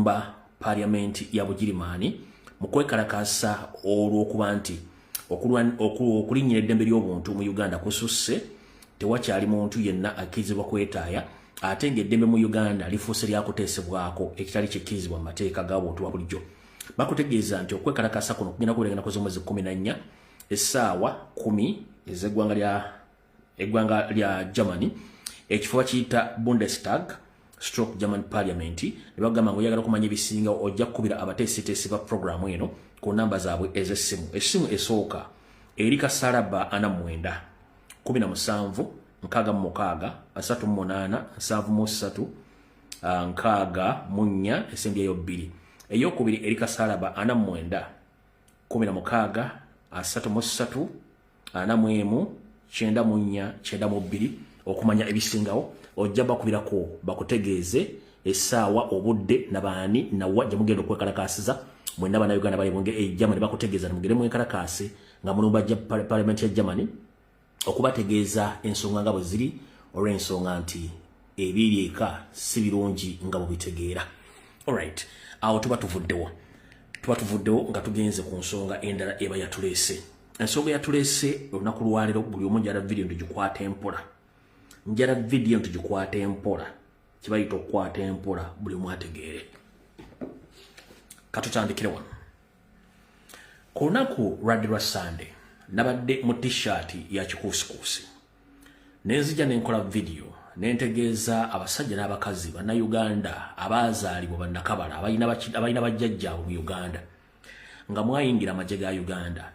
Okulumba Parliament ya Bugirimaani mu kwekalakaasa olw'okuba nti okulinnyira eddembe ly'obuntu mu Uganda kususse, tewakyali muntu yenna akkirizibwa kwetaaya, ate ng'eddembe mu Uganda lifuuse lyakuteesebwako, ekitali kikkirizibwa mu mateeka ga buntu wa bulijjo. Bakutegeeza nti okwekalakaasa kuno kugenda kubeera ennaku z'omwezi 14, essaawa 10 ez'eggwanga lya eggwanga lya Germany, ekifo bakiyita Bundestag stroke German Parliament. Ne bagamba nga oyagala okumanya ebisingawo, ojja kukubira abateesiteesi ba programu eno ku namba zaabwe ez'essimu. Essimu esooka eri kasalaba 49 17 66 38 73 64, esembyeyo 2. Eyokubiri eri kasalaba 49 16 33 41 94 92. Okumanya ebisingawo ojja bakubirako bakutegeeze essaawa, obudde, nabaani nawa gye mugenda okwekalakaasiza mwenna Bannayuganda bali e Germany. Bakutegeeza nemugende mwekalakaase nga mulumba Parliament ya Germany okubategeeza ensonga nga bwe ziri, olw'ensonga nti ebiri eka si birungi nga bwebitegeera. Alright, awo tuba tuvuddewo nga tugenze ku nsonga endala eba yatuleese. Ensonga yatuleese olunaku lwaleero, buli omu njala vidiyo ntugikwata empola, njala vidiyo ntugikwata empola, kibayita okukwata empola, buli omu ategeere. Katutandikire wano. Ku lunaku lwadde lwa Sande, nabadde mu T-shirt ya kikuusikuusi, nenzija nenkola vidiyo nentegeeza abasajja n'abakazi Bannayuganda abaazaalibwa bannakabala, abalina bajjajjaabwe mu Uganda, nga mwayingira amagye ga Uganda.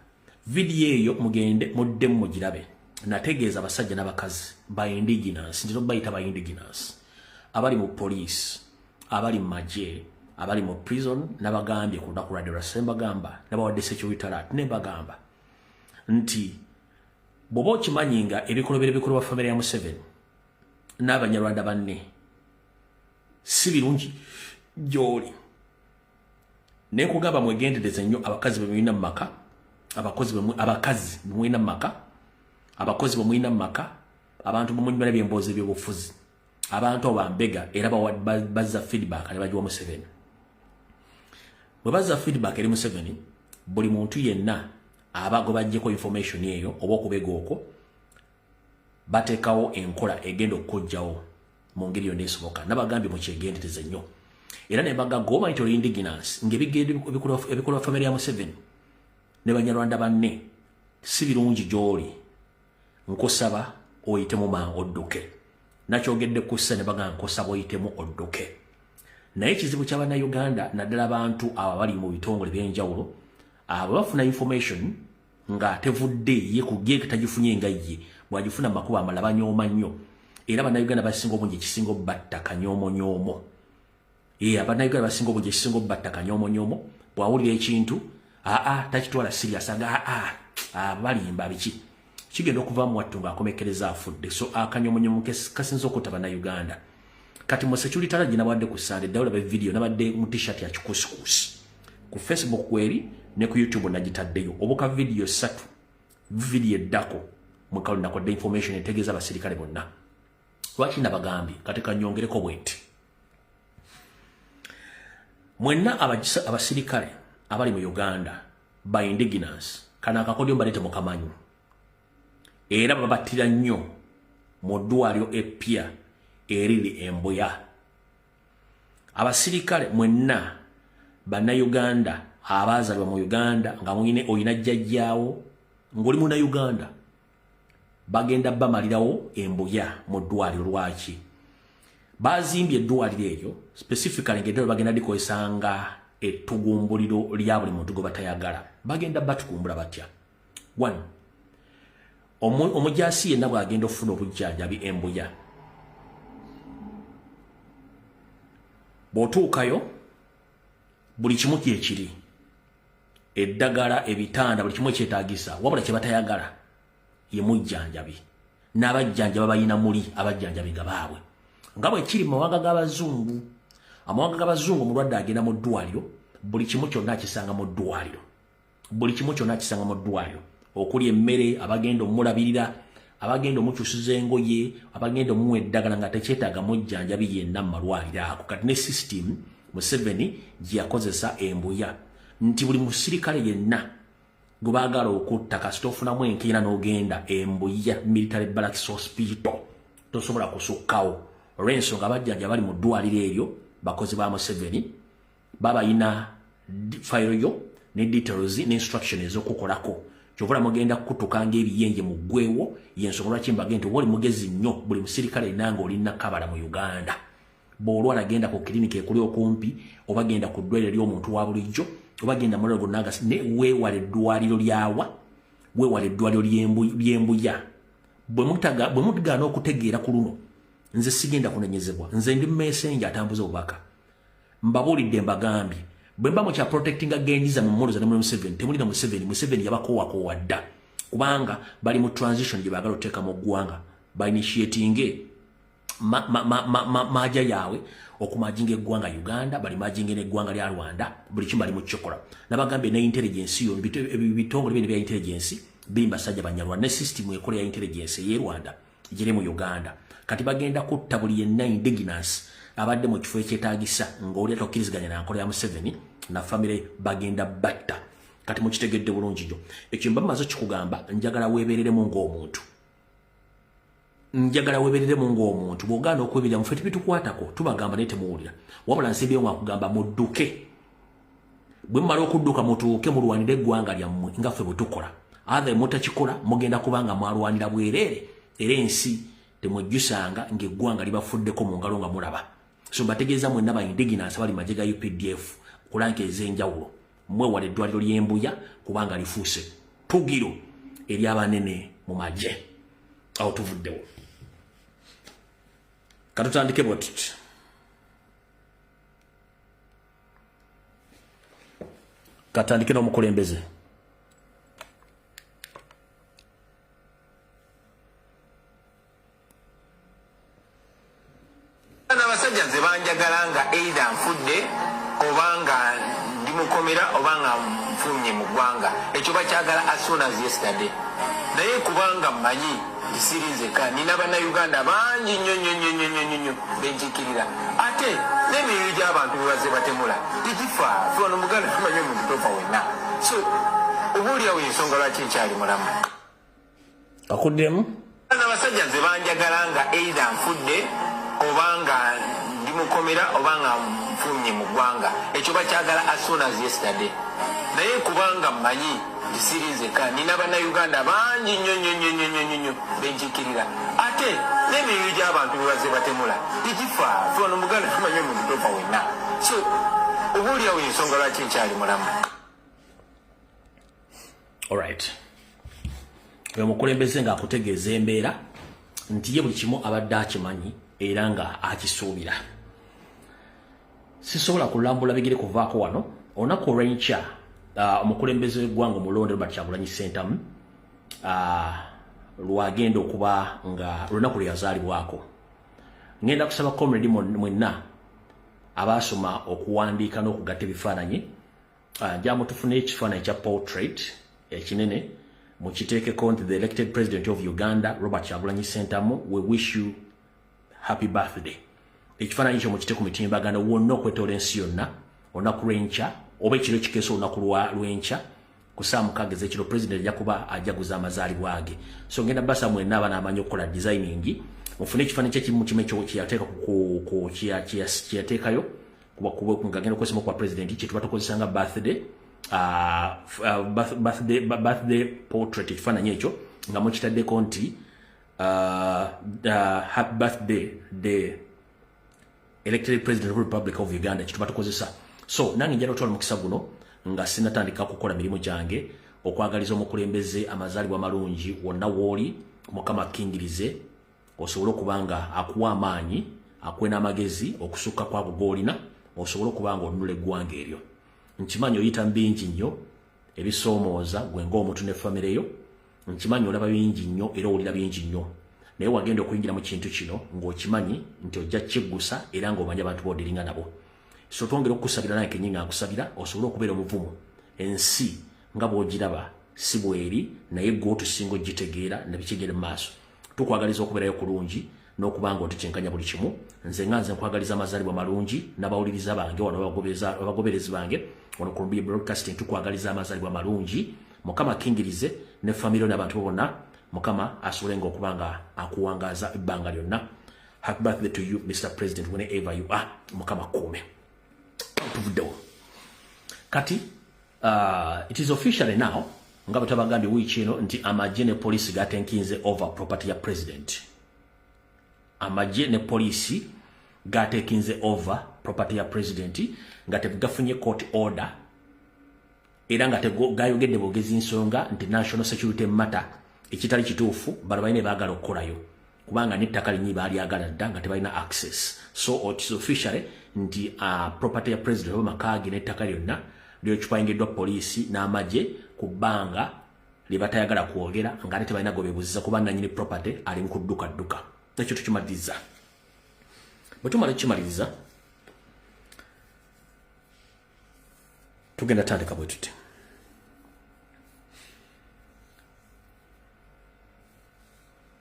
Vidiyo eyo mugende muddemu mugirabe. Nategeeza abasajja n'abakazi ba indigenous, nti bayita ba indigenous abali mu police, abali mu magye, abali mu prison. Nabagambye ku lunaku lwadde lwa sembagamba, nabawadde security alert, nembagamba nti bw'oba okimanyi nga ebikolobero ebikolebwa famire ya Museveni n'Abanyarwanda banne si birungi gy'oli, nenkugamba mwegendereze nnyo abakazi bemulina mu maka, abakozi, abakazi bemulina mu maka, abakozi bemulina mu maka, abantu bemunyumira byemboozi ebyobufuzi. Abantu abo bambega, era bazza feedback ne bagiwa Museveni. Bwe bazza feedback eri Museveni, buli muntu yenna aba gwe baggyeko information eyo oba okubega okwo, bateekawo enkola egenda okukojjawo mu ngeri yonna esoboka. Nabagambye mukyegendereze nnyo, era ne bagagga oba nti oli indigenous ng'ebikolwa famire ya Museveni ne Banyarwanda banne si birungi gy'oli, nkusaba oyitemu mangu odduke. Nakyogedde kussa ne bagamba nkusaba oyitemu odduke. Naye ekizibu ky'Abannayuganda, naddala abantu abo abali mu bitongole byenjawulo, abo bafuna information nga tevudde ye ku ye, tagifunye nga ye bw'agifuna mu makubo amalala, banyooma nnyo. Era Bannayuganda basinga obungi ekisinga obbatta kanyoomonyoomo. Ye Abannayuganda basinga obungi ekisinga obbatta kanyoomonyoomo. Bw'awulira ekintu, aa, takitwala serious, aga aa, balimba biki, kigenda okuva wattu ng'akomekkereza afudde. So akanyomonyoomo kasinza okutta Bannayuganda. Kati mu security alert nabawadde ku Sande, ddawula be video, nabadde mu T-shirt ya kikuusikuusi. Ku Facebook kweri ne ku YouTube nagitaddeyo obuka video ssatu. Video eddako mukalunakodde information etegeeza abasirikale bonna lwaki nabagambye. Kati kanyongereko bwe nti mwenna abasirikale abali mu Uganda ba indigenous, kano akakodyo mbadde temukamanyi, era babattira nnyo mu ddwaliro eppya eriri Embuya. Abasirikale mwenna Bannayuganda abaazalibwa mu Uganda, nga mwine olina jjajjaawo ng'oli Munnayuganda, bagenda bamalirawo Embuya mu ddwaliro. Lwaki bazimbye eddwaliro eryo specifically? Ng'eddwaliro bagenda likozesanga ettugumbuliro lya buli muntu gwe batayagala. Bagenda batugumbula batya? One, omujasi yenna bw'agenda okufuna obujjanjabi Embuya, bw'otuukayo buli kimu kyekiri, eddagala, ebitanda, buli kimu ekyetaagisa, wabula kye batayagala ye mujjanjabi n'abajjanjaba balina muli abajjanjabi nga baabwe, nga bwe kiri mu mawanga g'abazungu. Amawanga g'abazungu, omulwadde agenda mu ddwaliro, buli kimu kyonna akisanga mu ddwaliro, buli kimu kyonna akisanga mu ddwaliro, okuli emmere, abagenda omulabirira, abagenda omukyusiza engoye, abagenda omuwa eddagala, nga tekyetaaga mujjanjabi yenna mu malwaliro ago. Kati ne system Museveni gye yakozesa embuya nti buli musirikale yenna gwe baagala okutta kasita ofunamu enkeera n'ogenda embuya military barracks hospital tosobola kusukkawo olw'ensonga abajjajja bali mu ddwaliro eryo bakozi ba Museveni babayina fayiro yo ne details ne instruction ez'okukolako kyovula mugenda kukutuka ng'ebiyenje mu ggwewo. Yensonga lwaki mbage nti oba oli mugezi nnyo buli musirikale yenna ng'oli nakabala mu Uganda bw'olwala genda ku kiriniki ekuli okumpi oba genda ku ddwaliro ly'omuntu wa bulijjo oba genda mulalo gonna nga ne weewala eddwaliro lyawa weewala eddwaliro ly'embuya. Bwe mugaana okutegeera ku luno nze sigenda kunenyezebwa, nze ndi messenger atambuza obubaka. Mbabuulidde mbagambye bwe mba mukya protectinga genjiza mu mmoloza ne Museveni temulina Museveni. Museveni yabakoowakoowa dda kubanga bali mu transition gye baagala oteeka mu ggwanga ba initiatinge maja yaabwe okumajinga eggwanga Uganda, bali majinga n'eggwanga lya Rwanda, buli kimu bali mu kikola. Nabagambye ne intelligence yo ebitongole bino bya intelligence biri basajja Banyarwanda ne system ekola ya intelligence ey'e Rwanda giri mu Uganda. Kati bagenda kutta buli yenna indigenous abadde mu kifo ekyetaagisa ng'oli atokkiriziganya na nkola ya Museveni na famire bagenda batta. Kati mukitegedde bulungi nnyo. Ekyo mba mmaze kikugamba, njagala weebereremu ng'omuntu. Njagala weebereremu ng'omuntu. Bw'ogaana okweberera mu ffe tebitukwatako, tubagamba naye temuwulira. Wabula nsibye nga nkugamba mudduke. Bwe mumala okudduka mutuuke mulwanire eggwanga lyammwe nga ffe bwe tukola. Other mutakikola mugenda kubanga mwalwanira bwereere era ensi temwejjusanga ng'eggwanga libafuddeko mu ngalo nga mulaba. So mbategeeza mwenna ba indigenous abali magye ga UPDF ku rank ez'enjawulo mwewale eddwaliro ly'embuya kubanga lifuuse ttugiro ery'abanene mu magye. Awo tuvuddewo. Katutandike bwe tuti. Katandike n'omukulembeze. Abasajja nze banjagala nga either nfudde oba nga ndi mukomera oba nga nfulumye mu ggwanga. Ekyo bakyagala as soon as yesterday. Naye kubanga mmanyi nti siri nzekka, nina Bannayuganda bangi nnyo nnyo nnyo nnyo nnyo nnyo benkiikirira. Ate n'emibiri gy'abantu be bazze batemula tegifa. Ffe wano mu Buganda tumanyi omuntu tofa wenna. So oba oliawo y'ensonga lwaki nkyali mulamu. Akuddemu. Abasajja nze banjagala nga either nfudde oba nga ndi mukomera oba nga nfulumye mu ggwanga. Ekyo bakyagala as soon as yesterday. Naye kubanga mmanyi nti siri nzekka, nina Bannayuganda bangi nnyo nnyo nnyo nnyo nnyo nnyo benkiikirira. Ate n'emibiri gy'abantu be bazze batemula tegifa. Ffe wano mu Buganda tumanyi omuntu tofa wenna. So oba oliawo y'ensonga lwaki nkyali mulamu. Alright. Oyo omukulembeze ng'akutegeeza embeera nti ye buli kimu abadde akimanyi era nga akisuubira. Sisobola kulambula bigere kuvaako wano. Olunaku olw'enkya omukulembeze w'eggwanga omulonde Robert Kyagulanyi Ssentamu lwagenda okuba nga lunaku lwe yazaalibwako. Ngenda kusaba comrade mwenna abaasoma okuwandiika n'okugatta ebifaananyi nja mutufune ekifaananyi kya portrait ekinene mukiteekeko nti the elected president of Uganda Robert Kyagulanyi Ssentamu, we wish you happy birthday. Ekifaananyi kyo mukite ku mitimbagano wonna okwetoola ensi yonna olunaku lw'enkya oba ekiro ekikeesa olunaku lw'enkya ku ssaawa 6 ez'ekiro president ajja kuba ajaguza amazaalibwa ge. So ngenda basa mwenna abanaamanyi okukola designing mufune ekifaananyi kye kimu kimu ekyo kye yateekayo nga agenda okukozesa kwa president kye tuba tukozesa nga birthday birthday portrait. Ekifaananyi ekyo nga mukitaddeko nti happy birthday the elected president of the Republic of Uganda kye tuba tukozesa. So nange njala otwala omukisa guno nga sinatandika kukola mirimu gyange okwagaliza omukulembeze amazaalibwa amalungi wonna w'oli. Mukama akkingirize osobole okuba nga akuwa amaanyi akuwe n'amagezi okusukka kw'ago g'olina osobole okuba nga onunula eggwanga eryo. Nkimanyi oyita mu bingi nnyo ebisoomooza gwe ng'omuntu ne famire yo. Nkimanyi olaba bingi nnyo era owulira bingi nnyo, naye wagenda okuyingira mu kintu kino ng'okimanyi nti ojja kukiggusa era ng'omanyi abantu b'odiringa nabo. So twongera okukusabira nange kennyini nga nkusabira osobole okubeera omuvumu. Ensi nga bw'ogiraba si bw'eri, naye gwe otusinga ogitegeera ne bikigenda mu maaso. Tukwagaliza okubeerayo kulungi n'okuba nga otetenkanya buli kimu. Nze nga nze nkwagaliza amazaalibwa malungi n'abawuliriza bange wano, abagoberezi bange wano ku Lumbuye Broadcasting, tukwagaliza amazaalibwa malungi. Mukama akingirize ne famire n'abantu bonna. Mukama asobolenga okuba nga akuwangaaza ebbanga lyonna. Happy birthday to you, Mr President, whenever you are. Mukama kuume. Tuvuddewo kati. It is officially now, nga bwe tabagambye wiiki eno nti amagye ne poliisi gatenkinze over property ya president. Amagye ne poliisi gatekinze over property ya president nga tegafunye court order, era nga gayogedde bwogezi nsonga nti national security matter, ekitali kituufu. Bano balina baagala okukolayo kubanga n'ettaka linyi baalyagala dda nga tebalina access. So it is officially nti property ya president oba makaage n'ettaka lyonna lyoccupyingiddwa poliisi n'amagye ku bbanga lye batayagala kwogera, nga ate tebalina gwe beebuziza kuba nanyini property ali mu kuddukadduka. Ekyo tukimaliriza. Bwe tumala ekimaliriza, tugenda tandika bwe tuti.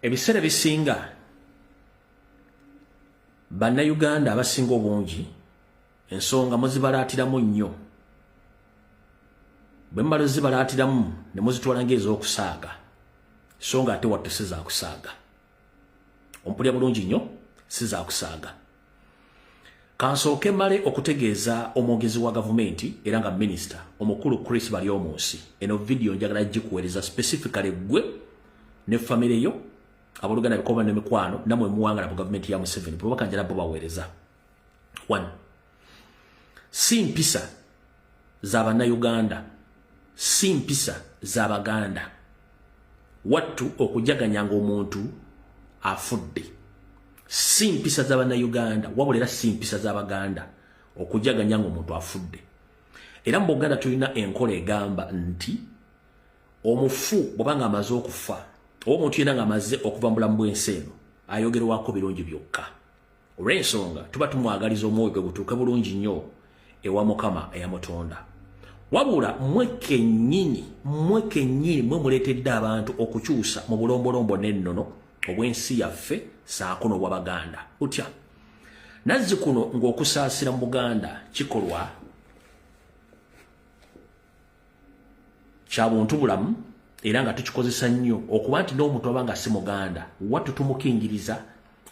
Ebiseera ebisinga Bannayuganda abasinga obungi ensonga muzibalaatiramu nnyo. Bwe mumala zibalaatiramu ne muzitwala ng'ez'okusaaga, so nga ate wattu si zaakusaaga. Ompulira bulungi nnyo? Si zaakusaaga. Kansooke male okutegeeza omwogezi wa gavumenti era nga minisita omukulu Chris Baryomunsi, eno vidiyo njagala gikuweereza specifically gwe ne famire yo, abooluganda, bikoba n'emikwano, namwe muwangala mu gavumenti ya Museveni. Bwebaka njala bo baweereza. One, si mpisa za Bannayuganda, si mpisa za Baganda wattu okujaganya ng'omuntu afudde. Si mpisa za Bannayuganda, wabula era si mpisa z'Abaganda okujaganya ng'omuntu afudde. Era mu Buganda tulina enkola egamba nti omufu bw'aba ng'amaze okufa, oba omuntu yenna ng'amaze okuva mu bulamu bw'ensi eno, ayogerwako birungi byokka, olw'ensonga tuba tumwagaliza omwoyo gwe gutuuke bulungi nnyo ewa Mukama eyamutonda. Wabula mmwe kennyini, mmwe kennyini mwe muleetedde abantu okukyusa mu bulombolombo n'ennono obw'ensi yaffe saako n'obw'Abaganda. Utya nazzi kuno ng'okusaasira mu Buganda kikolwa kya buntu bulamu, era nga tukikozesa nnyo okuba nti n'omuntu aba nga si Muganda wattu tumukingiriza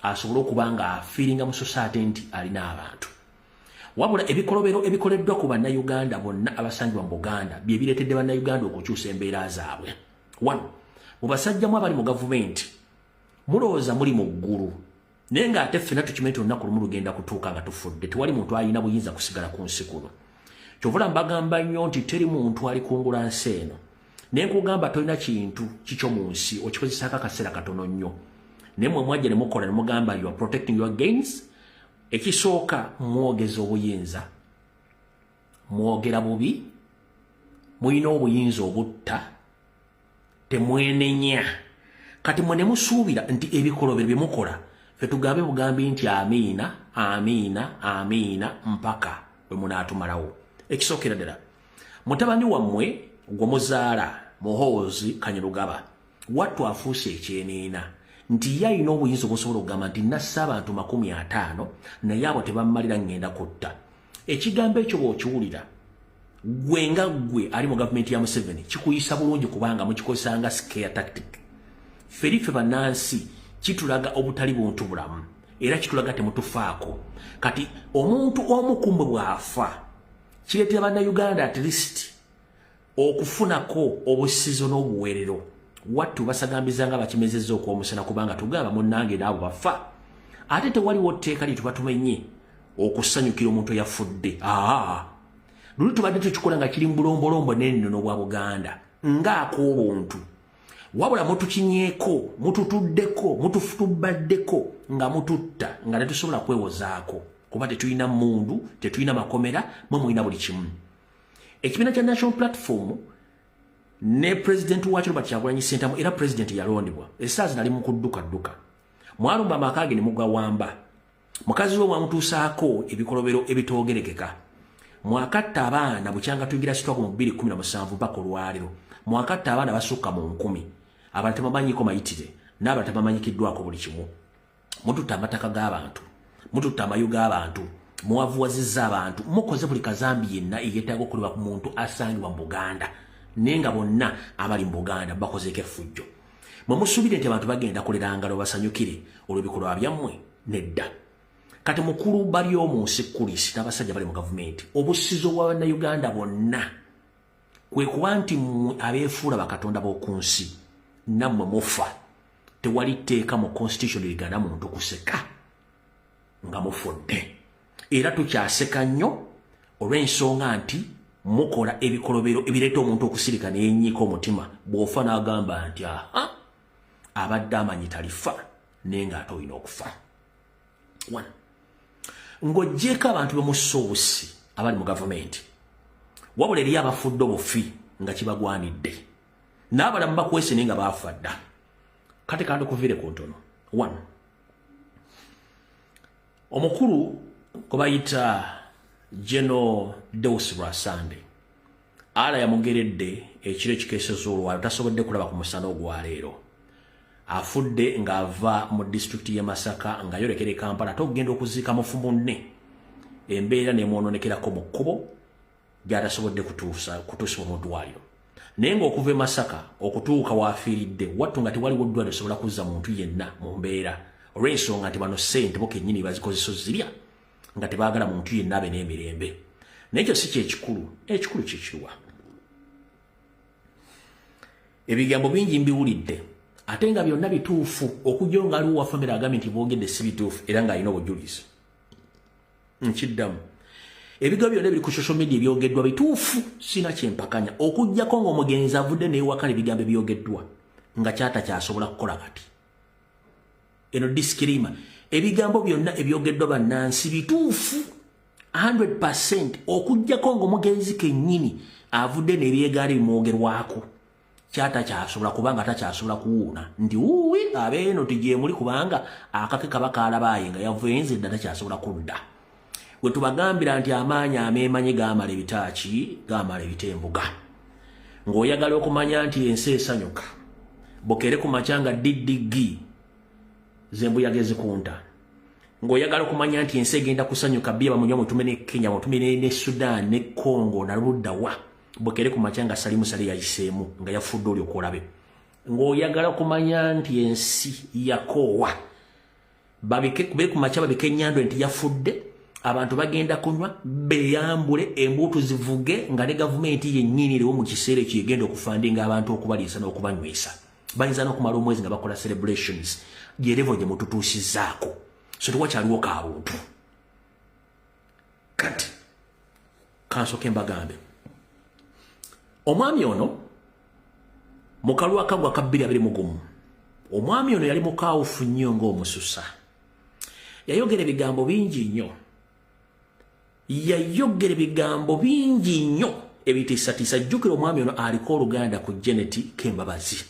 asobole okuba nga afiiringa mu society nti alina abantu. Wabula ebikolobero ebikoleddwa ku Bannayuganda bonna abasangibwa mu Buganda bye bireetedde Bannayuganda okukyusa embeera zaabwe. One, mu basajjamu abali mu gavumenti mulowooza muli mu ggulu, naye ng'ate ffenna tukimanyi nti olunaku lumu lugenda kutuuka nga tufudde. Tewali muntu alina buyinza kusigala ku nsi kuno. Kyovula mbagamba nnyo nti teri muntu alikungula nsi eno. Naye nkugamba, tolina kintu kikyo mu nsi, okikozesaako akaseera katono nnyo. Naye mwe mwajja ne mukola ne mugamba you are protecting your gains. Ekisooka, mwogeza obuyinza, mwogera bubi, mulina obuyinza obutta, temwenenya. Kati mwe ne musuubira nti ebikolobero bye mukola fe tugambe bugambi nti amiina, amiina, amiina mpaka bwe munaatumalawo. Ekisookera ddala, mutabani wammwe gwe muzaala, Muhoozi Kanyarugaba, wattu afuuse ekyeniina nti ye alina obuyinza obusobola okugamba nti nassa abantu 50, naye abo tebammalira ŋŋenda kutta. Ekigambo ekyo bw'okiwulira gwe nga gwe ali mu gavumenti ya Museveni, kikuyisa bulungi kubanga mukikozesa nga scare tactic. Fferi ffe bannansi kitulaga obutali buntu bulamu, era kitulaga temutufaako. Kati omuntu omu kummwe bw'afa, kireetera Bannayuganda at least okufunako obusizo n'obuweerero. Wattu basagambiza nga bakimezezza okw'omusana, kubanga tugamba munnange naabo bafa, ate tewaliwo tteeka lye tuba tumenye okusanyukira omuntu eyafudde. Aa, luli tubadde tukikola nga kiri mu bulombolombo n'ennono bwa Buganda ng'ak'obuntu, wabula mutukinyeeko, mututuddeko, mutufutubaddeko nga mututta nga tetusobola kwewozaako, kuba tetulina mmundu, tetulina makomera, mwe mulina buli kimu. Ekibiina kya National Platform ne pulezidenti wakyo Robert Kyagulanyi Ssentamu, era pulezidenti yalondebwa, essaazi nali mu kuddukadduka, mwalumba amaka ge ne mugawamba. Mukazi we mwamutuusaako ebikolobero ebitoogerekeka. Mwakatta abaana bukyanga tuyingira struggle mu 2017 mpaka olwaleero, mwakatta abaana basukka mu 1000, abantu tebamanyiko mayitire n'abantu tebamanyikiddwako buli kimu. Mututte amataka g'abantu, mututte amayu g'abantu, muwavuwazizza abantu, mukoze buli kazambi yenna eyeetaaga okukolebwa ku muntu asangibwa mu Buganda, naye nga bonna abali mu Buganda bakozeeko effujjo. Mwe musuubire nti abantu bagenda kulera ngalo basanyukire olw'ebikolwa byammwe? Nedda. Kati mukulu bali omunsi kulisi n'abasajja bali mu gavumenti, obusizo bwa Bannayuganda bonna kwe kuba nti mmwe abeefuula bakatonda b'oku nsi nammwe mufa. Tewali tteeka mu constitution ligana muntu kuseka nga mufudde, era tukyaseka nnyo olw'ensonga nti mukola ebikolobero ebireeta omuntu okusirika neyenyiika omutima. Bw'ofa n'agamba nti aha, abadde amanyi talifa, naye ng'ate olina okufa. One, ng'oggyeeko abantu bemussa obusi abali mu gavumenti, wabula eriyo abafudde obufi nga kibagwanidde, n'abalamu bakwese naye nga baafa dda. Kati kandi okuviire ku ntono. One, omukulu gwe bayita General Deus Lwasande, ala yamugeredde ekiro ekikeeseza olwalo, tasobodde kulaba ku musana ogwaleero. Afudde ng'ava mu disitulikiti y'e Masaka ng'ayolekera e Kampala, ate okugenda okuziika mufu munne, embeera n'emwononekerako mu kkubo gy'atasobodde kutuusibwa mu ddwaliro. Naye ng'okuva e Masaka okutuuka waafiiridde wattu nga tewaliwo ddwaliro sobola kuzza muntu yenna mu mbeera, olw'ensonga nti bano ssente bo kennyini bazikozesa ozirya nga tebaagala muntu yenna abe n'emirembe. Naye ekyo si kyekikulu, ekikulu kikiwa? Ebigambo bingi mbiwulidde ate nga byonna bituufu, okujja nga aliwo wa famire agambye nti boogedde si bituufu era ng'alina obujulizi. Nkiddamu, ebigambo byonna ebiri ku social media ebyogeddwa bituufu, sina kyempakanya, okugjako ng'omugenzi avudde neewakana ebigambo ebyogeddwa nga kyatakyasobola kukola. Kati eno disclaimer: ebigambo byonna ebyogeddwa bannansi bituufu 100%, okugjako ng'omugenzi kennyini avudde n'ebyegaana ebimwogerwako kyatakyasobola, kubanga takyasobola kuwuuna nti wuuwi abeeno tigyemuli, kubanga akake kaba kalabaaye nga yavuenze dda, takyasobola kudda. We tubagambira nti amaanyi ameemanyi gaamala ebitaaki, gaamala ebitembuga. Ng'oyagala okumanya nti ensi esanyuka, bukere ku makya nga DDG zembuyaga ezikunta. Ng'oyagala okumanya nti ensi egenda kusanyuka, bye bamunywa mutume ne Kenya, mutume ne Sudan ne Congo naluddawa, bukere ku makya nga Salimu Sale yayiseemu nga yafudde, oli okolabe. Ng'oyagala okumanya nti ensi yakoowa, babike ku makya, babike ennyando nti yafudde, abantu bagenda kunywa beyambule, embuutu zivuge, nga ne gavumenti yennyini eriwo mu kiseera ekyo egenda okufundinga abantu okubaliisa n'okubanywesa. Bayinza n'okumala omwezi nga bakola celebrations. Gyerevo gye mututuusizzaako, so tewakyaliwo ka buntu. Kati kansooke mbagambe, omwami ono mu kalulu akagwa ka 2021, omwami ono yali mukawufu nnyo ng'omususa. Yayogera ebigambo bingi nnyo, yayogera ebigambo bingi nnyo ebitiisatiisa. Jjukira omwami ono aliko oluganda ku Janet Kembabazi.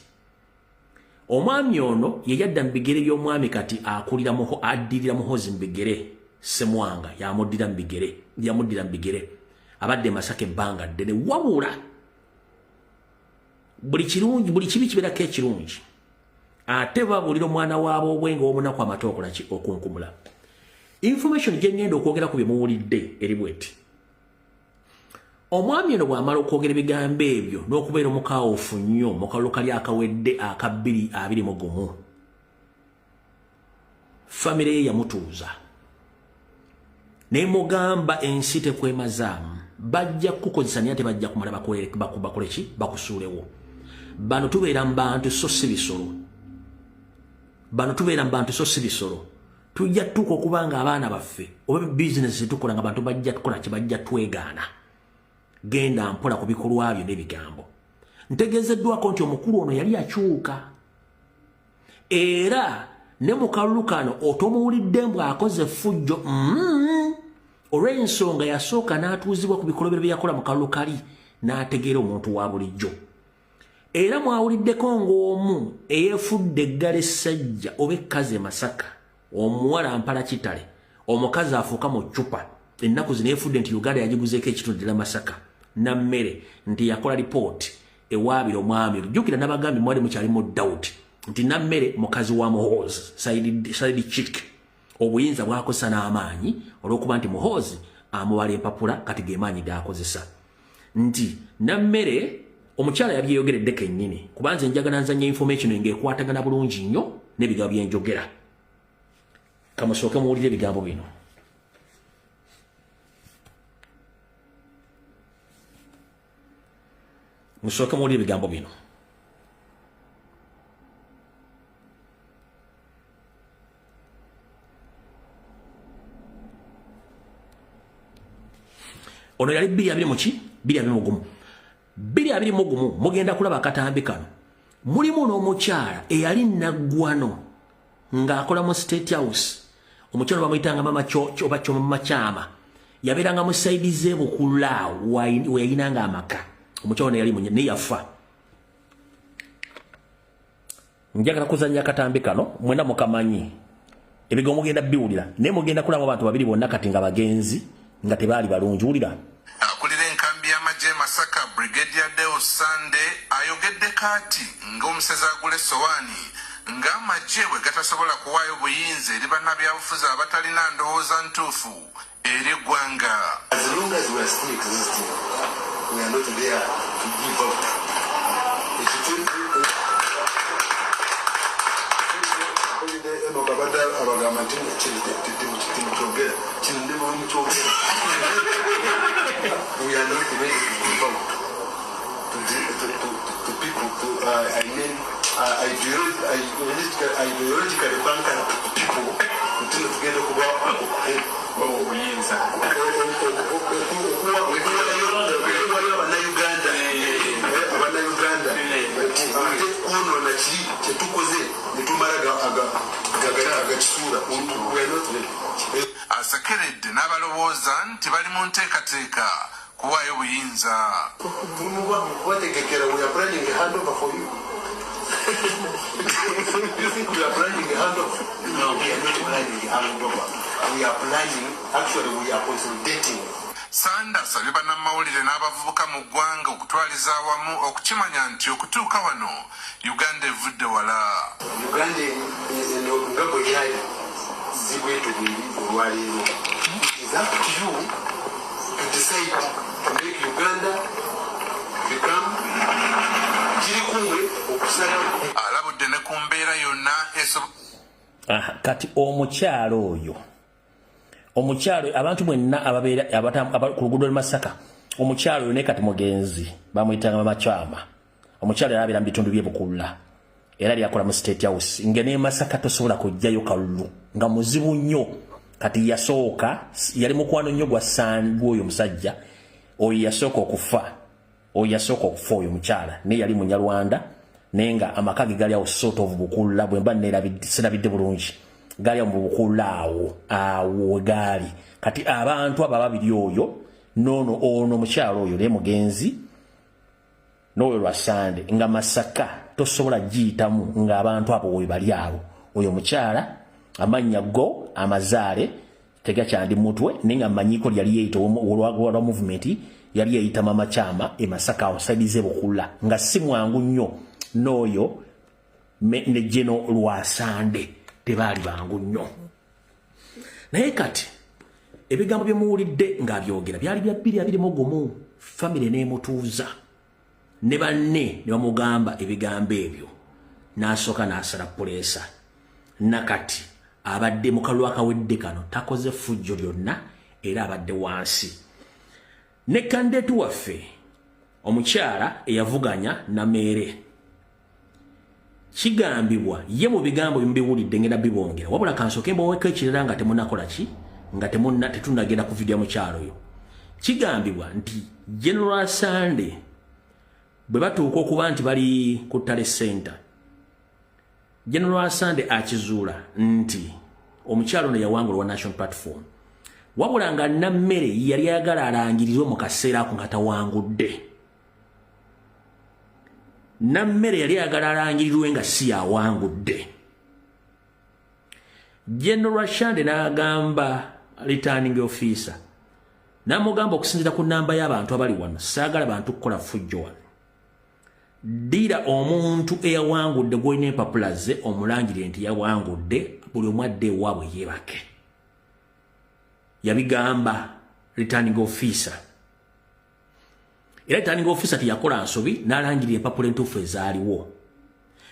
Omwami ono ye yadda mu bigere by'omwami kati akulira muho, addirira Muhozi mu bigere. Semwanga yamuddira mu bigere, yamuddira mu bigere. Abadde Masaka ebbanga ddene, wabula buli kirungi, buli kibi kibeerako ekirungi. Ate babuulira omwana waabwe obwenge owomunaku amate okolaki okunkumula. Information gye ngenda okwogera ku bye muwulidde eri bweti: omwami ono bw'amala okwogera ebigambo ebyo n'okubeera omukawufu nnyo mu kalulu kali akawedde aka 2021, famire ye yamutuuza nemugamba ensi tekwemazaamu, bajja kukukozesa naye ate bajja kumala bakole ki, bakusuulewo. Bano tubeera mu bantu so si bisolo, bano tubeera mu bantu so si bisolo. Tujja tutuuka okuba nga abaana baffe oba bizinesi zetukola nga bantu bajja tukola ki, bajja twegaana. Genda mpola ku bikolwa byo n'ebigambo. Ntegeezeddwako nti omukulu ono yali akyuka, era ne mu kalulu kano otomuwulidde mbw akoze effujjo. Olw'ensonga yasooka n'atuuzibwa ku bikolobero bye yakola mu kalulu kali, n'ategeera omuntu wa bulijjo. Era mwawuliddeko ng'omu eyeefudde eggala essajja oba ekkazi e Masaka, omuwala mpala kitale, omukazi afuuka mu ccupa ennaku zino, yeefudde nti Uganda yagiguzeeko ekitundu ddala Masaka nammere, nti yakola lipooti ewaabira omwami. Jjukira nabagambye mwali mukyali mu doubt. Nti Nammere mukazi wa Muhoozi, side chick, obuyinza bwakozesa n'amaanyi olw'okuba nti Muhoozi amuwala empapula, kati ge maanyi g'akozesa. Nti Nammere omukyala yabyeyogeredde kennyini, kubanze njagala nzanya information ng'ekwatagana bulungi nnyo n'ebigambo byenjogera. Kamusooke muwulire ebigambo bino. Musooke muwulire ebigambo bino. Ono yali 2020 muki? 2021. 2021 mugenda kulaba akatambi kano. Mulimu n'omukyala eyali naggwano ng'akola mu State House. Omukyala bamuyitanga Mama Chocho oba Mama Chama. Yabeeranga mu side z'e Bukula we yayinanga amaka. Omukyala yali ne yafa. Njagala kuzannya akatambi kano mwena mukamanyi. Ebigambo mugenda biwulira. Naye mugenda kulaba abantu babiri bonna kati nga bagenzi nga tebaali balungi. Wulira. Akulira enkambi y'amagye Masaka, Brigadier Deo Sande, ayogedde kaati ng'omusezi agula essowaani ng'amagye bwe gatasobola kuwaayo buyinza eri bannabyabufuzi abatalina ndowooza ntuufu eri eggwanga. As long as we are still existing, we are not there to give up. We are not ready to give out to people, to, I mean, ideologically bankrupt people. Tugenda kuba obuyinza Abannayuganda ate kwonoona kiri kyetukoze netumala agakisuula. We are not ready. Asekeredde n'abalowooza nti bali mu nteekateeka kuwaayo buyinza. Kubategekera, we are planning a handover for you. You think we are planning a handover? No, we are not planning a handover. We are planning, actually we are consolidating. Sanda asabye bannamawulire n'abavubuka mu ggwanga okutwaliza awamu okukimanya nti okutuuka wano Uganda evudde wala. Uganda eno nga bwe yali si bwetyo bweri olwaleero. It is up to you to decide to make Uganda become kiri kumwe okusala. Alabudde ne ku mbeera yonna. Kati omukyalo oyo, omukyalo abantu mwenna ababeera ku luguudo lw'e Masaka, omukyalo oyo naye kati mugenzi bamuyitanga Mama Chama. Omukyalo yali abeera mu bitundu by'e Bukula era lyakola mu State House, nga ne Masaka tosobola kujjayo kalulu, nga muzibu nnyo. Kati yasooka yali mukwano nnyo gwa Sandwe, oyo omusajja oyo yasooka okufa, oyo yasooka okufa oyo omukyala naye yali Munyarwanda, naye nga amaka ge gali awo sort of Bukula, bwe mba sirabidde bulungi gali awo mu Bukula awo awo gaali. Kati abantu abo ababiri, oyo noono ono omukyala oyo naye mugenzi n'oyo lwa Sande, nga Masaka tosobola giyitamu ng'abantu abo we bali awo. Oyo omukyala amannya go amazaale tegakyandi mutwe, naye nga mmanyiiko lyali yeeyita olwa movement, yali yeeyita Mama Chama e Masaka awo side z'e Bukula, nga si mwangu nnyo. N'oyo ne Geno Lwasande tebaali bangu nnyo. Naye kati ebigambo bye muwulidde ng'abyogera byali bya 2021. Famire n'emutuuza ne banne ne bamugamba ebigambo ebyo, n'asooka n'asala puleesa. Nakati abadde mu kalulu akawedde kano takoze ffujjo lyonna era abadde wansi. Ne candidate waffe omukyala eyavuganya Nameere, kigambibwa ye mu bigambo bimubiwulidde, ngenda bibongera, wabula kansooke mbaweko ekirala nga temunakola ki, nga tetunnagenda ku video mukyalo oyo. Kigambibwa nti General Sande bwe batuuka okuba nti bali ku tally center, General Sande akizuula nti omukyalo ono yawangula wa National Platform, wabula nga Nammere yali ayagala alangirirwe mu kaseera ako nga tawangudde. Nammere yali ayagala alangirirwe nga si yawangudde. General Shande n'agamba returning officer, n'amugamba, okusinziira ku namba y'abantu abali wano, saagala bantu kukola ffujjo wano. Ddira omuntu eyawangudde gw'olina empapula ze, omulangire nti yawangudde, buli omu adde ewaabwe yeebake. Yabigamba returning officer, era returning officer teyakola nsobi n'alangirira empapula entuufu ezaaliwo.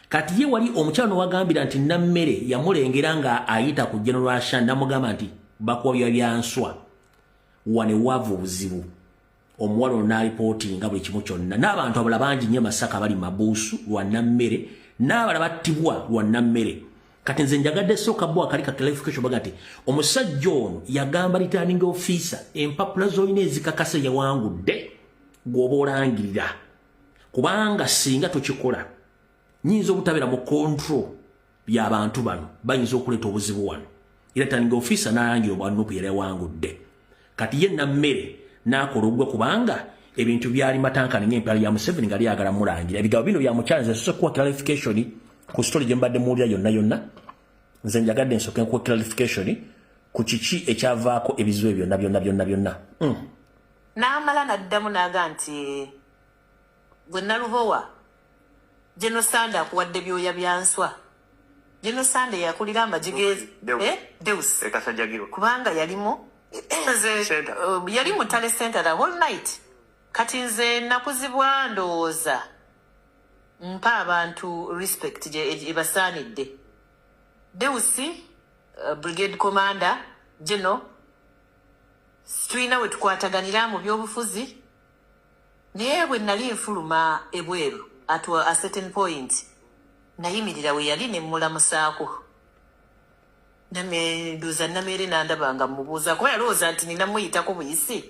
Kati ye wali omukyalo nowagambira nti Nammere yamulengera nga ayita ku General Ashan, namugamba nti bakuwa bya byanswa. Wane waava obuzibu. Omuwala ono n'alipootinga buli kimu kyonna, n'abantu abala bangi nnyo Masaka bali mabuusu lwa Nammere, n'abala battibwa lwa Nammere. Kati nze njagadde sooka bo akali ka clarification baga nti omusajja ono yagamba returning officer, empapula z'olina ezikakasa yawangudde gw'oba olangirira, kubanga singa tokikola nyinza obutabeera mu control by'abantu bano, bayinza okuleeta obuzibu wano. Era returning officer n'alangira obwa NUP yali yawangudde. Kati ye Nammere n'akola ogwe, kubanga ebintu byali matankani ng'empala ya Museveni nga lyagala mulangira. Ebigambo bino bya mukyala. Nze nsoose kuwa clarification ku story gye mbadde muwulira yonna yonna. Nze njagadde nsooke nkuwa clarification ku kiki ekyavaako ebizibu byonna byonna byonna byonna. N'amala n'addamu n'aga nti gwe Nalubowa, General Sande akuwadde byoya bya nswa. General Sande yakulira amagye ge Deus. Eh? Deus. Ekasajjagirwa. Kubanga yalimu nze Center. Yali mu tally center the whole night. Kati nze nakuzibwa ndowooza mpa abantu respect gye ebasaanidde. Deus, brigade commander general, tulina we tukwataganira mu byobufuzi, naye bwe nali nfuluma ebweru at a certain point nayimirira we yali ne mmulamusaako. Nduuza Nameere nandaba nga mubuuza, kuba yalowooza nti nina muyitako buyisi.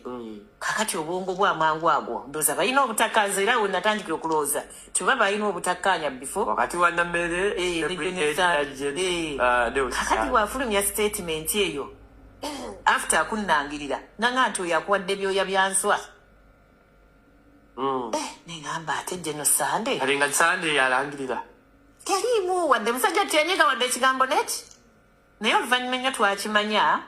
Kakati obwongo bwamangu ago ndowooza balina obutakkaanya, era we natandikira okulowooza ti oba balina obutakkaanya before wakati wa Nammere Eh, ne ne Brigadier Deus. Kakati bwafulumya statement eyo after akunnangirira nanga nti oyo akuwadde byoya bya nswa. Eh, neŋŋamba ate General Sande Kati nga Sande yalangirira. Teliimu wadde musajja teyanyiga wadde ekigambo neki. Naye oluvannyuma ennyo twakimanya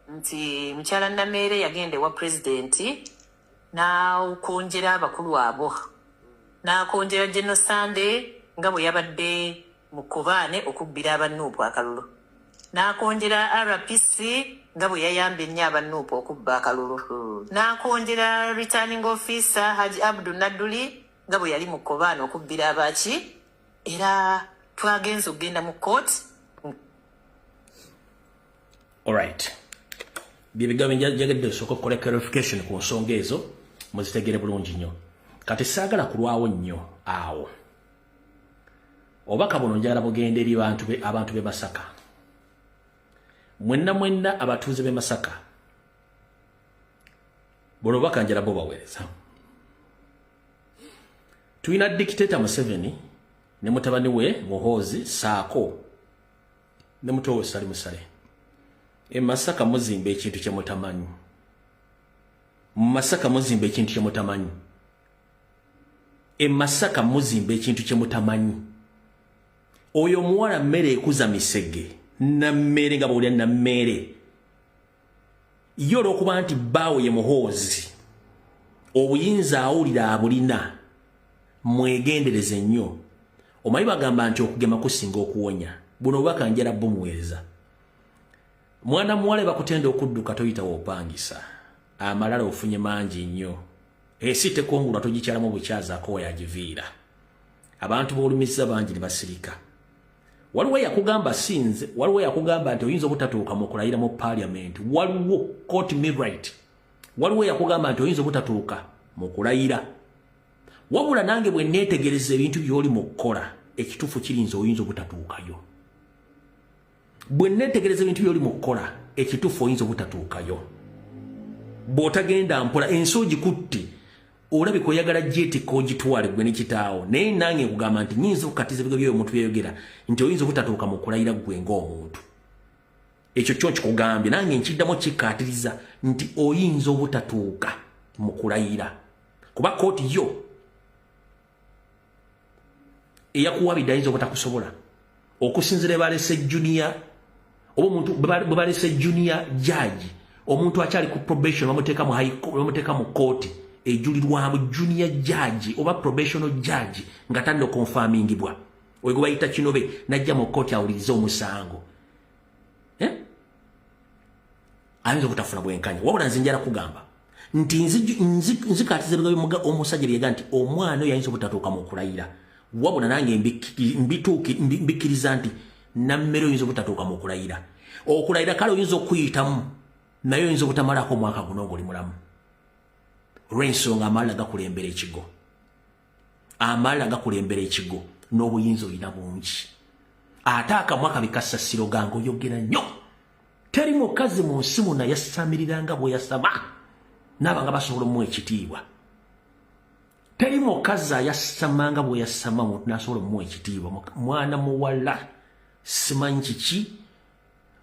nti mukyala Nameere yagenda ewa pulezidenti n'akonjera abakulu abo, n'akonjera General Sande nga bwe yabadde mu Kobaane okubbira aba NUP akalulu, n'akonjera RPC nga bwe yayamba ennyo aba NUP okubba akalulu, n'akonjera returning officer Haji Abdu Nadduli nga bwe yali mu Kobaane okubbira abaki. Era twagenza okugenda mu court. Alright, byebigambo njagadde osooka okukola clarification ku nsonga ezo muzitegere bulungi nnyo. Kati saagala kulwawo nnyo awo. Obubaka buno njagala bugenda eri abantu b'e Masaka mwenna mwenna, abatuuze b'e Masaka. Buno obubaka njala bubaweereza. Tulina dictator Museveni ne mutabani we Muhoozi saako ne muto we Sali Musale. E Masaka muzimba ekintu kye mutamanyi. Mu Masaka muzimba ekintu kye mutamanyi. E Masaka muzimba ekintu kye mutamanyi. Oyo omuwala mmere ekuza misege, Nammere, nga bwolya Nammere ye, olw'okuba nti bbaawe ye Muhoozi, obuyinza awulira abulina. Mwegendereze nnyo. Omanyi bagamba nti okugema kusinga okuwonya. Buno obubaka njala bumuweereza. Mwana muwala, bakutenda okudduka toyitawo opangisa. Amalala ofunye mangi nnyo. Ensi tekongulwa, togikyalamu bukyazaako weyagiviira. Abantu b'olumizza bangi ne basirika. Waliwo yakugamba, sinze, waliwo yakugamba nti oyinza obutatuuka mu kulayira mu parliament. Waliwo, quote me right, waliwo yakugamba nti oyinza obutatuuka mu kulayira. Wabula nange bwe neetegereza ebintu by'oli mu kukola, ekituufu kirinza oyinza obutatuukayo. Bwe neetegereza ebintu by'oli mu kukola, ekituufu oyinza obutatuukayo bw'otagenda mpola. Ensi ogikutte, olabika oyagala gyetikka ogitwale gwe ne kitaawo. Naye nange nkugamba nti nyinza okukatiza ebigo byoyo omuntu byeyogera nti oyinza obutatuuka mu kulayira ggwe ng'omuntu. Ekyo kyo nkikugambye, nange nkiddamu kikkaatiriza nti oyinza obutatuuka mu kulayira, kuba kooti yo eyakuwabidde ayinza obutakusobola okusinzira balese junior oba omuntu bwe balese junior judge, omuntu akyali ku probation, bamuteeka mu kooti. Ejulirwamu junior judge oba probational judge nga tanno confirmingibwa oyo gwe bayita Kinobe najja mu kkooti awulirize omusango, eh? Ayinza obutafuna bwenkanya. Wabula nze njala kugamba nti nzikatiza ebigambo omusajja byega nti omwana oyo ayinza obutatuuka mu kulayira. Wabula nange mbikkiriza nti Nammere oyinza obutatuuka mu kulayira. Okulayira kale oyinza okuyitamu, naye oyinza obutamalako omwaka guno ng'oli mulamu, olw'ensonga amalala gakulembera ekigo, amalala gakulembera ekigo n'obuyinza olina bungi, ate akamwa kabi kasasiro gange oyogera nnyo. Teri mukazi mu nsi muno yasamirira nga bwe yasama naaba nga basobola omuwa ekitiibwa. Teri mukazi ayasama nga bwe yasama muntu nasobola omuwa ekitiibwa. Mwana muwala, simanyi kiki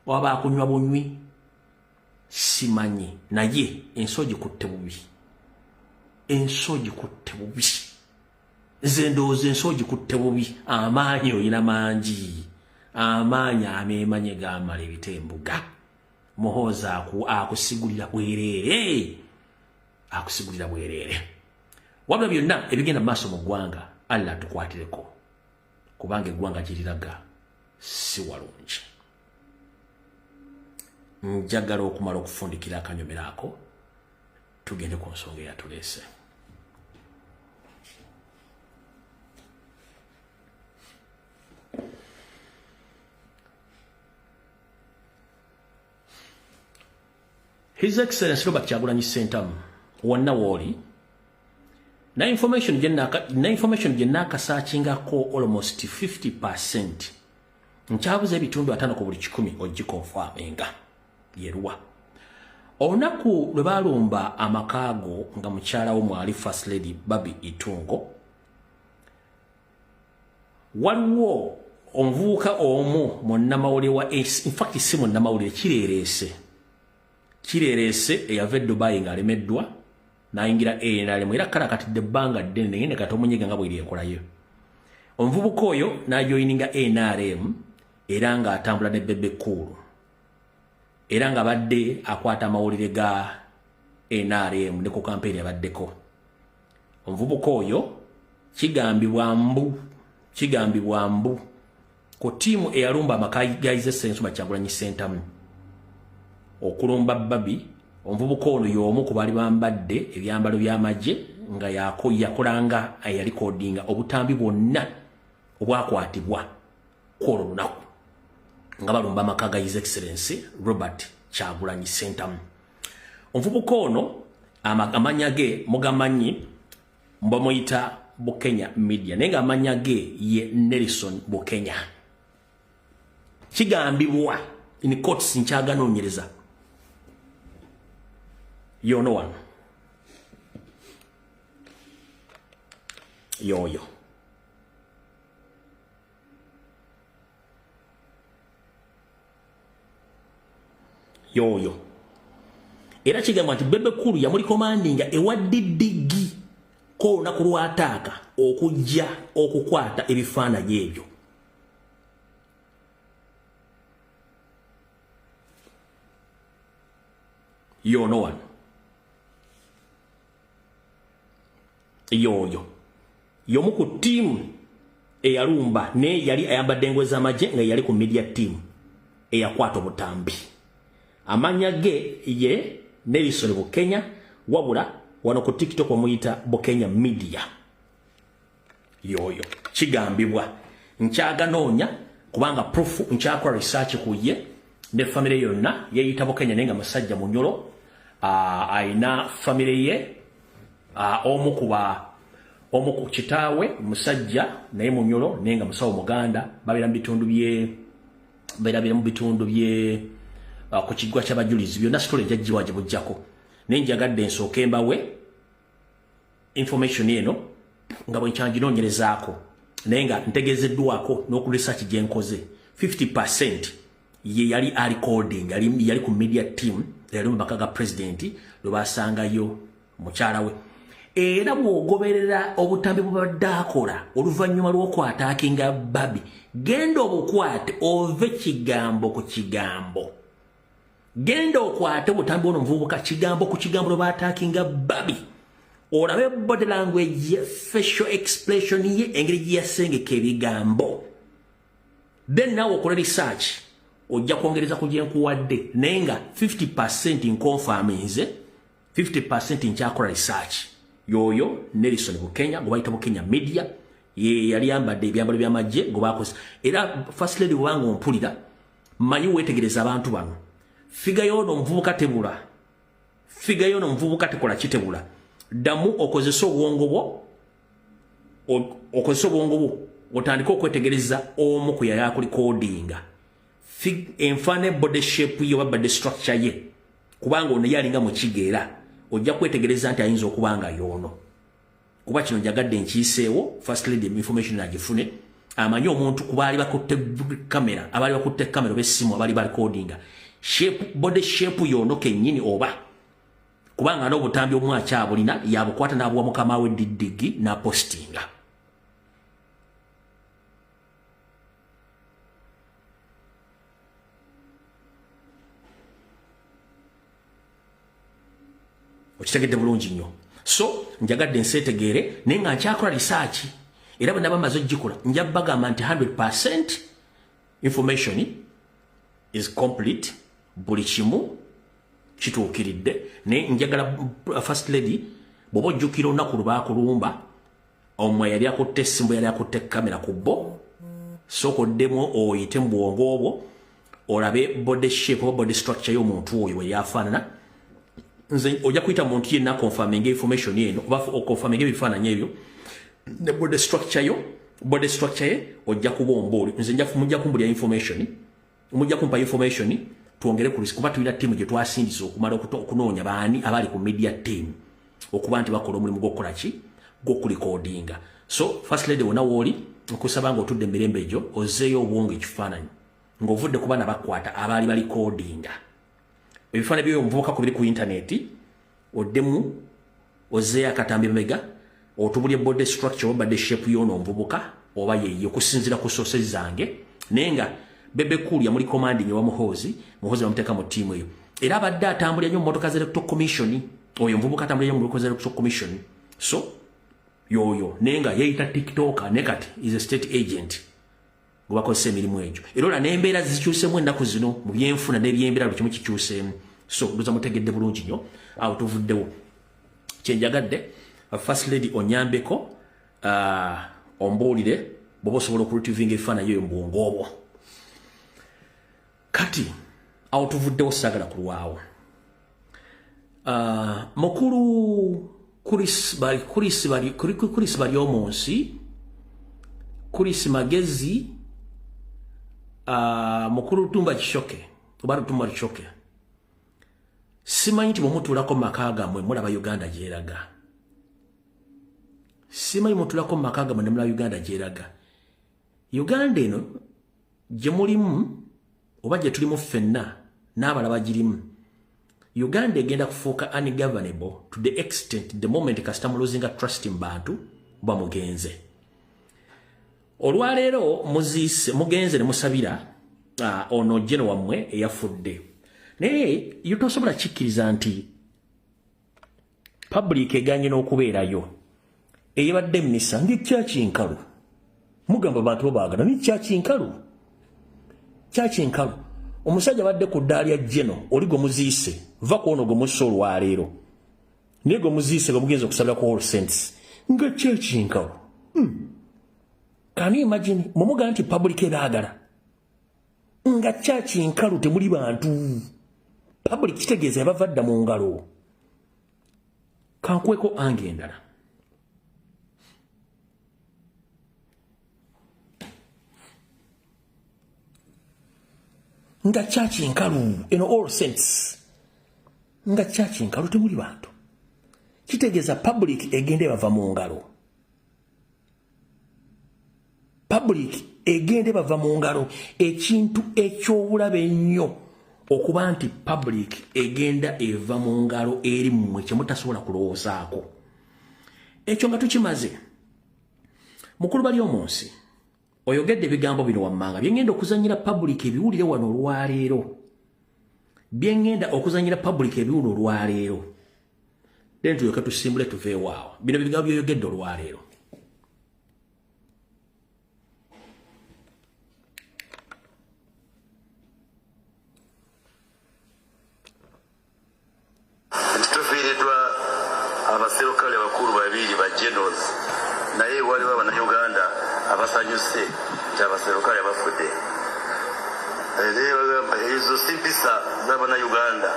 waba akunywa bunywi, simanyi, naye ensi ogikutte bubi, ensi ogikutte bubi. Nze ndowooza ensi ogikutte bubi. Amaanyi oyina mangi, amaanyi ameemanye gamala ebitembuga. Muhoozi akusigulira bwereere, akusigulira bwereere. Wabula byonna ebigenda mu maaso mu ggwanga, Allah atukwatireko, kubanga eggwanga giriraga si walungi. Njagala okumala okufundikira akanyomero ako, tugende ku nsonga eyatuleese. His Excellency Robert Kyagulanyi Ssentamu, wonna wooli, na information gye naakasaakingako almost 50%, nkyabuza ebitundu 50 ku buli 100 ogiconfirminga, yeruwa olunaku lwe baalumba amakaago nga mukyala wo mwali First Lady Barbie Itungo, waliwo omuvubuka omu munnamawulire wa, infact si munnamawulire, kireereese eyava e Dubai ng'alemeddwa n'ayingira NRM, era kale akatidde ebbanga ddene, naye ne kati omunyega nga bweri ekolayo. Omuvubuka oyo n'ajoyininga NRM era ng'atambula ne Bebe Cool, era ng'abadde akwata amawulire ga NRM ne ku kampeyini abaddeko. Omuvubuka oyo kigambibwa mbu ku ttiimu eyalumba amaka ga His Excellency Kyagulanyi Ssentamu okulumba Barbie, omuvubuka ono y'omu ku baali bambadde ebyambalo by'amagye nga yakolanga eyalikodinga obutambi bwonna obwakwatibwa kwolwo lunaku nga balumba amaka ga His Excellency Robert Kyagulanyi Ssentamu. Omuvubuka ono amannya ge mugamanyi, mbamuyita Bukenya Media, naye nga amannya ge ye Nelson Bukenya. Kigambibwa, in quotes, nkyaganoonyereza, yono wano yoyo. Yoyo era kigambwa nti Bebe Cool yamurecommendinga ewa DDG ko olunaku lw'ataaka okujja okukwata ebifaananyi ebyo. Yono wano yoyo yomu ku ttiimu eyalumba, naye yali ayambadde engoye z'amagye nga yali ku media team eyakwata obutambi. Amannya ge ye Nelson Bukenya, wabula wano ku TikTok omuyita Bukenya Media. Yoyo kigambibwa, nkyaganoonya kubanga proof nkyakola research ku ye ne famire yonna. Yeyita Bukenya naye nga musajja munyolo, ayina famire ye, omu ku kitaawe musajja naye munyolo naye nga musawo muganda. Babeera mu bitundu bye ku kiggwa ky'abajulizi. Byonna story njajjiwa gye bujjako, naye njagadde nsooke mbawe information eno nga bwe nkyanginoonyerezaako, naye nga ntegeezeddwako n'oku research gye nkoze, 50% ye yali arecording, yali ku media team yali mu maka ga president lwe basangayo mukyala we. Era bw'ogoberera obutambi bwebadde akola oluvannyuma lw'okwataakinga Barbie, genda obukwate ove kigambo ku kigambo, genda okwate obutambi buno omuvubuka kigambo ku kigambo lwe baataakinga Barbie. Olabe body language, facial expression ye, engeri gye yasengeka ebigambo. Then nawe okole research, ojja kwongereza ku gye nkuwadde, naye nga 50% nkonfaminze, 50% nkyakola research. Yoyo Nelson Bukenya gwe bayita Bukenya Media, ye yali yambadde ebyambalo by'amagye gwe bakoze. Era First Lady wange ompulira, mmanyi weetegereza abantu bano. Figure y'ono omuvubuka tebula, figure y'ono omuvubuka tekola kitebula. Ddamu okozese obwongo bwo, okozese obwongo bwo otandike okwetegereza omu ku yali akulikodinga enfaana, body shape ye oba body structure ye, kubanga ono ye alinga mukigeera. Ojja kwetegereza nti ayinza okuba nga y'ono. Kuba kino njagadde nkiyiseewo, First Lady information agifune, amanyi omuntu ku baali bakutte kamera, abaali bakutte kamera oba essimu, abaali balikodinga, shape, body shape y'ono kennyini, oba kubanga n'obutambi omu akyabulina, yabukwata n'abuwa mukama we diddigi n'apostinga. Okitegedde bulungi nnyo. So njagadde nseetegeere, naye nga nkyakola research, era bwe naba maze ogikola nja bagamba nti 100% information is complete, buli kimu kituukiridde. Naye njagala First Lady, bw'oba ojjukira olunaku lwe baakulumba, omwe yali akutte essimu, yali akutte kamera ku bo, sooka oddemu oyite mu bwongo obwo olabe body shape oba body structure y'omuntu oyo we yafaanana. Nze ojja kuyita muntu yenna confirming information eno oba oconfirming ebifaananyi ebyo ne body structure yo, body structure ye, ojja kuba ombuuli. Nze mujja kumbulya information, mujja kumpa information twongere ku, kuba tulina ttiimu gye twasindisa okumala okunoonya baani abali ku media team okuba nti bakola omulimu gw'okukola ki, gw'okulikodinga. So First Lady, wonna wooli, nkusaba nga otudde emirembe egyo ozzeeyo obwongo ekifaananyi ng'ovudde ku baana bakwata abaali balikodinga ebifaananyi byoyo omuvubuka ku biri ku intaneti, oddemu ozzeeyo akatambi mega otubulye body structure oba body shape y'ono omuvubuka oba yeye, okusinziira ku sources zange. Naye nga Bebe Cool yamuli commanding wa Muhoozi, Muhoozi bamuteeka mu ttiimu eyo, era abadde atambulira nnyo mu motoka za Electoral Commission. Oyo omuvubuka atambulira nnyo mu motoka za Electoral Commission. So yoyo, naye nga yeeyita TikToker, ne kati is a state agent gwe bakozesa emirimu egyo. Era ola n'embeera zikyuseemu ennaku zino mu byenfuna n'ebyembeera, buli kimu kikyuseemu. So ndoza mutegedde bulungi nnyo. Awo tuvuddewo. Kyenjagadde, First Lady, onyambeko ombuulire bw'oba osobola okuretrievinga ebifaananyi eyo mu bwongo obwo. Kati awo tuvuddewo, saagala kulwawo. Mukulu Chris bali, Chris bali, Chris bali omunsi, Chris Magezi, mukulu Tumba Kishoke oba Tumba Kishoke, simanyi nti bwemutuulako mu maka gammwe mulaba Uganda gyeraga. Simanyi mutuulako mu maka gammwe ne mulaba Uganda gyeraga. Uganda eno gye mulimu oba gye tulimu ffenna n'abalaba girimu, Uganda egenda kufuuka ungovernable to the extent the moment kasita mulosinga trust mu bantu oba mugenze. Olwaleero muziise, mugenze ne musabira ono jeno wammwe eyafudde, naye yo tosobola kikkiriza nti public eganye n'okubeerayo eyebadde emisa ng'ekyaki nkalu. Mugamba bantu babaagala, ni kyaki nkalu, kyaki nkalu. Omusajja badde ku ddaala lya jeno oli gwe muziise, va ku ono gwe mussa olwaleero, naye gwe muziise gwe mugenza okusabira ku All Saints nga kyaki nkalu. Can you imagine? Mumugamba nti public ebaagala nga kyaki nkalu, temuli bantu. Public kitegeeza yabava dda mu ngalo. Kankweko ange endala. Nga kyaki nkalu eno All Saints, nga kyaki nkalu, temuli bantu, kitegeeza public egenda ebava mu ngalo. Public egenda ebava mu ngalo. Ekintu ekyobulabe ennyo okuba nti public egenda eva mu ngalo eri mmwe kyemutasobola kulowoozaako. Ekyo nga tukimaze, mukulu bali omunsi oyogedde ebigambo bino wammanga byengenda okuzanyira public ebiwulire wano olwaleero, byengenda okuzanyira public ebiwulire olwaleero. Then tulyoke tusimbule tuveewo awo. Bino bigambo byoyogedde olwaleero. Nti tufiiriddwa abaserikale bakulu babiri ba generals, naye waliwo Abannayuganda abasanyuse nti abaserikale bafudde. Era bagamba ezo si mpisa z'Abannayuganda,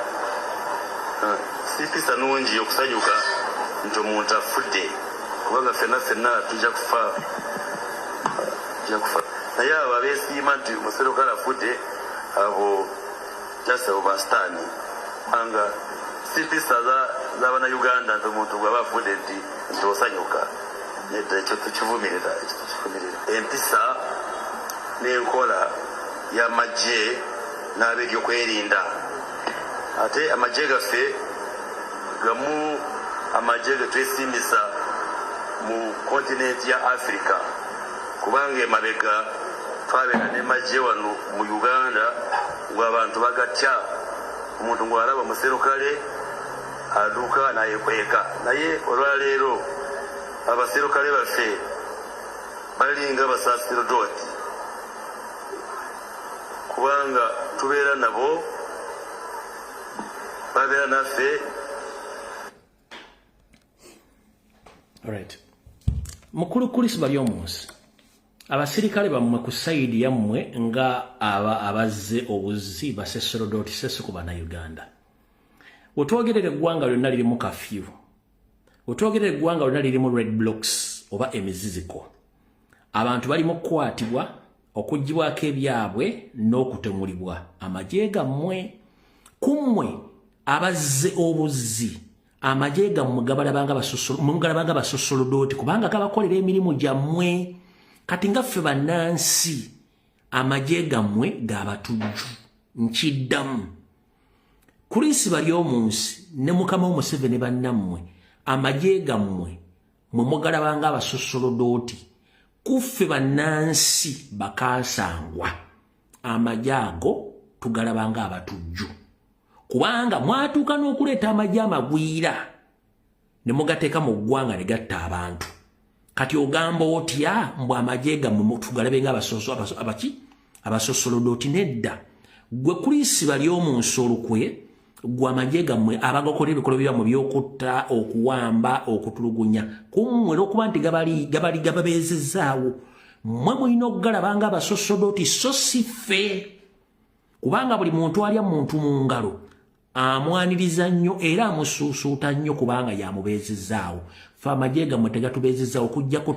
si mpisa nungi okusanyuka nti omuntu afudde, kubanga ffenna ffenna tujja kufa, tujja kufa. Naye abo abeesiima nti omuserikale afudde, abo just abo basitaani, kubanga si mpisa z'Abannayuganda nti omuntu bw'aba afudde nti osanyuka. Nedda, ekyo tukivumirira, ekyo tukivumirira. Empisa n'enkola y'amagye n'ab'ebyokwerinda, ate amagye gaffe gamu amagye ge twesiimisa mu kontinenti ya Africa, kubanga emabega twabeera n'emagye wano mu Uganda ng'abantu bagatya, omuntu ng'alaba muserukale adduka nayekweka. Naye olwaleero abaserukale baffe balinga basaserodooti, kubanga tubeera nabo, babeera naffe. Alright. Mukulu Chris Baryomunsi, abasirikale bammwe ku side yammwe nga aba abazze obuzzi baseserodoti sese ku Bannayuganda. Wetwogerera eggwanga lyonna lirimu kafyu. Wetwogerera eggwanga lyonna lirimu red blocks oba emiziziko. Abantu bali mu kukwatibwa, okuggyibwako ebyabwe n'okutemulibwa. Amagye gammwe kummwe abazze obuzzi, amagye gammwe gabalabanga basosolodoti kubanga gabakolera emirimu gyammwe. Kati nga ffe bannansi, amagye gammwe g'abatujju. Nkiddamu, Chris Baryomunsi ne mukama Museveni bannammwe, amagye gammwe mwe mugalabanga abasosolodoti, kuffe bannansi bakansangwa, amagye ago tugalabanga abatujju, kubanga mwatuuka n'okuleeta amagye amagwira ne mugateeka mu ggwanga ne gatta abantu. Kati ogamba otya mbw amagye gammwe tugalabe nga abasosolodoti? Nedda, gwe Chris Baryomunsi olukwe, gwe amagye gammwe abagakola ebikolwa byammwe by'okutta, okuwamba, okutulugunya, kummwe olw'okuba nti gabali gababeezezaawo, mmwe mulina okugalaba nga abasosodoti, so si ffe, kubanga buli muntu alya muntu mu ngalo amwaniriza nnyo era amusuusuuta nnyo kubanga yamubeezezaawo. Ffe amagye gammwe tegatubeezezaawo okuggyako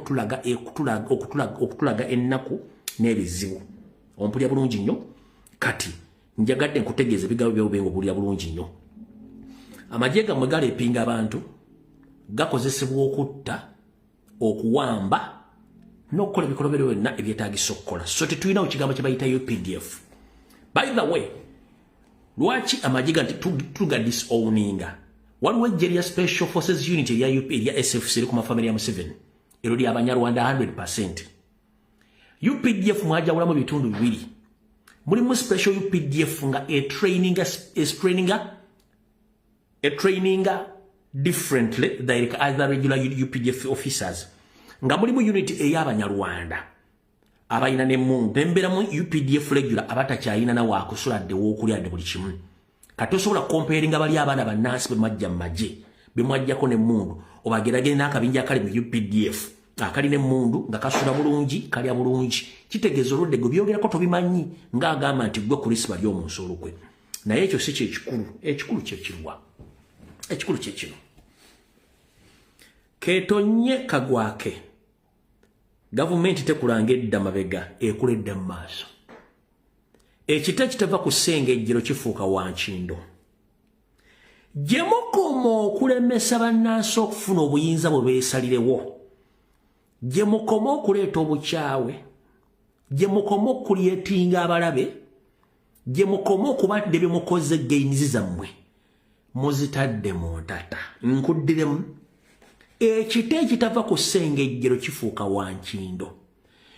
okutulaga ennaku n'ebizibu. Ompulya bulungi nnyo? Kati njagadde nkutegeeza ebigambo by'obubengo, obulya bulungi nnyo. Amagye gammwe galeepinga abantu, gakozesebwa okutta, okuwamba n'okukola ebikolobero byonna ebyetaagisa okukola. So tetulinawo kigambo kye bayita UPDF. By the way, lwaki amagye ga tuga disowninga? Waliwo eggye lya Special Forces Unit erya UP, erya SFC, eri ku mafamily ya Museveni, eryo ly'Abanyarwanda 100%. UPDF mwajawulamu ebitundu bibiri. Mulimu special UPDF nga e traininga differently than other regular UPDF officers, nga mulimu unit ey'Abanyarwanda abalina n'emmundu, nembeeramu UPDF regular abatakyalina na waakusula dde w'okulya dde buli kimu. Kati osobola comparinga bali abaana bannansi be mwajja mu magye, be mwajjako n'emmundu, obageragere n'akabinja akali mu UPDF akalina emmundu nga kasula bulungi, kalya bulungi? Kitegeeza olwedde gwe byogerako tobimanyi, ng'agamba nti gwe Chris Baryomunsi olukwe. Naye ekyo si kyekikulu. Ekikulu kyekirwa, ekikulu kyekino: keetonye kagwake. Gavumenti tekulanga edda mabega, ekula edda mu maaso. Ekita kitava ku ssengejjero kifuuka wankindo. Gye mukoma okulemesa bannansi okufuna obuyinza bwe beesalirewo, gye mukoma okuleeta obukyawe, gye mukoma okucreatinga abalabe, gye mukoma okubadde bye mukoze, gains zammwe muzitadde mu ntata. Nkuddiremu: ekita ekitava ku ssengejjero kifuuka wankindo.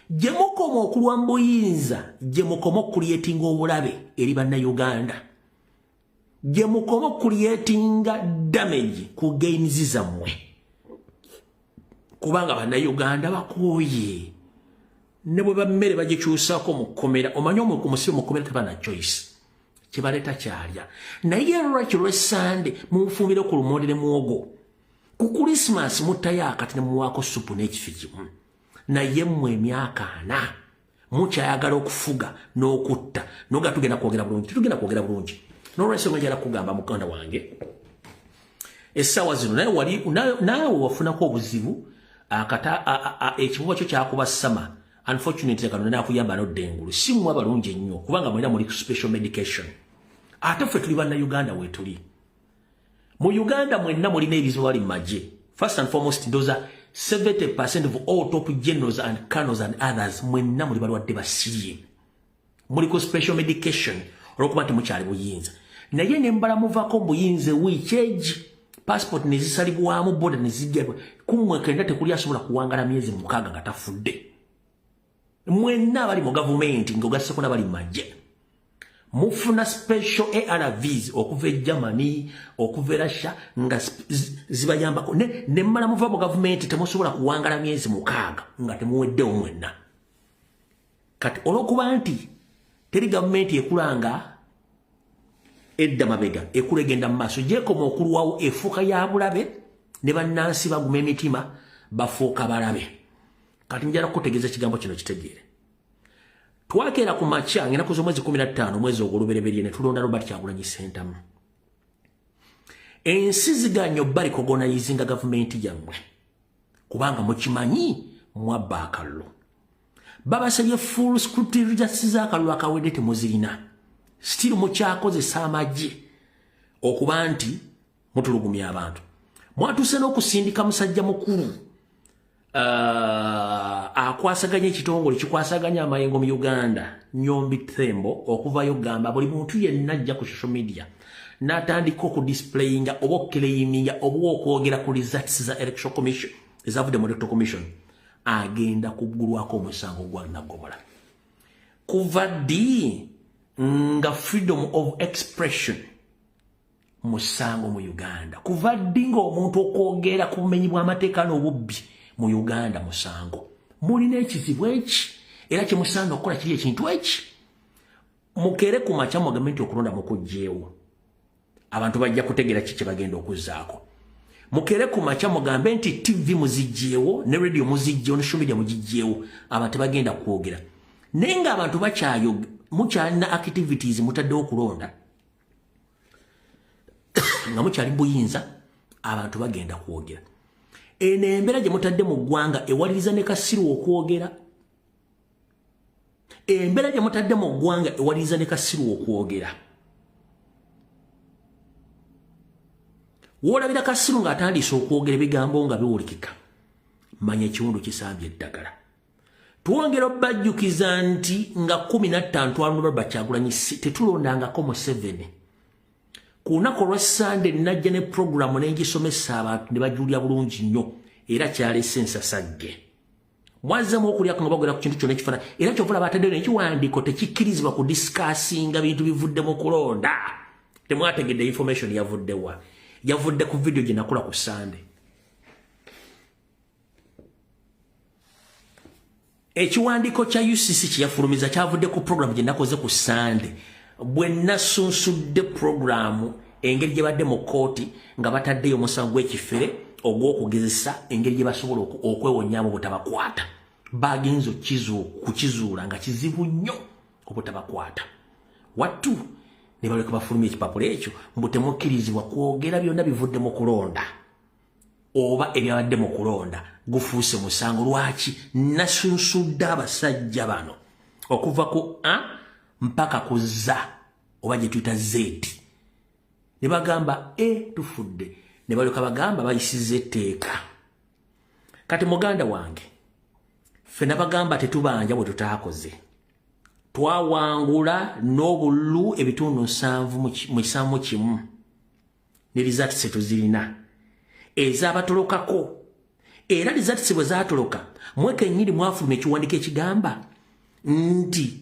Gye mukoma okulwa mu buyinza, gye mukoma okucreatinga obulabe eri Bannayuganda. Gye mukoma okucreatinga damage ku gains zammwe, kubanga Bannayuganda bakooye. Ne bwe bammere bagikyusako mu kkomera, omanyi omusibe mu kkomera teba na choice, kibaleeta kyalya. Naye lwaki lwesande mumufumbire ku lumonde ne muwogo, ku Christmas muttayo akati ne muwaako supu n'ekifi kimu? Naye mmwe emyaka 40 mukyayagala okufuga n'okutta noga. Tugenda kwogera bulungi, tetugenda kwogera bulungi. N'olwensonga njala kugamba muganda wange, essaawa zino naye wali naawe wafunako obuzibu, akata ekibuba kyo kyakuba sama. Unfortunately, kano nakuyamba nodda engulu. Si mmwe abalungi ennyo, kubanga mwena muli special medication, ate ffe tuli Bannayuganda. Weetuli mu Uganda, mwenna mulina ebizibu. Bali mu magye, first and foremost, ndoza 70% of all top generals and colonels and others, mwenna muli balwadde basirye, muliko special medication olwokuba nti mukyali buyinza. Naye ne mbala muvaako mubuyinza wiiki egi, passport nezisalibwamu, boda nezijjabwa kummwe kenda, tekuli asobola kuwangala myezi 6 nga tafudde. Mwenna abali mu gavumenti ng'ogasseko n'abali mu magye, mufuna special ARVs okuva e Germany, okuva e Russia, nga zibayambako. Ne mmala muva mu gavumenti, temusobola kuwangala myezi 6 nga temuweddewo mwenna. Kati olw'okuba nti teri gavumenti ekulanga edda mabega, ekula egenda mu maaso, gyekoma okulwawo efuuka ya bulabe, ne bannansi baguma emitima, bafuuka balabe. Kati njala kukutegeeza ekigambo kino, kitegeere. Twakeera ku makya ng'ennaku z'omwezi 15 omwezi ogw'olubereberye ne tulonda Robert Kyagulanyi Ssentamu. Ensi ziganya obba recognizinga gavumenti yammwe kubanga mukimanyi mwabba akalulu. Babasabye full script results z'akalulu akawedde, temuzirina. Still mukyakozesa amagye okuba nti mutulugumya abantu. Mwatuuse n'okusindika musajja mukulu akwasaganya ekitongole kikwasaganya amayengo mu Uganda, Nyombi Thembo, okuvayo gamba buli muntu yenna ajja ku social media n'atandika okudisplayinga oba okuclaiminga oba okwogera ku results za Electoral Commission ezavudde mu Electoral Commission, agenda kuggulwako omusango gwa naggomola. Kuva ddi nga freedom of expression musango mu Uganda? Kuva ddi ng'omuntu okwogera ku bumenyi bw'amateeka n'obubbi mu Uganda musango? Mulina ekizibu eki, era kyemusaana okukola kiri ekintu eki: mukeere ku makya mugambe nti okulonda mukuggyeewo, abantu bajja kutegeera ki kye bagenda okuzzaako. Mukeere ku makya mugambe nti TV muziggyeewo, ne radio muziggyeewo, ne social media mugiggyeewo, abantu tebagenda kwogera. Naye ng'abantu bakyayo, mukyalina activities, mutaddewo okulonda nga mukyali buyinza, abantu bagenda kwogera. Eno embeera gye mutadde mu ggwanga ewaliriza ne kasiru okwogera. Embeera gye mutadde mu ggwanga ewaliriza ne kasiru okwogera. Woolabira kasiru ng'atandise okwogera ebigambo nga biwulikika, manya ekiwundu kisambye eddagala. Twongera obbajjukiza nti nga 15 twalonda Robert Kyagulanyi, tetulondangako Museveni. Ku lunaku olwa Sande najja ne puroguramu nengisomesa abantu ne bajulya bulungi nnyo, era kyalese ensasagge. Mwazzemu okulyako nga bagwera ku kintu kyonna ekifaanana, era kyova olaba ataddeyo n'ekiwandiiko tekikkirizibwa kudiscussinga bintu bivudde mu kulonda. Temwategedde information yavuddewa? Yavudde ku video gye nakola ku Sande. Ekiwandiiko kya UCC kyeyafulumiza kyavudde ku program gye nakoze ku Sande, bwe nasunsudde programu engeri gye badde mu kkooti nga bataddeyo omusango gw'ekifere ogw'okugezesa, engeri gye basobola okwewonyaamu obutabakwata. Bagenze kukizuula nga kizibu nnyo obutabakwata wattu, ne baleka bafulumya ekipapula ekyo mbu temukkirizibwa kwogera byonna bivudde mu kulonda oba ebyabadde mu kulonda, gufuuse musango. Lwaki nasunsudde abasajja bano okuva ku a mpaka ku za oba gye tuyita Z, ne bagamba e tufudde, ne balyoka bagamba bayisiza etteeka. Kati muganda wange, ffe nabagamba tetubanja bwe tutaakoze. Twawangula n'obululu ebitundu 71 ne results tuzirina ezabatolokako. Era results bwe zaatoloka, mwe kennyini mwafuluma ekiwandiiko ekigamba nti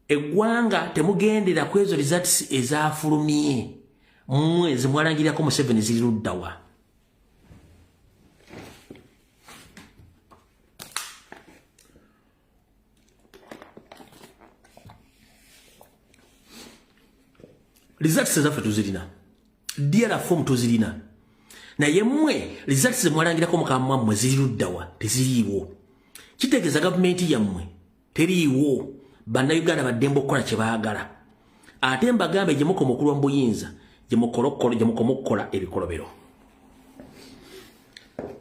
Eggwanga temugendera ku ezo results ezafulumye mmwe zemwalangirirako Museveni ziri luddawa? Results ezaffe tuzirina, DR form tuzirina, naye mmwe results zemwalangirako mukama mwammwe ziri luddawa? Teziriiwo. Kitegeeza gavumenti yammwe teriiwo. Bannayuganda baddembe okukola kye baagala. Ate mbagambe, gye mukoma okulwa mu buyinza, gye mukoma okukola ebikolobero.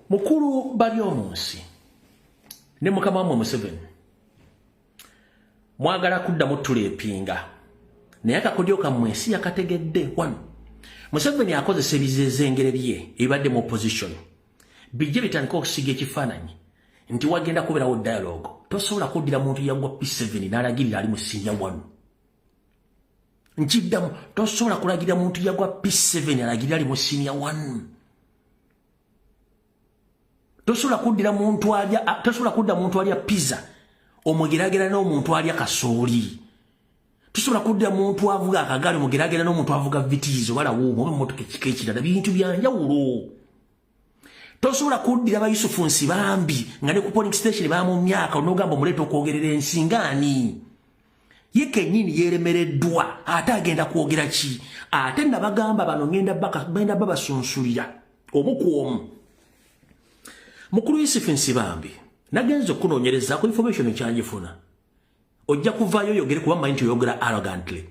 Mukulu bali omunsi ne mukama wammwe Museveni mwagala kuddamu tuleepinga, naye akakodyo kammwe ensi yakategedde. Wano Museveni akozesa ebizezengere bye ebibadde mu opposition bijje bitandika okusiga ekifaananyi nti wagenda kubeerawo dialogue. Tosobola kuddira muntu yagwa P7 n'alagirira ali mu senior 1. Nkiddamu, tosobola kulagirira muntu yagwa P7 alagirira ali mu senior 1. Tosobola kuddira muntu alya, tosobola kudda muntu alya pizza omugeragera n'omuntu alya kasooli. Tosobola kuddira muntu avuga akagaali omugeragera n'omuntu avuga Vitz oba lawuuma oba emmotoka ekika ekirala. Bintu byanjawulo. Tosobola kuddira ba Yusufu Nsibambi nga ne ku polling station bamu myaka onogamba omuleeta okwogerera ensi ngaani? Ye kennyini yeeremereddwa, ate agenda kwogera ki? Ate nabagamba bano ngenda babasunsulira omu ku omu. Mukulu Yusufu Nsibambi, nagenza okunoonyereza ku information kyangifuna, ojja kuvaayo oyogere kuba mmanyi nti oyogera arrogantly.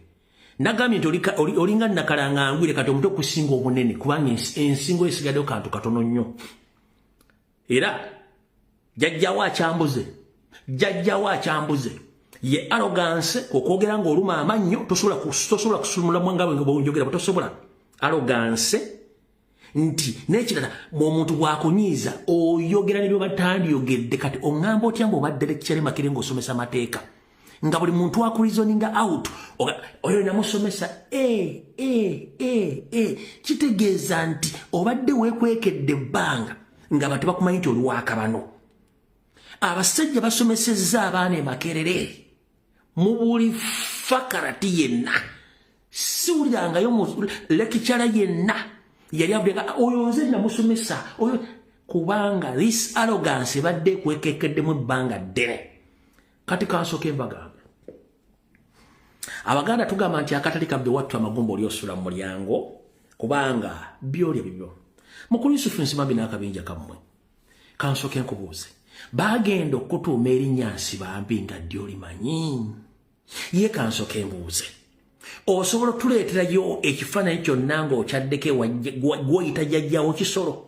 Nagambye nti olinga nakalanga ngwire kati omutwe okusinga obunene, kubanga ensingo esigaddeyo kantu katono nnyo. Era jjajjawo akyambuze, jjajjawo akyambuze ye arrogance okwogera ng'oluma amannyo. Tosobola kusumulamu nga bwonjogera, tosobola. Arrogance nti n'ekirala, omuntu bw'akunyiiza oyogera ne byobatandiyogedde. Kati oŋŋamba otya ng'obadde lecturer Makerere ng'osomesa amateeka, nga buli muntu akureasoninga out oyo namusomesa e e e e? Kitegeeza nti obadde weekwekedde ebbanga nga abantu bakumanyi nti oli wakabano. Abasajja basomesezza abaana e Makerere mu buli faculty yenna, siwulirangayo lecturer yenna yali avudde oyo nze namusomesa oyo, kubanga this arrogance ebadde ekwekekeddemu ebbanga ddene. Kati kansooke mbagambe, Abaganda tugamba nti akatali kabbe wattu amagumba oli osula mu mulyango, kubanga byolya bibyo. Mukulu Yusufu Nsibambi n'akabinja kammwe, kansooke nkubuuze, bagenda okutuuma erinnya Nsibambi nga ddi olimanyi? Ye kansooke mbuuze, osobola otuleeterayo ekifaananyi kyonna ng'okyaddeko gwoyita jjajjawo kisolo?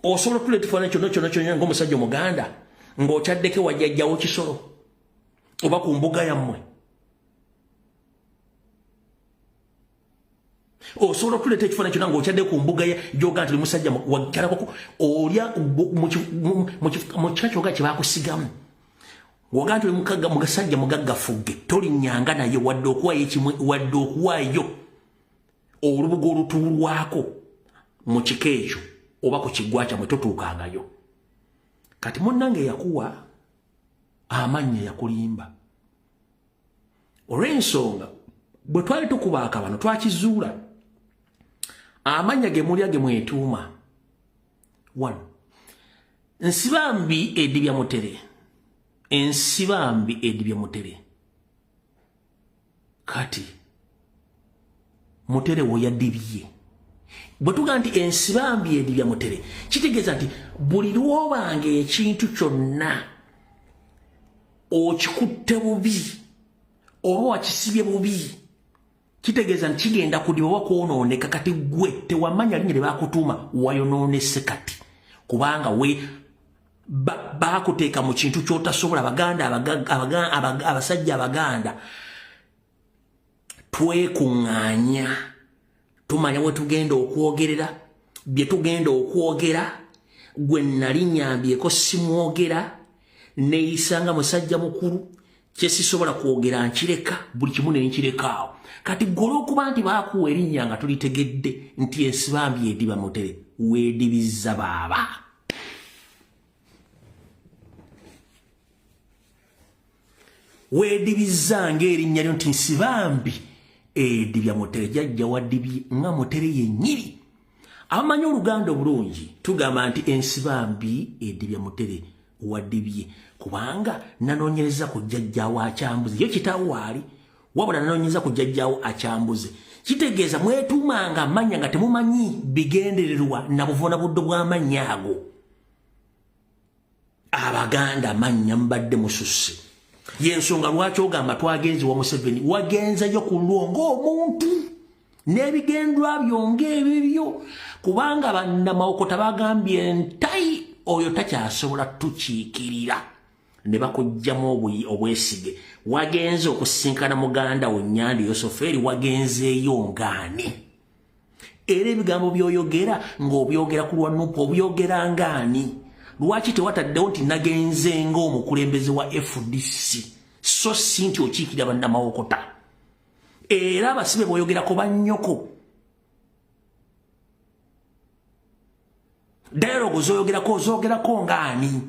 Osobola okutuleeta ekifaananyi kyonna kyonna kyonna ng'omusajja Omuganda ng'okyaddeko wajjajjawo kisolo oba ku mbuga yammwe? Osobola okuleeta ekifaananyi kyonna ng'okyadde ku mbuga gyoga nti oli musajja wakyalako olya mu kika kyoga kye bakusigamu, ng'ogaa nti oli musajja mugaggafugge, tolinnyanga naye wadde okuwaayo ekimwe, wadde okuwaayo olubugo olutuulwako mu kika ekyo oba ku kiggwa kyammwe, totuukangayo. Kati munnange, yakuwa amannya yakulimba olw'ensonga bwe twali tukuba akabano twakizuula amannya ge mulya ge mwetuuma. One, Nsibambi edibya mutere, Ensibambi edibya mutere. Kati mutere woyadibye, bwe tugaa nti Ensibambi edibya mutere, kitegeeza nti buli lwobanga ekintu kyonna okikutte bubi oba wakisibye bubi, kitegeeza nti kigenda kudiba oba kwonooneka. Kati gwe tewamanya linnya lye bakutuuma, wayonoonese kati, kubanga we bakuteeka mu kintu kyotasobola. Abaganda, abasajja Abaganda twekuŋŋaanya, tumanya we tugenda okwogerera bye tugenda okwogera. Gwe nali nyambyeko simwogera, neeyisanga musajja mukulu, kyesisobola kwogera nkireka, buli kimu nenkireka awo. Kati gwe olwokuba nti baakuwa erinnya nga tulitegedde nti Ensibambi ediba mutere, weedibizza baaba. Weedibizza ng'erinnya lyo nti Nsibambi edibya Mutere, jjajja wadibye nga Mutere yennyini. Abamanyi Oluganda obulungi tugamba nti Ensibambi edibya Mutere, wadibye kubanga nanoonyereza ku jjajjaawo Akyambuze, yo kitaawo waali, wabula nanoonyereza ku jjajjaawo Akyambuze. Kitegeeza mwetuumanga amannya nga temumanyi bigendererwa na buvuna buddo bw'amannya ago. Abaganda amannya mubadde mususse. Yensonga lwaki ogamba twagenze wa Museveni, wagenzeyo ku lwo ng'omuntu n'ebigendwa byo ng'ebibyo, kubanga bannamawokota bagambye ntayi oyo takyasobola tukiikirira, ne bakuggyamu obwesige. Wagenze okusinkana muganda wo Nyandi Yosoferi, wagenzeeyo ngaani? Era ebigambo by'oyogera ng'obyogera ku lwa NUP, obyogera ngaani? Lwaki tewataddewo nti nagenze ng'omukulembeze wa FDC, so si nti okiikirira bannamawokota? Era abasibe bw'oyogerako bannyoko. Dialogue zoyogerako ozogerako ngaani?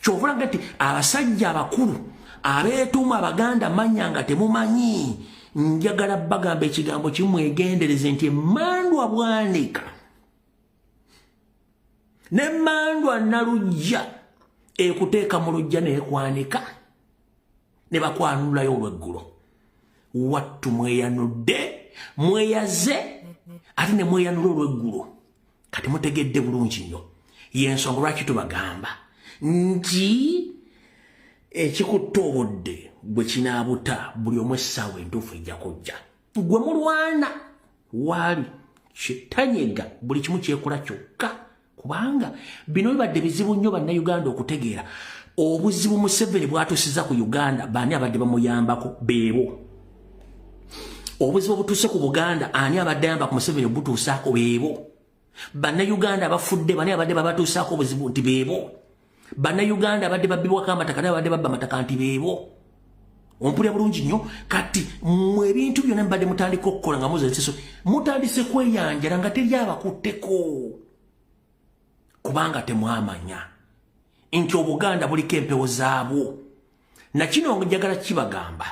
Kyovulaga nti abasajja abakulu abeetuuma Abaganda manya nga temumanyi. Njagala bagamba ekigambo kimwegendereze nti emmandwa Bwanika n'emmandwa Nalujja ekuteeka mu lujja n'ekwanika ne bakwanulayo olweggulo. Wattu mweyanudde, mweyaze, ate ne mweyanula olweggulo. Kati mutegedde bulungi nnyo yensonga lwaki tubagamba nti ekikutta obudde bwe kinaabuta, buli omu essaawa entuufu ejja kujja. Gwe mulwana waali kitanyega, buli kimu kyekola kyokka, kubanga bino bibadde bizibu nnyo Bannayuganda okutegeera obuzibu Museveni bwatusiza ku Uganda. Baani abadde bamuyambako? Beebo. Obuzibu obutuuse ku Buganda, ani abadde ayamba ku Museveni obutuusaako? Beebo. Bannayuganda abafudde, bani abadde babatuusaako obuzibu? Nti beebo. Bannayuganda abadde babbibwako amataka, naye abadde babba amataka, nti beebo. Ompulira bulungi nnyo? Kati mmwe ebintu byonna mubadde mutandika okukola nga muza ensiso, mutandise kweyanjala nga teri abakutteko, kubanga temwamanya nti Obuganda buliko empewo zaabwo. Nakino njagala kibagamba,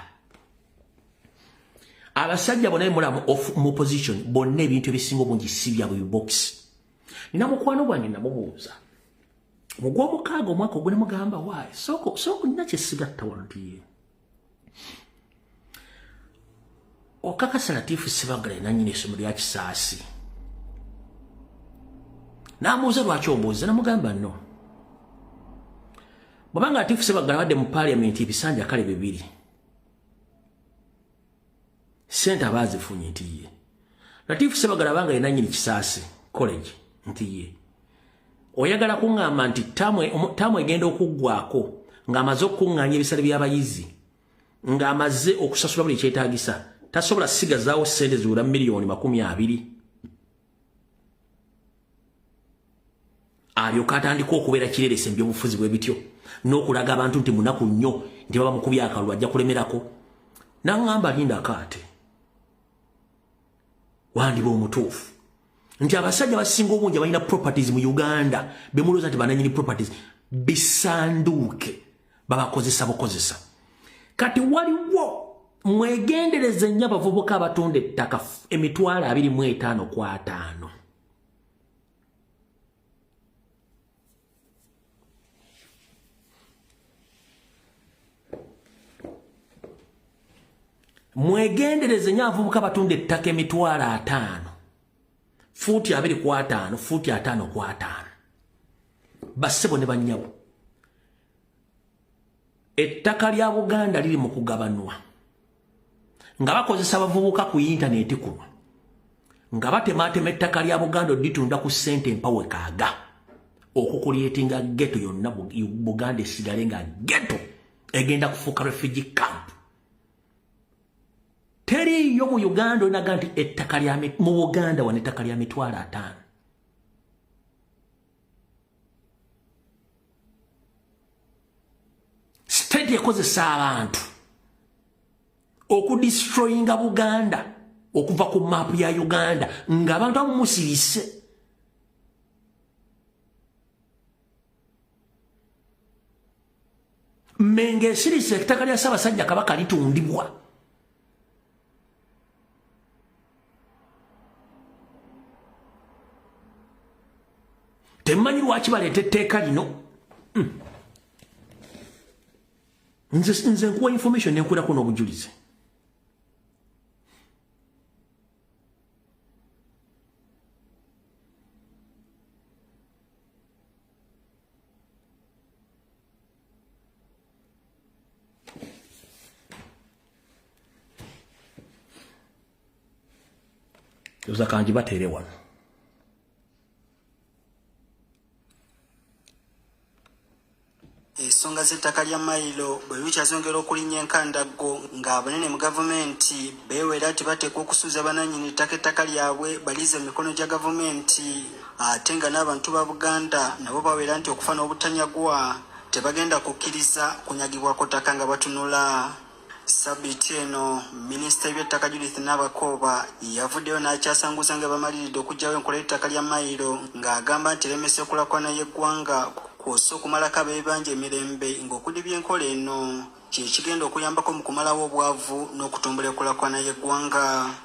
abasajja bonna bemulamu mu opposition bonna, ebintu ebisinga obungi si byabwe, bibokisi. Nina mukwano gwange, namubuuza mu gwomukaaga omwaka ogwo, nemugamba, "Waayi, soko soko, nina kyesigatta wano." Nti ye okakasa Latifu Sebagala nanyini essomero lya Kisaasi? Namubuuza, "Lwaki ombuuza?" Namugamba, "No, bwabanga Latifu Sebagala abadde mu paliamenti ebisanja kale bibiri, sente aba azifunye?" Nti ye. "Latifu Sebagala abanga yenanyini Kisaasi College?" Nti ye. "Oyagala kuŋŋamba nti taamu egenda okuggwako ng'amaze okukuŋŋaanya ebisale by'abayizi, ng'amaze okusasula buli kyetaagisa, tasobola sigazaawo sente ziwera miliyoni 20, alyoka atandika okubeera kirerese mu byobufuzi bwe bityo n'okulaga abantu nti munaku nnyo, nti baba mukubye akalulu ajja kulemerako?" Naŋŋamba, "Lindako, ate wandiba omutuufu nti abasajja basinga obungi balina properties mu Uganda, bemulowooza nti bananyini properties, bisanduuke babakozesa bukozesa." Kati waliwo, mwegendereze nnyo abavubuka abatunda ettaka 25,000 ku 50. Mwegendereze nnyo abavubuka batunda ettaka 50,000, fuuti 25, fuuti 50 ku 50. Bassebo ne bannyabo, ettaka lya Buganda liri mu kugabanwa nga bakozesa abavubuka ku intaneti kuno, nga batematema ettaka lya Buganda oditunda ku ssente empawekaaga, okucreatinga ghetto yonna. Buganda esigale nga ghetto, egenda kufuuka refugee camp. Teriiyo mu Uganda olinaga nti ettaka lya mu Buganda wano ettaka lya 50,000. State ekozesa abantu okudestroyinga Buganda okuva ku maapu ya Uganda, ng'abantu amu musirise. Mmengo esirise, ettaka lya Ssaabasajja Kabaka litundibwa. Temmanyi lwaki baleeta etteeka lino. Nze nkuwa information nenkulako n'obujulizi. Yoza kanji bateere wano. Ensonga z'ettaka lya mayiro bwe bikyazongera okulinnya enkandaggo, ng'abanene mu gavumenti beewera nti bateekwa okusuuza bannannyini ttaka ettaka lyabwe balize mu mikono gya gavumenti, ate nga n'abantu ba Buganda nabo bawera nti okufa n'obutanyagwa tebagenda kukkiriza kunyagibwako ttaka nga batunula. Sabbiiti eno minisita w'ebyettaka Judith Nabakooba yavuddeyo n'akyasanguza nga bamaliridde okuggyawo enkola y'ettaka lya mayiro, ng'agamba nti eremesa enkulaakulana y'eggwanga kw'ossa okumalako ab'ebibanja emirembe, ng'okudibya enkola eno kye kigenda okuyambako mu kumalawo obwavu n'okutumbula enkulaakulana y'eggwanga.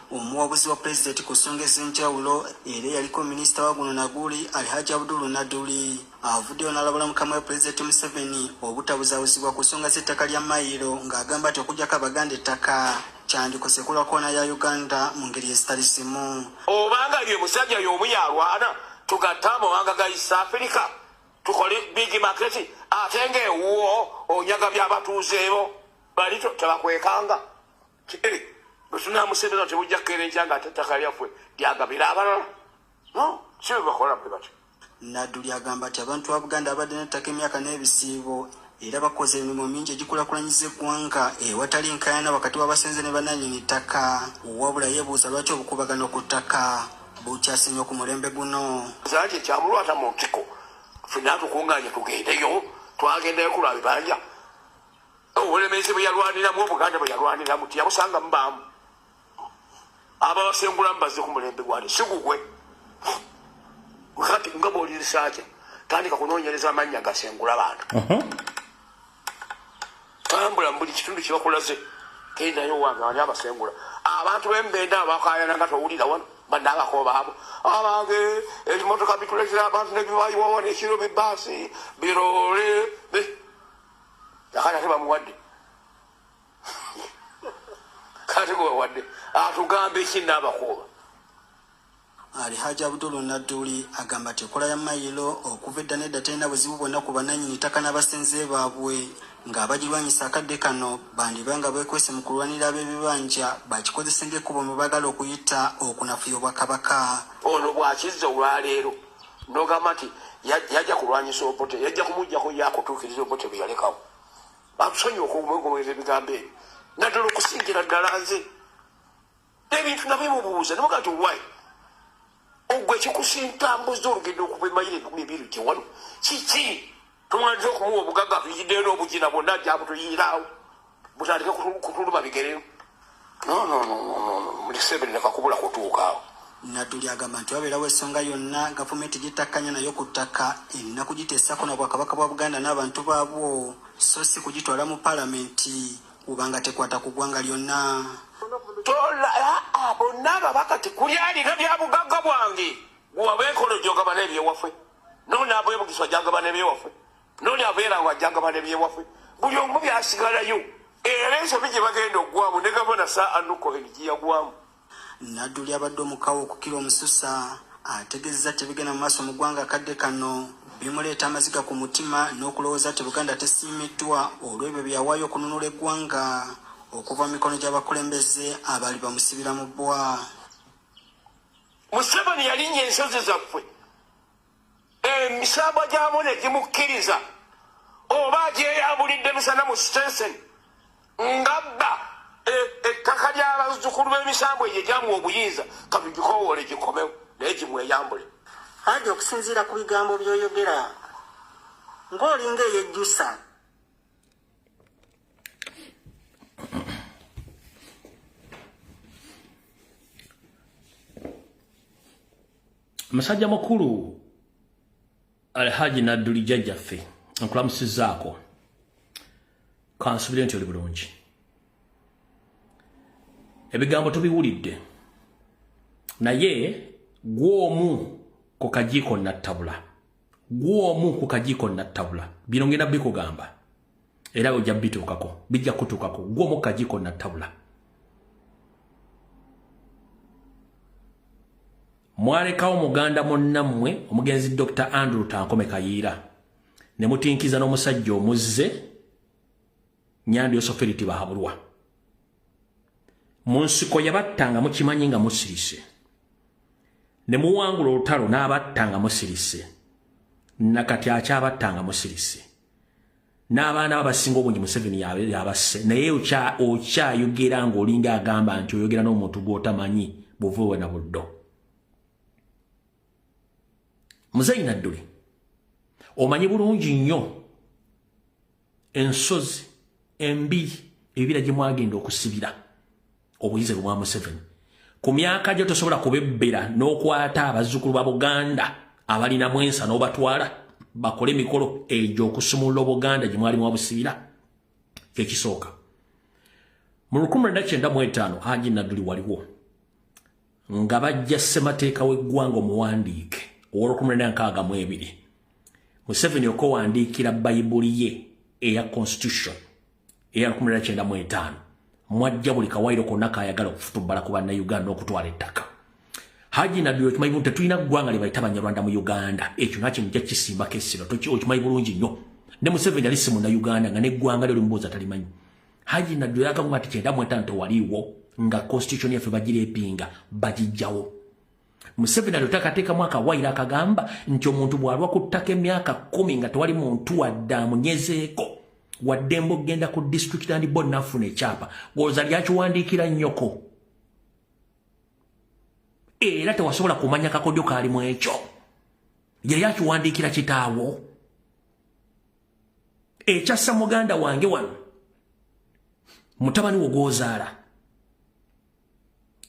Omuwabuzi wa pulezidenti ku nsonga ez'enjawulo era eyaliko minisita wa guno naguli, Alhaji Abdul Naduli, avuddeyo n'alabula mukama we Pulezidenti Museveni obutabuzaabuzibwa ku nsonga z'ettaka lya mayiro, ng'agamba nti okuggyako Abaganda ettaka kyandikoze enkulaakulana ya Uganda mu ngeri ezitali zimu. Obanga ye musajja y'omu yalwana, tugatte amawanga ga East Africa tukole big market, ate ng'ewuwo onyaga by'abatuuzeebo bali tebakwekanga. Bwe tunamusembeza tebujja kukeera enkya nga ate ettaka lyaffe lyagabira abalala. No, si bwe bakola bwe batyo. Nadduli agamba nti abantu ba Buganda abadde n'ettaka emyaka n'ebisiibo era bakoze emirimu mingi egikulakulanyiza eggwanga ewatali nkaayana wakati w'abasenze ne bannannyini ttaka, wabula yeebuuza lwaki obukuubagano ku ttaka bukyase nnyo ku mulembe guno. Nti ekyamulwata mu ntiko ffenna tukungaanye tugendeyo, twagendayo ku lwa bibanja. Obulemeezi bwe yalwaniramu, Obuganda bwe yalwaniramu teyabusanga mubaamu. Ababasengulamu bazze ku mulembe gwani, si gugwe. Kati nga bw'oli risaakya, tandika kunoonyereza amannya gasengula bantu. Tambula mu buli kitundu kye bakulaze, gendayo wange ani abasengula. Abantu b'embenda abakaayana nga towulira wano bannabako baabo abange ebimotoka bituletera abantu nebibayiwawo nekiro bibaasi biroole. Akati ate bamuwadde, kati gwebawadde atugamba eki n'abakuuba. Alhaji Abdul Nadduli agamba nti enkola ya mayiro okuva edda n'edda terina buzibu bwonna ku bannannyini ttaka n'abasenze baabwe, ng'abagirwanyisa akadde kano bandiba nga beekwese mu kulwanira ab'ebibanja bakikozese ng'ekkubo mwe baagala okuyita okunafuya Obwakabaka. Ono bw'akizza olwaleero n'ogamba nti yajja kulwanyisa Obote, yajja kumuggyako ye akutuukiriza Obote bwe yalekawo. Atusonyiwe okumwegobereza ebigambo ebyo, naddala okusingira ddala nze ebintu nabimubuuza nemugaa nti why ogwe ekikusintambuza olugendo okuva emayiro 20,000 gye wano kiki? Tumalize okumuwa obugagga, tuyiddeyo n'obugina bwonna gyabutuyiiraawo butandike kutuluma bigereyo. No, no, no, no, no, Museveni nakakubula kutuuka awo. Nadduli agamba nti wabeerawo ensonga yonna gavumenti gy'ettakkanya nayo ku ttaka, erina kugiteesako na Bwakabaka bwa Buganda n'abantu baabwo, so si kugitwala mu paalamenti kubanga tekwata ku ggwanga lyonna. Bonna ababaka tekuli alina bya bugagga bwange. Gwe gyogabana ebyewaffe, nono abwebugiswa gyagabana ebyewaffe, nono abeerango ajagabana ebyewaffe, buli omu byasigalayo. Era ensobi gye bagenda okugwamu ne gavana sa anukohen giyagwamu. Nadduli abadde omukawo okukira omususa ategeezezza tebigenda mu maaso mu ggwanga akadde kano bimuleeta amaziga ku mutima n'okulowooza nti Buganda tesiimiddwa olw'ebyo bye yawaayo okununula eggwanga okuva mu mikono gy'abakulembeze abaali bamusibira mu bbwa. Museveni yalinnya ensozi zaffe, emisambwa gyamu ne gimukkiriza oba agyeyambulidde misana mu sitenseni ngabba ettaka ly'abazzukulu b'emisambwa egyo egyamuwa obuyinza. Katugikowoole gikomewo naye gimweyambule. Haji, okusinziira ku bigambo by'oyogera ng'olinga eyejjusa. Musajja mukulu Alhaji Nadduli jjajjaffe, nkulamusizaako. Kansubire nti oli bulungi. Ebigambo tubiwulidde, naye gwomu ku kajiiko nattabula, gwomu ku kajiiko nattabula. Bino ngenda bikugamba era ojja bituukako, bijja kutuukako. Gwomu ku kajiiko nattabula. Mwalekawo muganda munnammwe omugenzi Dr. Andrew Tankome Kayiira ne mutinkiza n'omusajja omuzze Nyandi Yosoferi Tibahabulwa. Mu nsiko yabattanga mukimanyi nga musirise, ne muwangula olutalo n'abattanga musirise, nakati akyabattanga musirise, n'abaana abasinga obungi Museveni yabasse. Naye okyayogera ng'olinga agamba nti oyogera n'omuntu gw'otamanyi buvuwe na buddo. Muzeeyi Nadduli, omanyi bulungi nnyo ensozi embi ebibira gye mwagenda okusibira obuyize bwa Museveni. Ku myaka gyo tosobola kubebbera n'okwata abazzukulu ba Buganda abalina mwensa n'obatwala bakole emikolo egyo okusumulula Obuganda gye mwali mwabusibira. Kyekisooka. Mu 1995 Haji Nadduli waliwo nga bajja ssemateeka w'eggwanga omuwandiike owa 1962, Museveni okowandiikira Bayibuli ye eya constitution eya 1995, mwajja buli kawairo konna kayagala okufutubbala ku bannayuganda n'okutwala ettaka. Haji Nadduli, okimanyi bulungi tetulina ggwanga lye bayita Banyarwanda mu Uganda. Ekyo nakyo mujja kisimbako essira. Okimanyi bulungi nnyo ne Museveni yali si munnayuganda, nga n'eggwanga lyo limubuuza talimanyi. Haji Nadduli akaguma nti 95 tewaliiwo nga constitution yaffe bagirepinga bagijjawo. Museveni alyo takateekamu akawairo akagamba nti omuntu bw'alwa ku ttaka emyaka 10 nga tewali muntu wadde amunyezeeko, waddembe okugenda ku district land board nafuna ekyapa. Gwoza lyakiwandiikira nnyoko, era tewasobola kumanya kakodyo kaalimu ekyo. Yali akiwandiikira kitaawo ekyassa muganda wange wano, mutabani wo gw'ozaala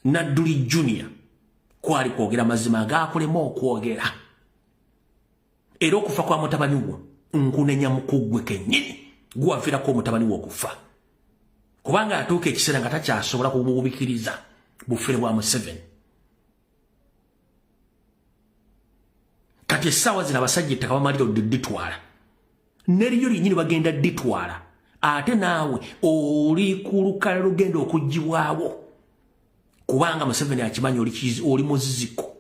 Nadduli Junior, kwali kwogera mazima agaakulema okwogera. Era okufa kwa mutabani wo nkunenya mukuggwe kennyini guwaviirako omutabani wo okufa, kubanga atuuka ekiseera nga takyasobola kubuubikiriza bufere bwa Museveni. Kati essaawa zino abasajja ettaka bamalira odditwala, neriyo lyennyini bagenda dditwala, ate naawe oli ku lukala lugenda okugibwawo, kubanga Museveni akimanyi oli muziziko.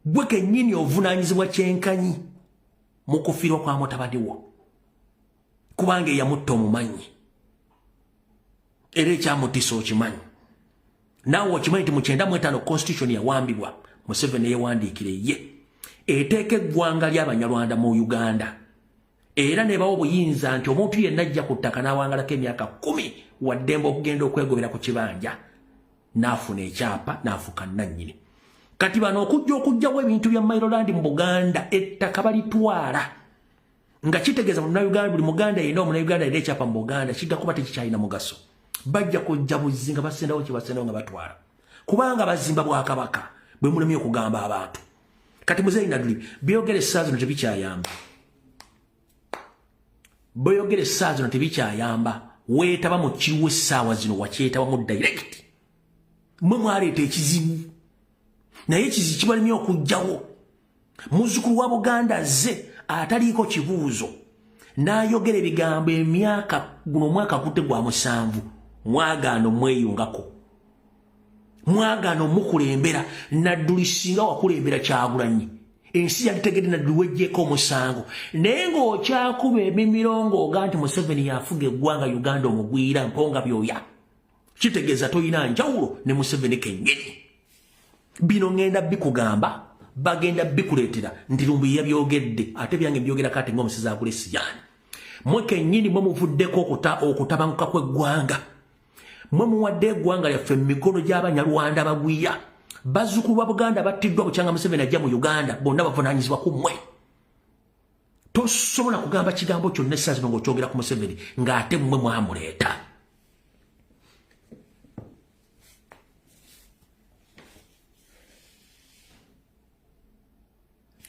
Gwe kennyini ovunaanyizibwa kyenkanyi mu kufiirwa kwa mutabani wo, kubanga eyamutta omumanyi era ekyamutisa okimanyi. Naawe okimanyi nti mu 95 constitution yawambibwa, Museveni yewandiikire ye eteeka eggwanga ly'Abanyarwanda mu Uganda, era nebawo obuyinza nti omuntu yenna ajja ku ttaka n'awangalako emyaka 10 waddembe okugenda okwegobera ku kibanja n'afuna ekyapa n'afuuka nnannyini. Kati bano okujja okuggyawo ebintu bya mailo land mu Buganda, ettaka balitwala, nga kitegeeza munnayuganda, buli Muganda yenna omunnayuganda alina ekyapa mu Buganda kijja kuba tekikyalina mugaso. Bajja kujja buzzi nga basendawo kye basendawo nga batwala, kubanga bazimba bwakabaka bwe mulemye okugamba abantu. Kati Muzeeyi Nadduli, byogera essaawa zino tebikyayamba, boyogera essaawa zino tebikyayamba. Weetaba mu kiriwo essaawa zino, wakyetabamu direct. Mwe mwaleeta ekizibu, naye ekizibu kibalemye okuggyawo. Muzzukulu wa Buganda azze ataliiko kibuuzo n'ayogera ebigambo emyaka guno omwaka gutte gwa 7, mwagaana omweyungako, mwagaana omukulembera. Nadduli, singa wakulembera Kyagulanyi, ensi yanditegedde Nadduli wejjeeko omusango, naye ng'okyakuba emimiro ng'oga nti Museveni yafuga eggwanga Uganda omugwira mponga byoya, kitegeeza toyina njawulo ne Museveni kennyini. Bino ŋŋenda bikugamba, bagenda bikuleetera nti Lumbu yabyogedde, ate byange mbyogerako ate ng'omusezi agula esiyaani. Mwe kennyini mwe muvuddeko okutabanguka kw'eggwanga. Mwe muwadde eggwanga lyaffe mu mikono gy'Abanyarwanda abagwiya. Bazzukulu ba Buganda battiddwa bukyanga Museveni ajja mu Uganda, bonna bavunaanyizibwa ku mmwe. Tosobola kugamba kigambo kyonna essaawa zino ng'okyogera ku Museveni ng'ate mmwe mwamuleeta.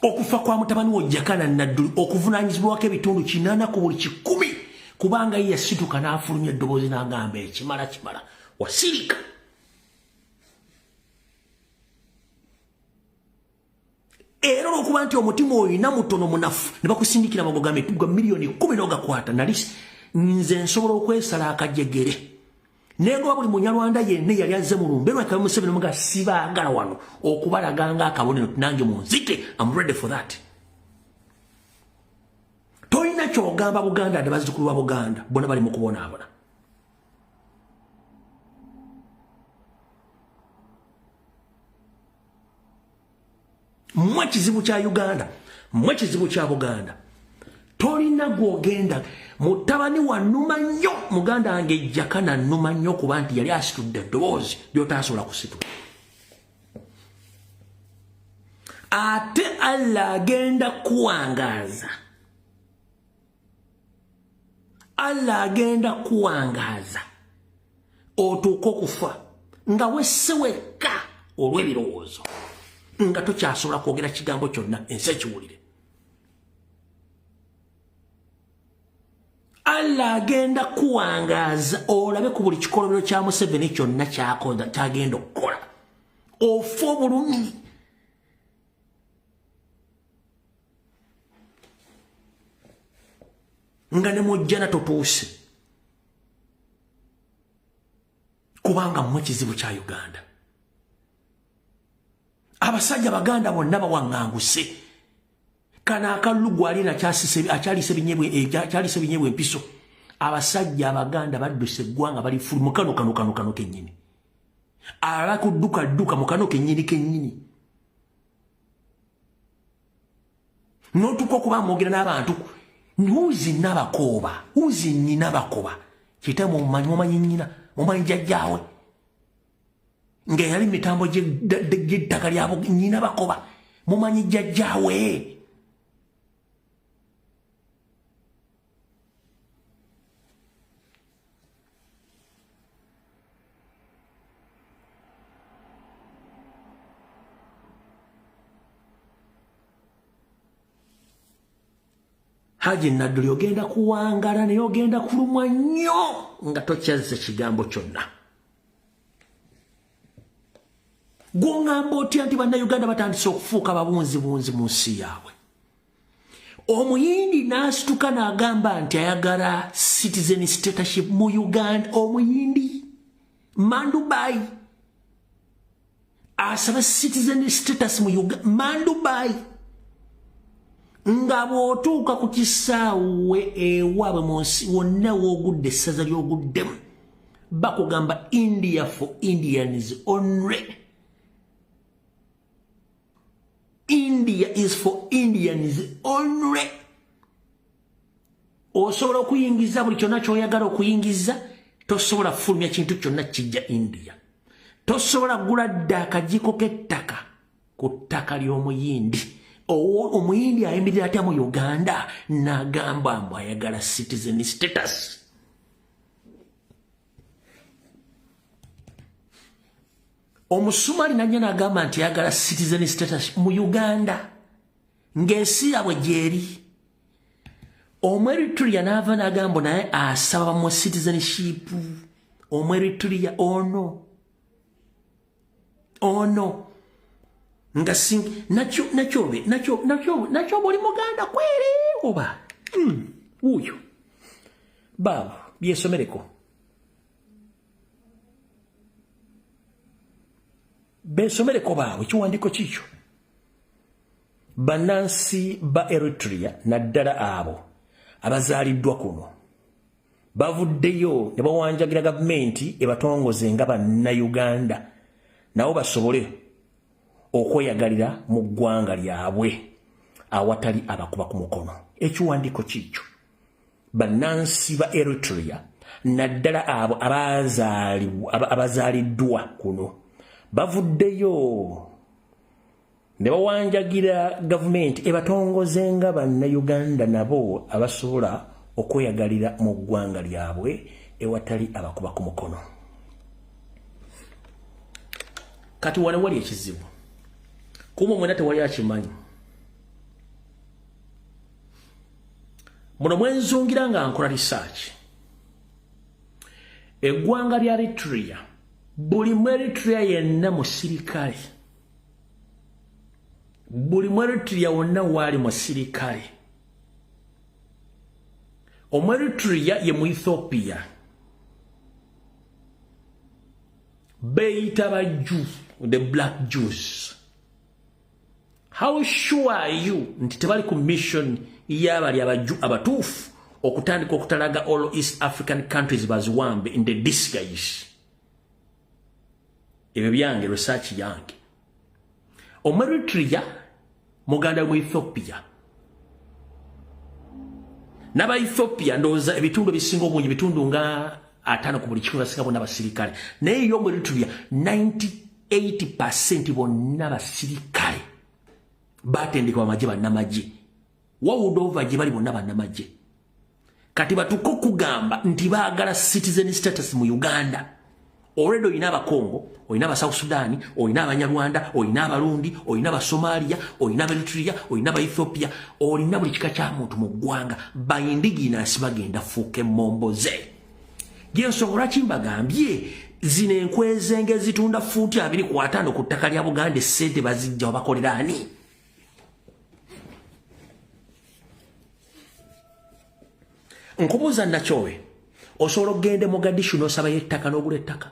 Okufa kwa mutabani wo Jakana Nadduli okuvunaanyizibwako ebitundu 80 ku buli 100. Kubanga ye yasituka n'afulumya eddoboozi n'agamba ekimala kimala. Wasirika. Era olwokuba nti omutima olina mutono munafu ne bakusindikira amagoga gwa miliyoni 10 n'ogakwata. Nali nze nsobola okwesala akajegere. Nengoba buli munyarwanda yenna yali azze mu lumbe lwa Museveni muga sibaagala wano okubalaga nga akabonero nange munzite. I'm ready for that. Tolina ky'ogamba Buganda ne bazzukulu ba Buganda bonna bali mu kubonaabona. Mmwe kizibu kya Uganda, mmwe kizibu kya Buganda. Tolina gw'ogenda. Mutabani wa nnuma nnyo, muganda wange Jakana nnuma nnyo kuba nti yali asitudde eddoboozi ly'otaasobola kusitula. Ate Allah agenda kuwangaaza. Allah agenda kuwangaaza otuuke okufa nga wesse wekka olw'ebirowoozo, nga tokyasobola kwogera kigambo kyonna ensi ekiwulire. Allah agenda kuwangaaza olabe ku buli kikolobero kya Museveni kyonna kyagenda okukola. Ofa obulumi. Nga ne mujjana totuuse. Kubanga mmwe kizibu kya Uganda. Abasajja Baganda bonna bawaŋŋanguse. Kano akalulu gwali akyalisa ebinyeebwa empiso. Abasajja Abaganda badduse eggwanga bali fulu mu kano kano kano kano kennyini. Abakudduka dduka mu kano kennyini kennyini. N'otuuka okuba mwogera n'abantu wuzi nabakooba, wuzi nnyina bakoba. Kita mumanyi, mumanyi nnyina, mumanyi jjajjaawe. Nga yali mitambo gy'ettaka lya nnyina bakoba, mumanyi jjajjaawe. Haji Nadduli ogenda kuwangala naye ogenda kulumwa nnyo nga tokyazza kigambo kyonna. Gw'oŋŋamba otya nti Bannayuganda batandise okufuuka babunzibunzi mu nsi yaabwe. Omuyindi n'asituka n'agamba nti ayagala citizen status mu Uganda. Omuyindi Mandubai asaba citizen status mu Uganda. Mandubai nga bw'otuuka ku kisaawe ewaabwe mu nsi wonna w'ogudde essaza ly'oguddemu bakugamba India for Indians only. India is for Indians only. Osobola okuyingiza buli kyonna ky'oyagala okuyingiza, tosobola kufulumya kintu kyonna kijja India. Tosobola kugula dda akajiiko k'ettaka ku ttaka ly'omuyindi. Omuyindi ayimirira atya mu Uganda n'agamba mbu ayagala citizen status. Omusumali najja n'agamba nti ayagala citizen status mu Uganda ng'ensi yaabwe gy'eri. Omweritria n'ava n'agamba naye asaba mu citizenship. Omweritria ono nga nakyo nakyo nakyo nakyo nakyo buli muganda kweri oba wuuyo baabo byesomereko. Besomereko baabwe ekiwandiiko kikyo. Bannansi ba Eritrea naddala abo abazaaliddwa kuno bavuddeyo ne bawanjagira gavumenti ebatongoze nga Bannayuganda nabo basobole okweyagalira mu ggwanga lyabwe awatali abakuba ku mukono. Ekiwandiiko kikyo. Bannansi ba Eritrea naddala abo abazaaliddwa kuno bavuddeyo ne bawanjagira gavumenti ebatongoze nga Bannayuganda nabo abasobola okweyagalira mu ggwanga lyabwe ewatali abakuba ku mukono. Kati wano wali ekizibu. Kumwe mwena tewali akimanyi. Muno mwenzungira nga nkola research. Eggwanga lya Eritrea, buli mu Eritrea yenna musirikale. Buli mu Eritrea wonna waali musirikale. Omu Eritrea ye mu Ethiopia. Beeyita ba Jew, the black Jews. How sure are you nti tebali ku mission y'abali abaju abatuufu okutandika okutalaga all East African countries baziwambe in the disguise? Ebyo byange, research yange. Omu Eritrea muganda mu Ethiopia. N'aba Ethiopia ndowooza ebitundu ebisinga obungi, ebitundu nga 50 ku buli 100 basinga bonna basirikale. Naye yo mu Eritrea 98% bonna basirikale, batendekebwa amagye, bannamagye. Wawudova gye bali bonna bannamagye. Kati batuko okugamba nti baagala citizen status mu Uganda. Already olina Abakongo, olina aba South Sudan, olina Abanyarwanda, olina Abarundi, olina Abasomalia, olina Abaeritrea, olina Abaethiopia, olina buli kika kya muntu mu ggwanga. Ba indigenous bagenda fuuka emmomboze. Gyensonga lwaki mbagambye zino enkwezenge zitunda fuuti 25 ku ttaka lya Buganda, essente bazijja wabakolera ani? Nkubuuza, Nakyobe, osobola okugenda e Mogadishu n'osabayo ettaka n'ogula ettaka?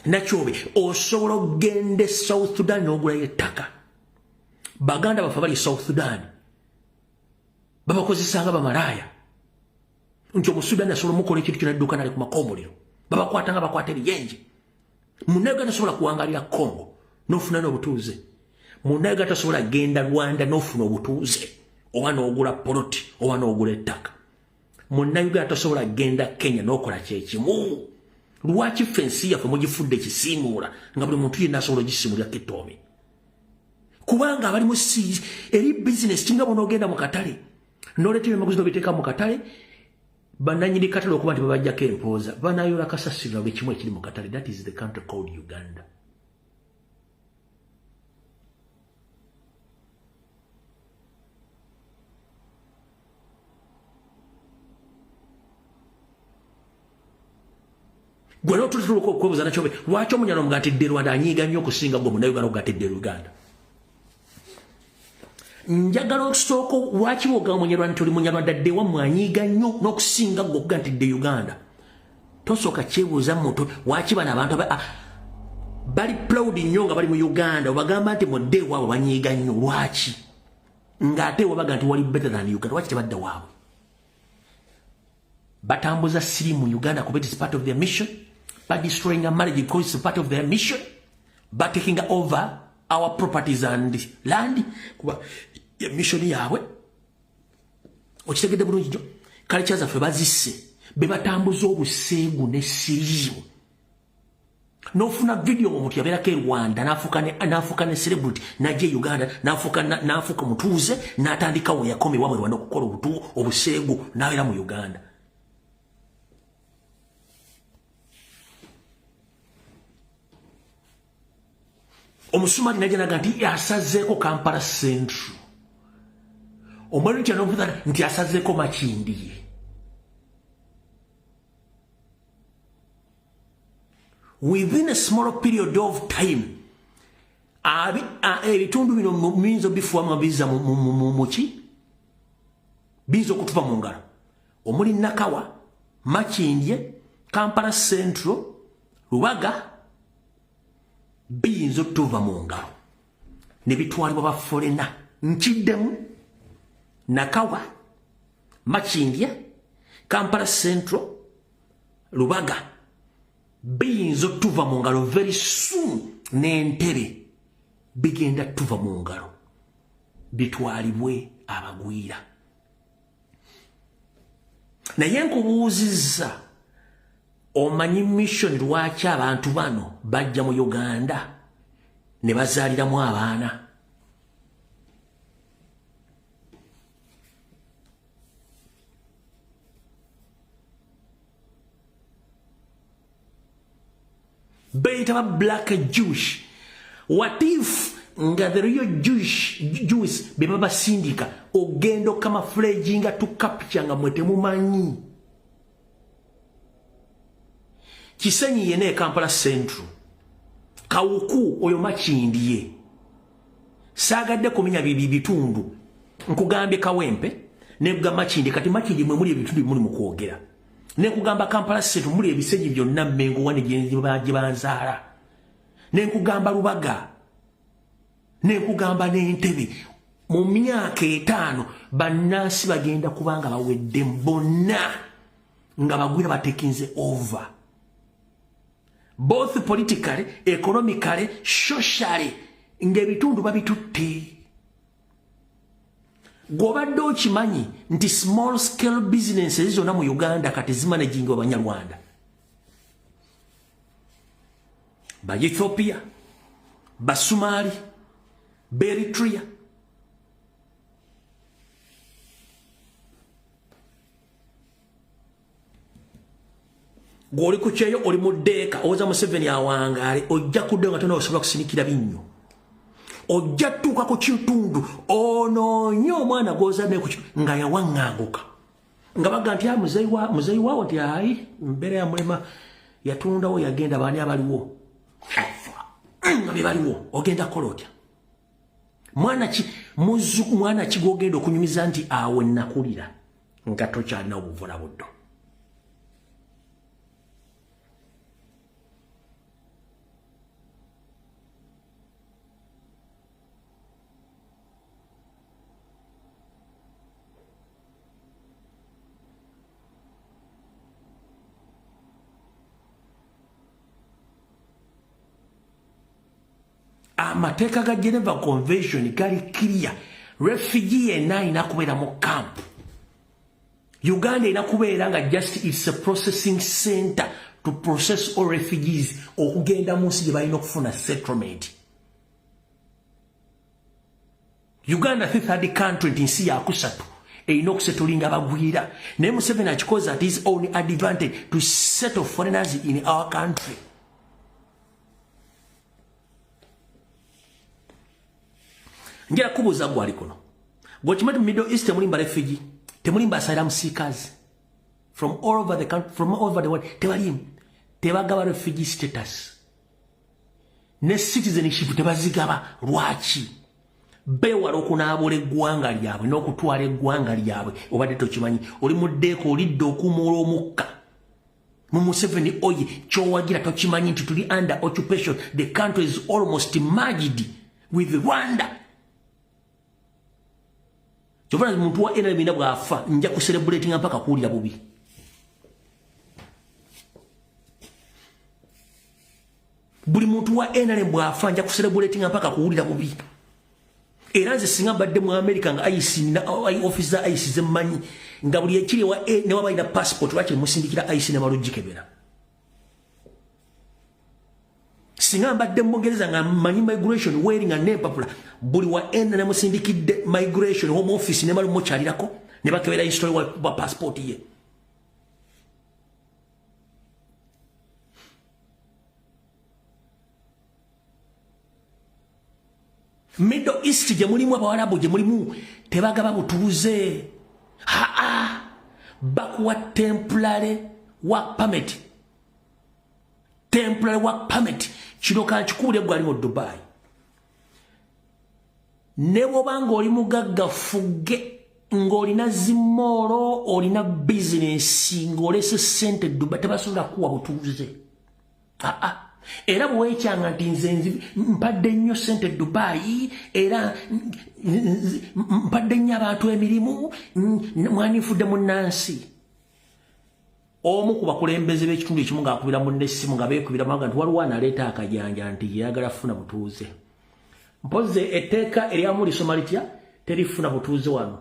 Nakyobe, osobola okugenda e South Sudan n'ogulayo ettaka? Baganda baffe bali South Sudan babakozesanga bamalaaya, nti Omusudaani asobola omukola ekintu kyona dduka nali kumaka omuliro, babakwata nga bakwata ebiyenje. Munnayuganda tasobola kuwangalira Congo n'ofuna n'obutuuze. Munnayuganda tasobola genda Rwanda n'ofuna obutuuze oba n'ogula poloti oba n'ogula ettaka. Munnayuganda tasobola genda Kenya n'okola kyekimu. Lwaki ffe ensi yaffe mugifudde ekisiimuula nga buli muntu yenna asobola ogisiimulirako ettoomi? Kubanga abali mu si eri bizinesi kinga bonaogenda mu katale n'oleeta ebyamaguzi n'obiteeka mu katale, bannanyini katale okuba nti babajjako empooza, banayola kasasiro buli kimu ekiri mu katale. That is the country called Uganda. Gwe notulituuka okwebuuza, Nakyobe, lwaki Omunyarwanda nti dde Rwanda anyiiga nnyo okusinga gwe Munnayuganda okuga tedde Uganda? Njagala okusooka, lwaki bwogamba Munyarwanda nti oli Munyarwanda, dde wammwe, anyiiga nnyo n'okusinga gwe okuga nti dde Uganda? Tosooka kyebuuza muntu waki bano abantu bali proud nnyo nga bali mu Uganda, obagamba nti mudde ewaabwe banyiiga nnyo. Lwaki ng'ate wabaga nti wali better than Uganda? Lwaki tebadda waabwe? Batambuza sirimu Uganda kuba it is part of their mission. But destroying a marriage because it's part of their mission. But taking over our properties and land kuba mission yaabwe. Okitegedde bulungi nnyo? Culture zaffe bazisse, be batambuza obuseegu ne siriimu. Nofuna video omuntu yabeerako e Rwanda n'afuuka ne celebrity, n'ajja e Uganda n'afuuka mutuuze, n'atandika we yakoma ewaabwe Rwanda okukola obuseegu, n'abeera mu Uganda. Omusumali najja naga nti asazeeko Kampala Central, omwalutya nti asazeeko Makindye. Within a small period of time ebitundu bino biyinza obifuwamu, biza muki, biyinza okutuva mu ngalo, omuli Nakawa, Makindye, Kampala Central, Lubaga, biyinza otuva mu ngalo ne bitwalibwa ba foreigner. Nkiddemu, Nakawa, Makindye, Kampala Central, Lubaga biyinza otuva mu ngalo very soon, n'Entebe bigenda tuva mu ngalo bitwalibwe abagwira. Naye nkubuuzizza, omanyi mission lwaki abantu bano bajja mu Uganda ne bazaaliramu abaana? Beyita ba black Jewish. What if nga the real Jewish be babasindika ogenda okamafulaginga to capture nga mwe temumanyi? Kisenyi yene Kampala Central, Kawuku oyo Makindye, saagadde kumenya bibi bitundu, nkugambye Kawempe nekugamba Makindye. Kati Makindye mwe muli ebitundu muli mu kwogera, nekugamba Kampala Central muli ebisenyi byonna, Mmengo wane gye banzaala, nenkugamba Lubaga, nenkugamba n'Entebe. Mu myaka 5 bannansi bagenda kubanga bawedde bonna nga bagwira batekinze over, both politically, economically, socially, ng'ebitundu babitutte. Gw'obadde okimanyi nti small scale businesses zonna mu Uganda kati zimanaginga Abanyarwanda, ba Ethiopia, Basumali, Eritrea? Gw'oli ku kyeyo, oli mu ddeeka, owoza Museveni awangaale, ojja kudde nga tona osobola kusinikira binnyo. Ojja tuuka ku kitundu onoonye omwana gw'ozadde ku nga yawaŋŋanguka, nga baga nti, "Ah, muzeeyi waawo," nti, "Ayi, mbeera ya mulema, yatundawo, yagenda, baani abaliwo?" Nga be baliwo. Ogenda kukola otya? Mwana ki, mwana ki gw'ogenda okunyumiza nti awo nakulira, nga tokyalina obuvula buddo? Amateeka ga Geneva Convention gali clear. Refugee yenna alina kubeera mu camp. Uganda erina kubeera nga just it's a processing center to process all refugees okugenda mu nsi gye balina okufuna settlement. Uganda third country, nti nsi yakusatu erina okusettlinga abagwira, naye Museveni akikoze at his own advantage to settle foreigners in our country. Njagala kubuuza gwali kuno, gwekimanyi mu Middle East temulimba refugee, temulimba asylum seekers from all over the country, from all over the world? Tebalimu, tebagaba refugee status ne citizenship tebazigaba. Lwaki? Beewala okunaabula eggwanga lyabwe n'okutwala eggwanga lyabwe. Obadde tokimanyi? Oli muddeeko, olidde okumuula omukka mu Museveni oye kyowagira, tokimanyi nti tuli under occupation? The country is almost merged with Rwanda. Kyova muntu wa NRM bw'afa nja kucelebratinga mpaka kuwulira bubi. Buli muntu wa NRM bw'afa nja kucelebratinga mpaka kuwulira bubi. Era nze singa mbadde mu America nga ICE na office za ICE zemmanyi, nga buli ekiri wa ne waba ina passport, lwaki musindikira ICE ne malugikebera? Singa mbadde Mugereza nga mmanyi migration weri nga nempapula, buli wa NRM musindikidde migration, Home Office ne malumokyalirako ne bakebera history wa passport ye. Middle East gye mulimu, Abawalabu gye mulimu, tebagaba butuuze. Haa, bakuwa temporary work permit, temporary work permit. Kino kankikuule gwali mu Dubai, ne bw'oba ng'oli mugagga fugge, ng'olina zi mall, olina bizinesi, ng'olese ssente Dubai, tebasobola kuwa butuuze. Aa, era bwewekyanga nti nze mpadde nnyo ssente Dubai, era mpadde nnyo abantu emirimu, mwanifudde munnansi. Omu ku bakulembeze b'ekitundu ekimu ng'akubira munne essimu, nga beekubira maga nti waliwo analeeta akajanja nti yeyagala funa butuuze. Mpozi etteeka eryamu lisoma litya? Terifuna butuuze wano.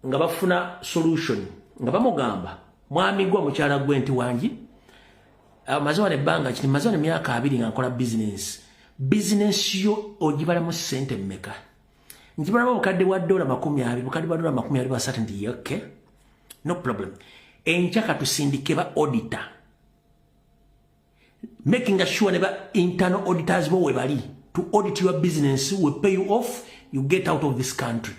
Nga bafuna solution, nga bamugamba, "Mwami gwa mukyala gwe," nti, "Wangi, maze wano ebbanga kini, maze wano emyaka 20 nga nkola bizinesi. Bizinesi yo ogibalamu ssente mmeka?" "Ngibalamu obukadde bwa dola 20, bukadde bwa dola 23." Nti, "Okay, no problem. Enkya katusindike ba auditor Making sure ne ba internal auditors bo we bali to audit your business, we pay you off, you get out of this country.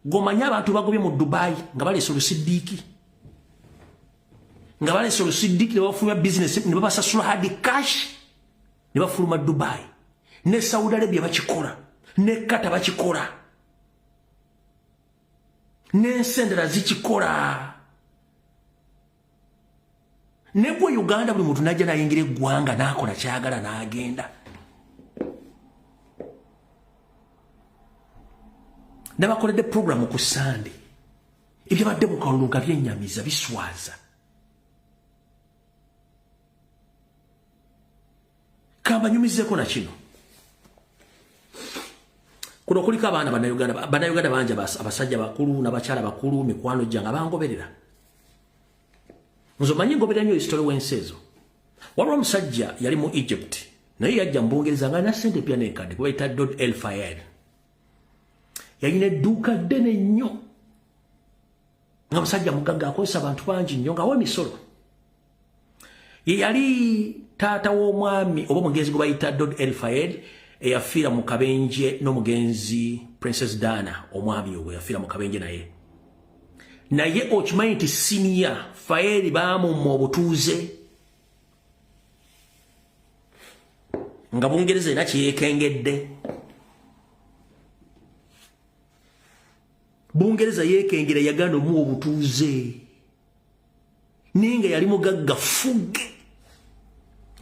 Gomanya abantu bagobye mu Dubai nga baleese olusiddiiki, nga baleese olusiddiiki ne bafuluma business ne babasasula hard cash ne bafuluma Dubai. Ne Saudi Arabia bakikola, ne Qatar bakikola, n'ensi endala zikikola. Ne gwe Uganda buli muntu najja nayingira eggwanga n'akola kyagala n'agenda. Nabakoledde programu ku Sande, ebyabadde mu kalulu nga byennyamiza, biswaza. Kambanyumizeeko na kino. Kuno kuliko abaana Bannayuganda, Bannayuganda bangi, abasajja bakulu n'abakyala bakulu, mikwano gyange abangoberera. Nze omanyi ngoberera nnyo history w'ensi ezo. Waliwo omusajja yali mu Egypt, naye yajja mu Bungereza nga alina ssente empya n'enkadde, gwe bayita Dod El Fayed. Yalina edduuka ddene nnyo, nga musajja mugagga, akozesa abantu bangi nnyo, ng'awa emisolo. Ye yali taata w'omwami oba omugenzi gwe bayita Dod El Fayed eyafiira mu kabenje n'omugenzi Princess Diana, omwami ogwo yafiira mu kabenje naye. Naye okimanyi nti senior Fayed baamumma obutuuze nga Bungereza erina kyeyeekengedde. Bungereza yeekengera, yagaana omuwa obutuuze, naye nga yali mugagga fugge,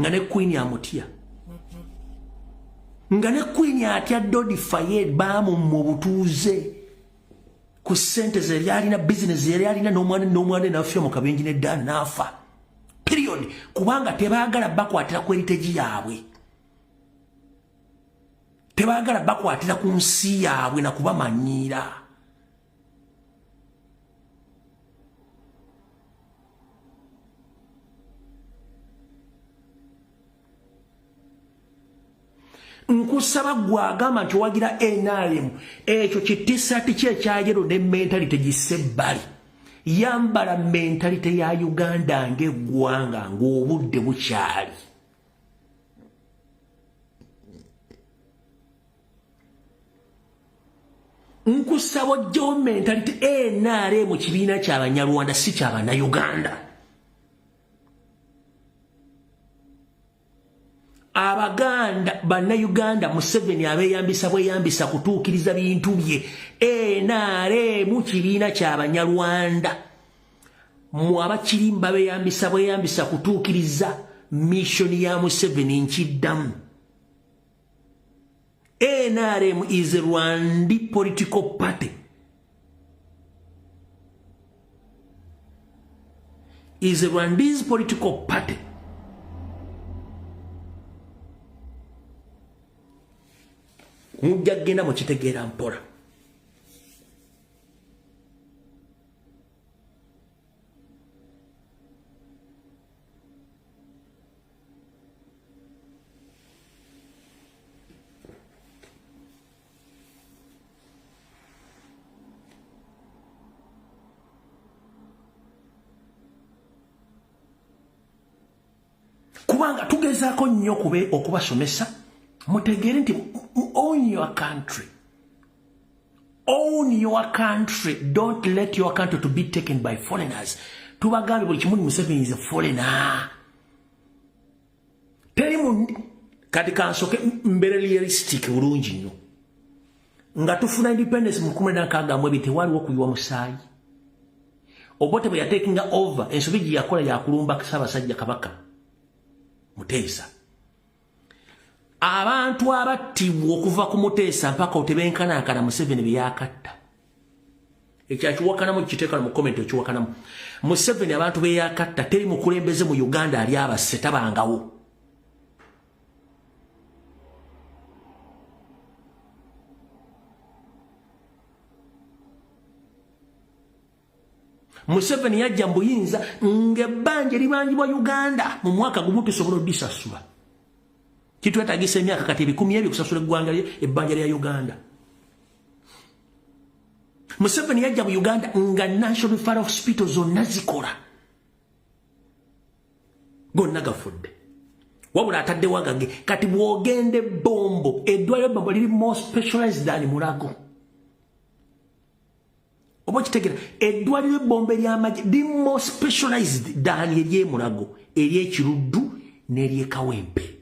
nga ne Queen amutya, nga ne Queen atya Dodi Fayed. Baamumma obutuuze ku ssente ze yali alina, bizinesi yali alina, n'omwana n'afiira mu kabenje ne Diana n'afa, period. Kubanga tebaagala bakwatira ku heritage yaabwe, tebaagala bakwatira ku nsi yaabwe na kubamanyiira. Nkusaba gwagamba nti owagira NRM, ekyo kitisati kye ekyayero ne mentality gisse ebbali. Yambala mentality ya Uganda ng'eggwanga ng'obudde bukyali. Nkusaba ojjewo mentality NRM kibiina ky'Abanyarwanda, si ky'Abannayuganda. Abaganda, Bannayuganda, Museveni abeeyambisa bweyambisa kutuukiriza bintu bye. NRM kibiina ky'Abanyarwanda, mu abakirimba beeyambisa bweyambisa kutuukiriza mission ya Museveni. Nkiddamu, NRM is a Rwandi political party, is a Rwandese political party. Mujja kugenda mukitegeera mpola. Kubanga tugezaako nnyo okubasomesa mutegeere nti own your country, own your country. Don't let your country to be taken by foreigners. Tubagambye buli kimu, Museveni is a foreigner. Teri mu kati kansoke mbeere realistic bulungi nnyo. Nga tufuna independence mu 1962, tewaliwo kuyiwa musaayi. Obote bwe yatekinga over, ensobi gye yakola yakulumba Ssaabasajja Kabaka Muteesa. Abantu abattibwa okuva ku Muteesa mpaka otebenkanankana Museveni bye yakatta, ekyakiwakanamu kiteeka mu comment ekiwakanamu. Museveni abantu be yakatta, teri mukulembeze mu Uganda ali abasse, tabangawo. Museveni yajja mu buyinza ng'ebbanja eribanjibwa Uganda mu mwaka gumu tusobola oddisasula. Kitwetagisa emyaka kati 200 okusasula eggwanga ebbanja lya Uganda. Museveni yajja mu Uganda nga National Referral Hospital zonna zikola, gonna gafudde. Wabula ataddewo agage. Kati bw'ogenda Bombo, eddwaliro Bombo liri more specialized than Mulago. Oba okitegeera, eddwaliro Bombo ery'amagye liri more specialized than ery'e Mulago, ery'e Kiruddu n'ery'e Kawempe.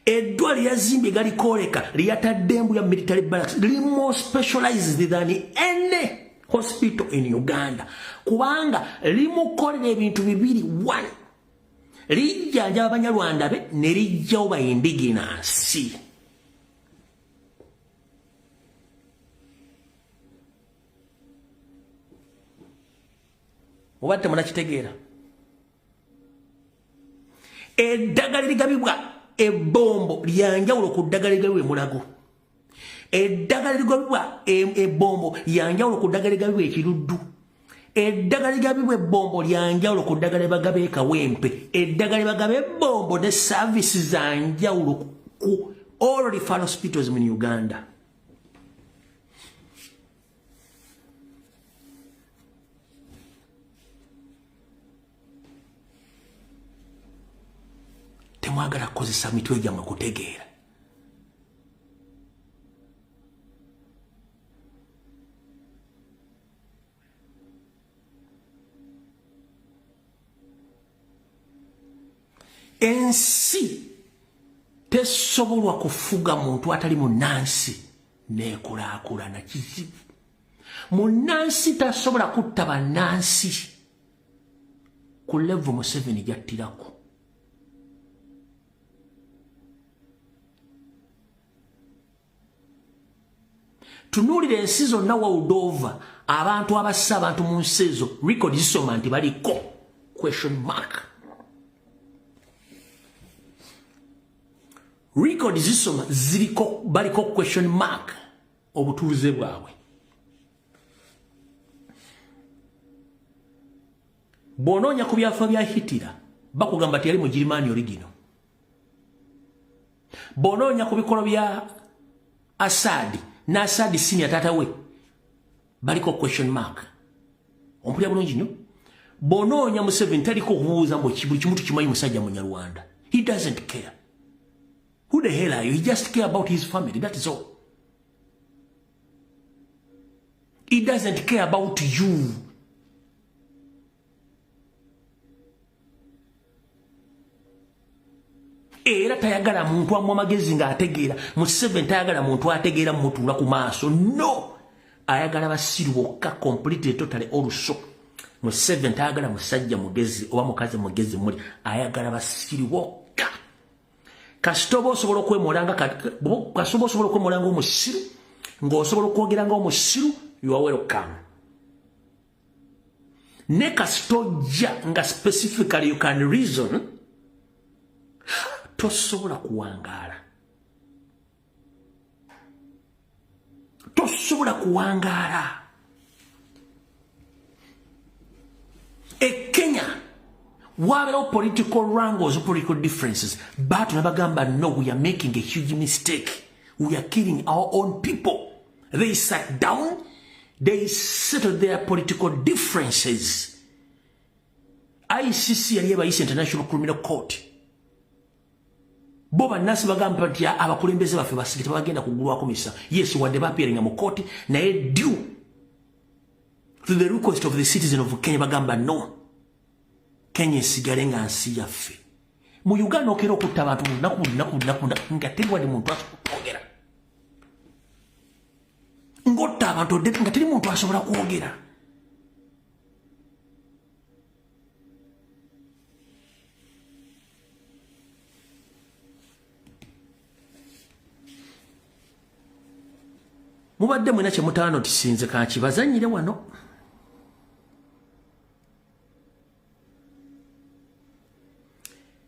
Eddwaliro lyazimbye galikwoleka lyatadde Embuya military barracks liri more specialized than any hospital in Uganda, kubanga limukolera ebintu bibiri. One, lijjanjaba Abanyarwanda be ne lijjawo ba indigenous. Mubadde munakitegeera? Eddagala erigabibwa Ebombo lyanjawulo ku ddagala erigabibwa Emulago. Eddagala erigabibwa Ebombo lyanjawulo ku ddagala erigabibwa Ekiruddu. Eddagala erigabibwa Ebombo lyanjawulo ku ddagala ebagaba Ekawempe. Eddagala ebagaba Ebombo ne service zanjawulo ku all referral hospitals in Uganda. Temwagala kukozesa mitwe gyammwe kutegeera. Ensi tesobolwa kufuga muntu atali munnansi neekulaakulana. Kizibu. Munnansi tasobola kutta bannansi ku level Museveni gyattirako. Tunuulira ensi zonna world over, abantu abassa abantu mu nsi ezo, record zisoma nti baliko question mark. Record zisoma ziriko, baliko question mark obutuuze bwabwe. Bw'onoonya ku byafa bya Hitler, bakugamba ti yali Mugirimaani original. Bw'onoonya ku bikolwa bya Assad ne Assad senior, taata we, baliko question mark. Ompulira bulungi nnyo? Bw'onoonya Museveni, taliko okubuuza mbu buli kimu tukimanyi musajja Munyarwanda. He doesn't care who the hell are you. He just care about his family, that is all. He doesn't care about you. Era tayagala muntu amu amagezi ng'ategeera. Museveni tayagala muntu ategeera mutuula ku maaso. No, ayagala basiru bokka, completely, totally. Also, Museveni tayagala musajja mugezi oba mukazi mugezi. Muli ayagala basiru bokka. Kasita oba osobola okwemolanga, kasita oba osobola okwemolanga omusiru, ng'osobola okwogera nga omusiru, you are welcome. Ne kasita ojja nga specifically you can reason, tosobola kuwangaala, tosobola kuwangaala. E Kenya wabeerawo political wrangles, political differences, but nabagamba, "No, we are making a huge mistake. We are killing our own people." They sat down, they settled their political differences. ICC yali ebayise, International Criminal Court. Bo bannansi bagamba nti abakulembeze baffe basige tebagenda kugulwako misa. Yes, wadde baappearinga mu kooti, naye due to the request of the citizen of Kenya, bagamba, "No, Kenya esigale nga nsi yaffe." Mu Uganda okera okutta abantu lunaku lunaku lunaku nga teri wadde muntu asobola kwogera. Ng'otta abantu nga teri muntu asobola kwogera. Mubadde mwena kyemutaano tisinze kankibazanyire wano.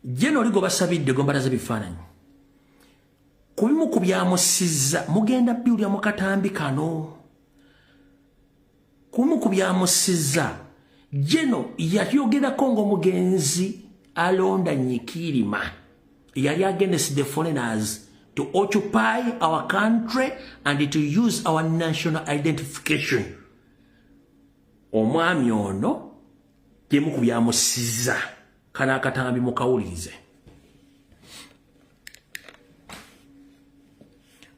Jeno oli gwe basabidde, gwe mbalaza ebifaananyi ku bimu ku byamusizza, mugenda biwulya mu katambi kano. Ku bimu ku byamusizza, Jeno yayogerako ng'omugenzi Aronda Nyikirima yali against the foreigners to occupy our country and to use our national identification. Omwami ono Byemu ku byamusiza kana akatambi mukawulirize.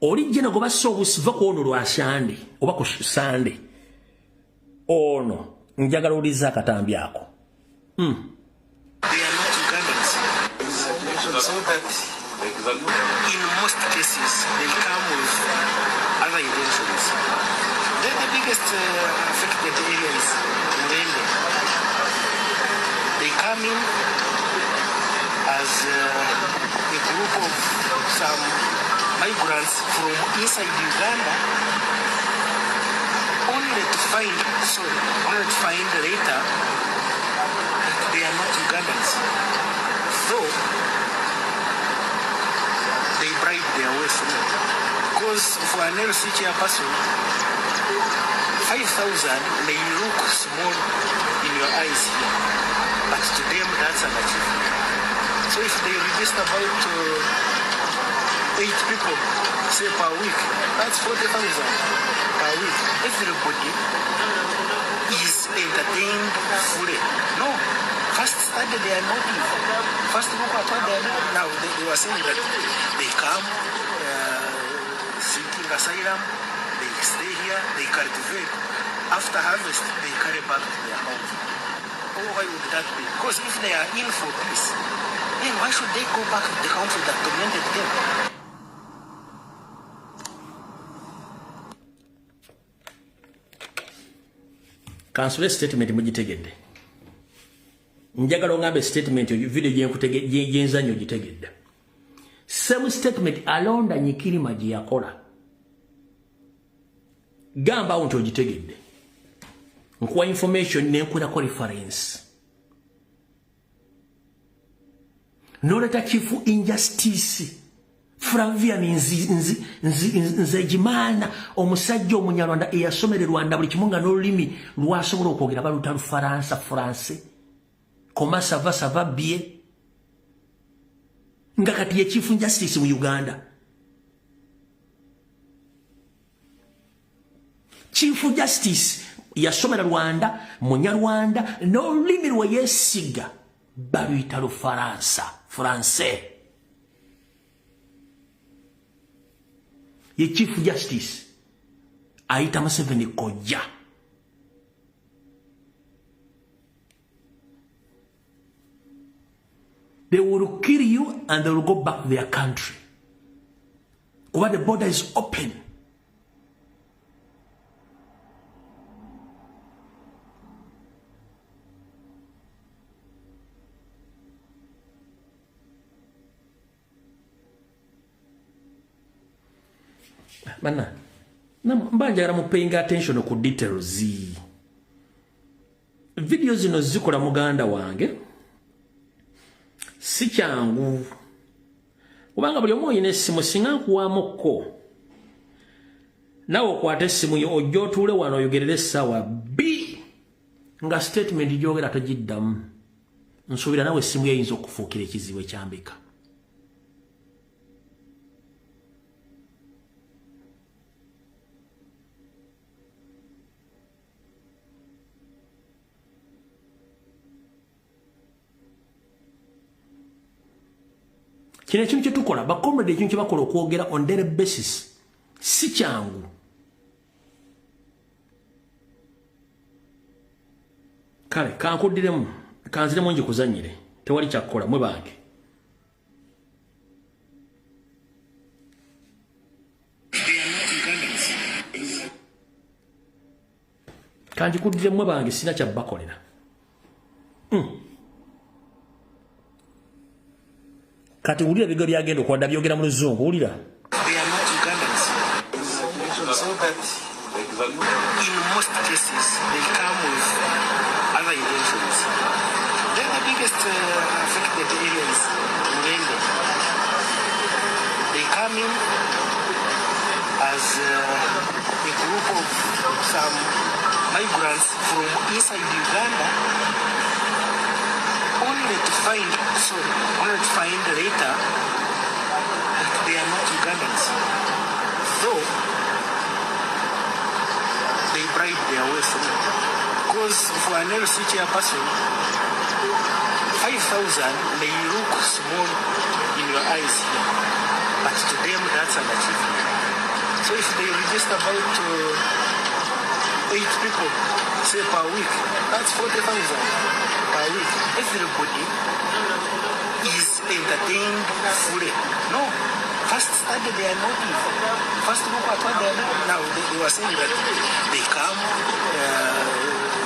Oli jena gwe bassa obusiva ku ono lwa Sande oba ku Sande ono njagala owulirize akatambi ako. They are not Ugandans. So that in most cases they come with other intentions. Then the biggest affected area is Murende. They come in as a group of some migrants from inside Uganda, only to find later that they are not Ugandans. Though they bribe their way through. Because for an LC chairperson, 5,000 may look small in your eyes here, but to them that's an achievement. So if they register about 8 people, say per week, that's 40,000 per week. Everybody is entertained fully. No, first study their motive. First look at what they are doing. Now they were saying that they come seeking asylum, they stay here, they cultivate. After harvest, they carry back to their house. Oh, why would that be? Because if they are in for peace, then why should they go back to the country that tormented them? Kansule statement mugitegedde. Njagala ongambe statement video gyenzanyo gitegedde. Same statement Alonda Nyikirima gye yakola. Gamba awo nti ogitegedde. Nkuwa information nenkulako reference. Noleta chief injustice Flavia Nzejimana omusajja omunyarwanda eyasomera Rwanda buli kimu nga n'olulimi lwasobola okwogera baluta Lufaransa France. Comment ça va, ça va bien. Nga kati ye chief injustice mu Uganda. Chief Justice yasomera Rwanda, munyarwanda n'olulimi lwe yeesiga baluyita Lufaransa Français. Ye Chief Justice ayita Museveni kojja. They will kill you and they will go back to their country. Kuba the border is open. Bana, mba mu paying attention ku details. Video zino zikola muganda wange. Si kyangu. Kubanga buli omu oyina essimu singa nkuwaamukko. Naawe okwata essimu yo ojja otuule wano oyogerere essaawa B nga statement gy'ogera togiddamu. Nsuubira naawe essimu yo eyinza okufuukira ekizibu ekyambika. Kino ekintu kye tukola, bakomrade ekintu kye bakola okwogera on daily basis si kyangu. Kale kankuddiremu, kanziremu ngikuzannyire, tewali kyakukola mwe bange. Kanjikuddiremu mwe bange, sina kyabbakolera. Kati wulira bigo byagenda okwadda byogera mu Luzungu, wulira. They are not Ugandans. So that in most cases they come with other intentions. Then the biggest affected area is Murende. They come in as a group of some migrants from inside Uganda, only to find later that they are not Ugandans. Though they bribe their way through. Because for an LC chairperson, 5,000 may look small in your eyes here, but to them that's an achievement. So if they register about 8 people, say per week, that's 40,000 per week. Everybody is entertained fully. No, first study their motive. First look at what they are doing. Now they were saying that they come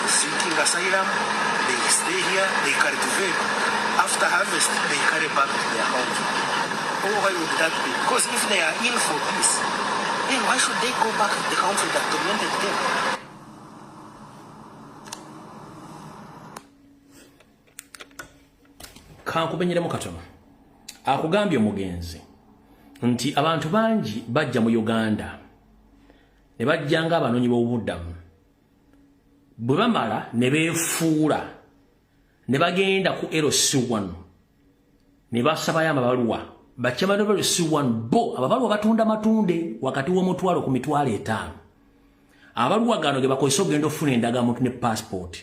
seeking asylum, they stay here, they cultivate. After harvest, they carry back to their homes. Oh, why would that be? Because if they are in for peace, then why should they go back to the country that tormented them? Kankumenyeremu katono. Akugambye omugenzi nti abantu bangi bajja mu Uganda ne bajja nga abanoonyi b'obubuddamu, bwe bamala ne beefuula ne bagenda ku LC1 ne basabayo amabaluwa. Bakyamano ba LC1 bo ababaluwa batunda matunde wakati w'omutwalo ku 500,000. Abaluwa gano ge bakozesa okugenda okufuna endagamuntu ne passport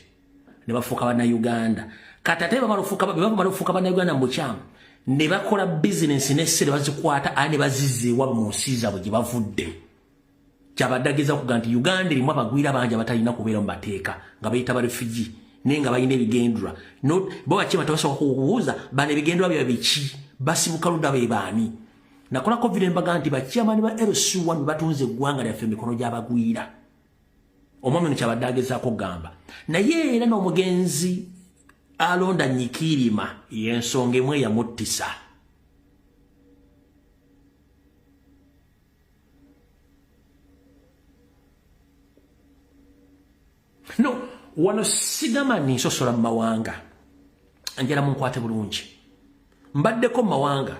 ne bafuuka bannayuganda. Kati ate bamala okufuuka bannayuganda mu bukyamu ne bakola bizinensi n'essente bazikwata ate ne bazizza ewaabwe mu nsi zaabwe gye bavudde. Kyabadde ageza okuga nti Uganda erimu abagwira bangi abatalina kubeera mu mateeka nga bayita ba refugee naye nga balina ebigendwa. Bo bakyema tebasooka kubuuza bano ebigendwa byabwe biki, basibuka ludda be baani. Nakola COVID mbaga nti bakyamani ba LC1 batunze eggwanga lyaffe emikono gy'abagwira. Omwami ono kyabadde agezaako okugamba. Naye era n'omugenzi alonda Nyikirima y'ensonga emu eyamuttisa. No, wano sigamba nsosola mu mawanga. Njala munkwate bulungi. Mbaddeko mu mawanga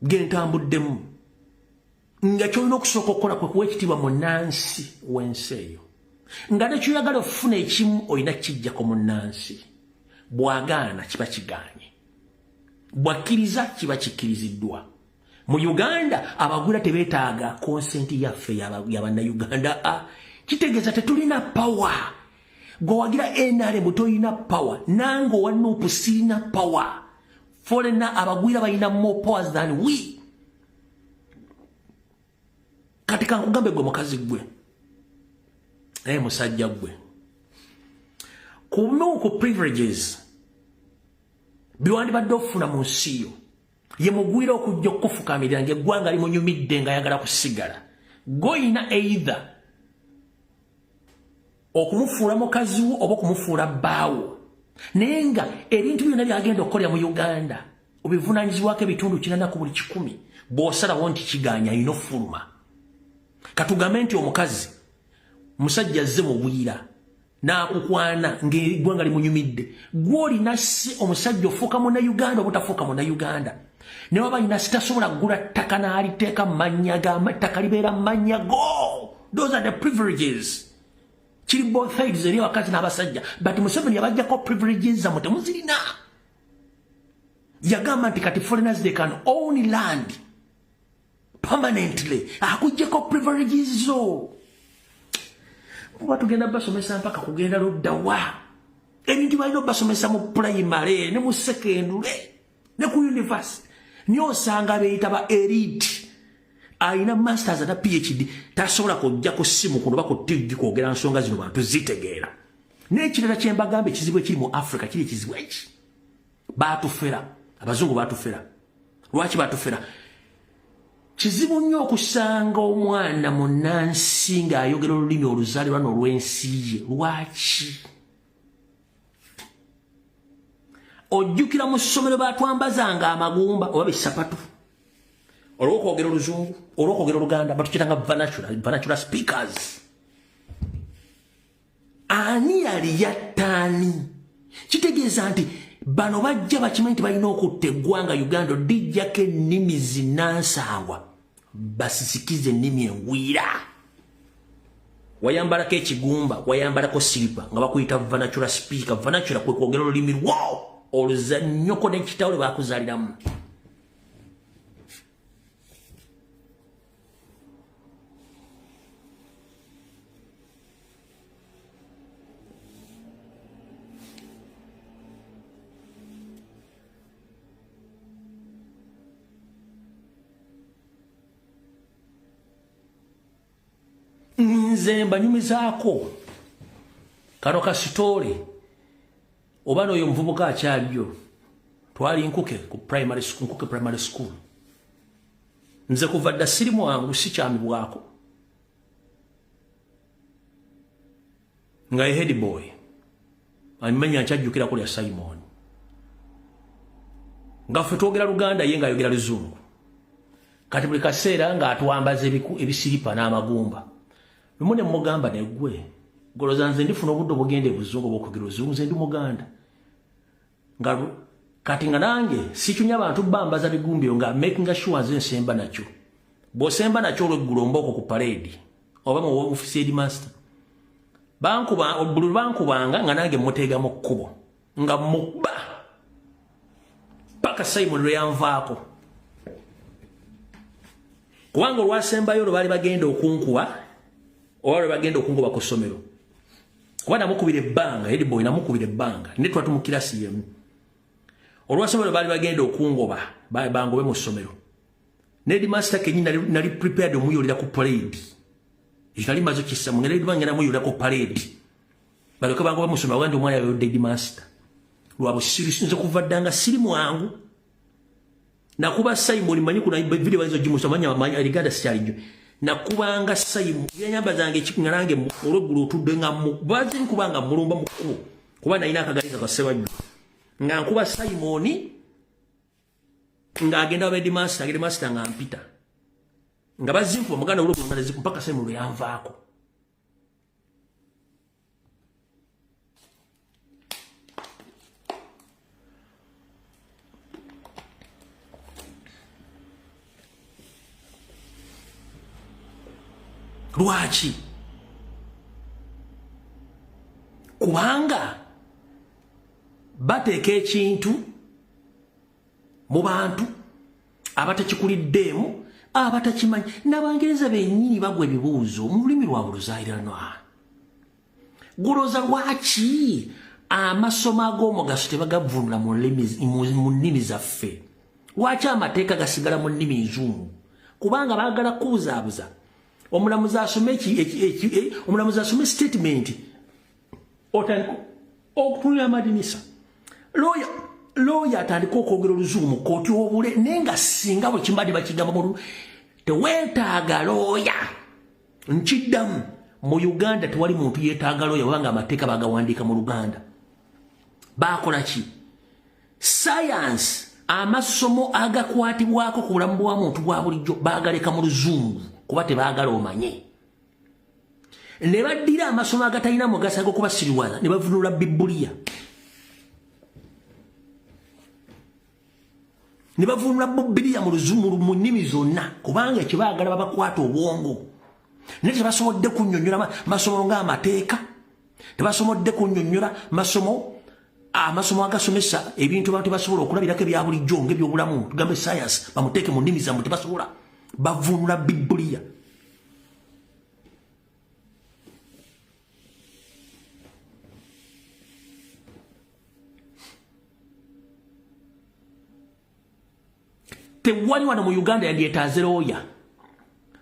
ge ntambuddemu nga ky'olina okusooka okukola kwe kuwa ekitiibwa munnansi w'ensi eyo. Nga ne ky'oyagala okufuna ekimu olina kijjako munnansi. Bw'agaana kiba kigaanye, bw'akkiriza kiba kikkiriziddwa. Mu Uganda abagwira tebeetaaga konsenti yaffe ya bannayuganda. Kitegeeza tetulina power. Gwe wagira NRM tolina power, nange owa NUP sirina power. Foreigner abagwira balina more powers than we. Kati kankugambe gwe mukazi gwe, naye musajja gwe, kumu ku privileges biwandibadde okufuna mu nsi yo ye mugwira okujja okufukamirira ng'eggwanga limunyumidde ng'ayagala kusigala. Goyina either okumufuula mukazi wo oba okumufuula bbaawo, naye nga ebintu byonna byagenda okukolera mu Uganda obivunaanyizibwako ebitundu 80 ku buli 100. Bw'osalawo nti kigaanya alina ofuluma. Katugambe nti omukazi musajja azze mugwira n'akukwana ng'eggwanga limunyumidde, gw'olina si omusajja ofuuka munnayuganda oba otafuuka munnayuganda. Ne waba alina sitasobola kugula ttaka n'aliteeka mu mannya ga ttaka libeera mu mannya go. Those are the privileges. Kiri both sides eri abakazi n'abasajja, but Museveni yabajjako privileges zammwe temuzirina. Yagamba nti kati foreigners they can own land permanently, akuggyeko privileges zo. Kuba tugenda basomesa mpaka kugenda ludda wa ebintu balina obasomesa mu primary ne mu secondary ne ku university. Niye osanga beeyita ba elite alina masters ata PhD tasobola kujja ku ssimu kuno oba ku TV kwogera nsonga zino bantu zitegeera. N'ekirala kye mbagamba, ekizibu ekiri mu Africa kiri ekizibu eki baatufera, abazungu baatufera. Lwaki baatufera? Kizibu nnyo okusanga omwana munnansi ng'ayogera olulimi oluzaalirwa n'olw'ensi ye. Lwaki? Ojjukira mu ssomero baatwambazanga amagumba oba bisapatu olw'okwogera oluzungu, olw'okwogera oluganda, batukitanga vernacular speakers. Ani yali yattaani? Kitegeeza nti bano bajja bakimanyi nti balina okutta eggwanga Uganda odijjako ennimi zinnansangwa basisikize ennimi engwira. Wayambalako ekigumba, wayambalako siripa nga bakuyita vernacular speaker. Vernacular kwe kwogera olulimi lwo oluzannyoko n'ekitawule bakuzaaliramu. Nze mbanyumizaako kano kasitole oba n'oyo omuvubuka akyaliyo, twali Nkuke ku primary school, Nkuke Primary School. Nze kuva dda siri mwangu, sikyamibwako nga ye head boy amanya nkyajjukira kulya Simon, nga ffe twogera Luganda, ye ng'ayogera Luzungu. Kati buli kaseera ng'atwambaza ebisiripa n'amagumba. Lumu ne mugamba, neggwe goloza nze ndifuna obudde obugenda ebuzungu obwokwogera Oluzungu? Nze ndi Muganda. Nga kati nga nange sikyunya abantu bambaza bigumbiro, nga making sure nze nsemba nakyo. Bw'osemba nakyo olweggulo mbooko ku parade oba mu office headmaster, bankuba buli bankubanga nga nange muteega mu kkubo nga mukuba paka Simon lwe yanvaako. Kubanga olwasembayo olwo baali bagenda okunkuba, oba lwe bagenda okunkuba ku ssomero, kuba namukubira ebbanga, headboy namukubira ebbanga ne twatu mu kirasi yemu. Olwasomero baali bagenda okungoba, bangobe mu ssomero, ne headmaster kenyini nali prepared omuyolera ku parade. Ekyo nali maze kissa mu ngeri ngenda muyolera ku parade, baleke bangoba mu ssomero, wandi omwana yayodde headmaster lwa busiru. Nze kuva dda nga siri mwangu. Nakuba Simon, manyi kuna video bayinza ogimusa, manya Liganda sikyali nnyo. Nakubanga Simon yanyamba zange nga nange olweggulo otudde nga bazi nkubanga mulumba mu kkubo, kuba nalina akagali kakasebajjo nga nkuba Simon ng'agenda wa headmaster, headmaster nga mpita nga bazinkuba muganda olweggulo nga naziku mpaka Simon lwe yanvaako. Lwaki? Kubanga bateeka ekintu mu bantu abatakikuliddeemu, abatakimanyi. N'Abangereza bennyini bagwa ebibuuzo mu lulimi lwa buluzaayiranwa. Guloza lwaki amasomo ag'omugaso tebagavunula mu nnimi zaffe? Lwaki amateeka gasigala mu nnimi nzungu? Kubanga baagala kubuzaabuza. Omulamuzi asome omulamuzi asome statement, otandika okutunula amadinisa. Lawyer atandika okwogera Oluzungu mu kooti obule. Naye nga singa bwe kimbadde bakigamba mu teweetaaga looya. Nkiddamu, mu Uganda tewali muntu yeetaaga looya, kubanga amateeka bagawandiika mu Luganda. Bakola ki? Science, amasomo agakwatibwako ku bulamu bwa muntu bwa bulijjo, bagaleka mu Luzungu kuba tebaagala omanye. Ne baddira amasomo agatalina mugaso ag'okubasiriwaza ne bavunula Bibuliya, ne bavunula Bibiliya mu Luzungu mu nnimi zonna, kubanga ekibaagala babakwata obwongo. Naye tebasobodde kunnyonnyola masomo ng'amateeka, tebasobodde kunnyonnyola masomo, amasomo agasomesa ebintu abantu basobola okulabirako ebya bulijjo ng'ebyobulamu, tugambe science, bamuteeke mu nnimi zammwe. Tebasobola, bavunula Bibuliya. Tewali wano mu Uganda yandyetaaze looya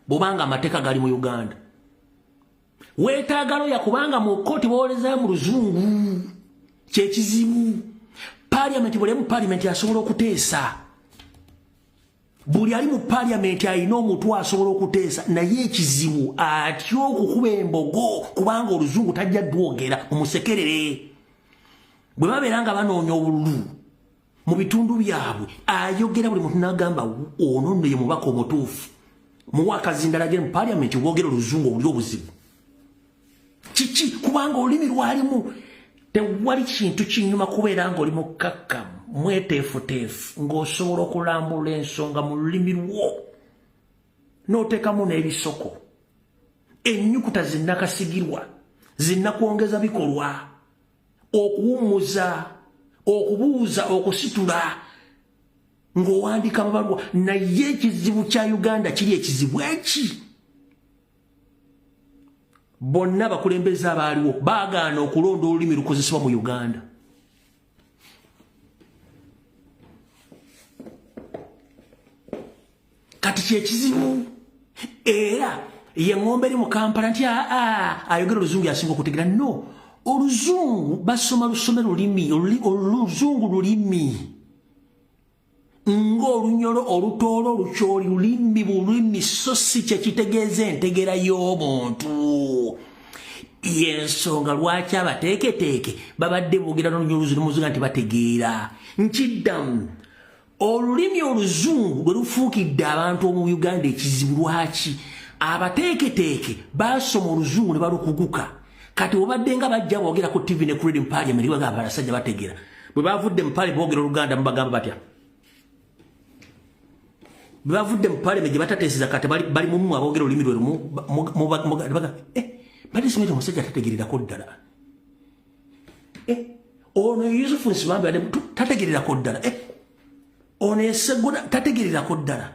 bwobanga amateeka gali mu Uganda. Weetaaga looya kubanga mu kooti bowolezayo mu Luzungu. Kyekizibu. Paliamenti, buli mu paliamenti asobola okuteesa, buli ali mu paliamenti alina omutwe asobola okuteesa, naye ekizibu atya okukuba embogo kubanga Oluzungu tajja dwogera mumusekerere. Bwe babeera nga banoonya obululu mu bitundu byabwe, ayogera buli muntu n'agamba, ono nno ye mubaka omutuufu, muwa akazindala agere mu paliamenti bwogera Oluzungu obuli obuzibu. Kiki? Kubanga olulimi lwalimu. Tewali kintu kinyuma kubeera nga oli mukkakkamu, mweteefuteefu, ng'osobola okulambulula ensonga mu lulimi lwo n'oteekamu n'ebisoko, ennyukuta zinnakasigirwa, zinnakwongeza bikolwa, okuwummuza, okubuuza, okusitula ng'owandiika amabaluwa. Naye ekizibu kya Uganda kiri ekizibu eki bonna abakulembeze abaaliwo baagaana okulonda olulimi lukozesebwa mu Uganda. Kati kyekizibu. Era Ye ng'ombe eri mu Kampala nti aa ayogera oluzungu yasinga okutegeera. No, oluzungu basoma lusome lulimi, oluzungu lulimi ng'olunyolo, olutoolo, olukyoli, lulimi bulimi, so si kye kitegeeza entegeera y'omuntu. Yensonga lwaki abateeketeeke babadde boogera n'olunyolo oluzungu nti bategeera. Nkiddamu, olulimi oluzungu lwe lufuukidde abantu omu Uganda ekizibu. Lwaki abateeketeeke basoma oluzungu ne balukuguka? Kati obadde nga bajja boogera ku TV ne ku radio mu parliament, bagamba abasajja bategeera. Bwe bavudde mu parliament boogera oluganda, mubagamba batya? Bwe bavudde mu parliament gye batateeseza, kati bali mumu aboogera olulimi lwe lumu, badde simanyi omusajja tategererako ddala. Ono Yusufu Nsibambi tategererako ddala, ono Esegona tategererako ddala,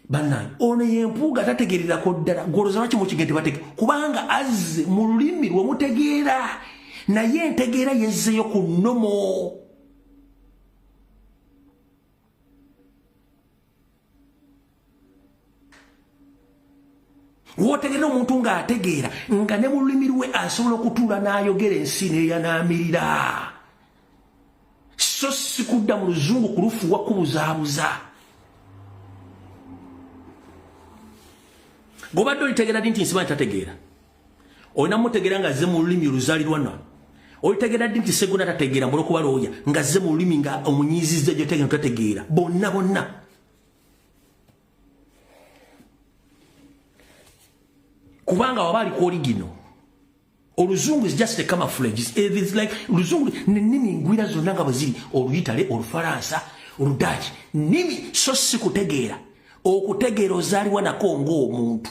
bannange ono yempuuga tategererako ddala. Goloza lwaki mukigende batege? Kubanga azze mu lulimi lwemutegeera, naye entegeera yezzeyo ku nnomo. Wotegeera omuntu ng'ategeera nga ne mu lulimi lwe asobola okutuula n'ayogera ensi neeyanaamirira, so si kudda mu luzungu kulufuwa kubuzaabuza. Gobadde olitegeera ddi nti Nsimanyi tategeera? Olina mutegeera nga azze mu lulimi oluzaalirwana. Olitegeera ddi nti Segona tategeera mbulwokuba looya, nga azze mu lulimi nga omunyiizizza gyotegeera tategeera? Bonna bonna. Kubanga waba aliko oligino, oluzungu is just a camouflage. It's like oluzungu nennimi ngwira zonna nga bwe ziri, oluyitale, olufalansa, oludaaki, nnimi, so si kutegeera. Okutegeera ozaalibwa nako ng'omuntu.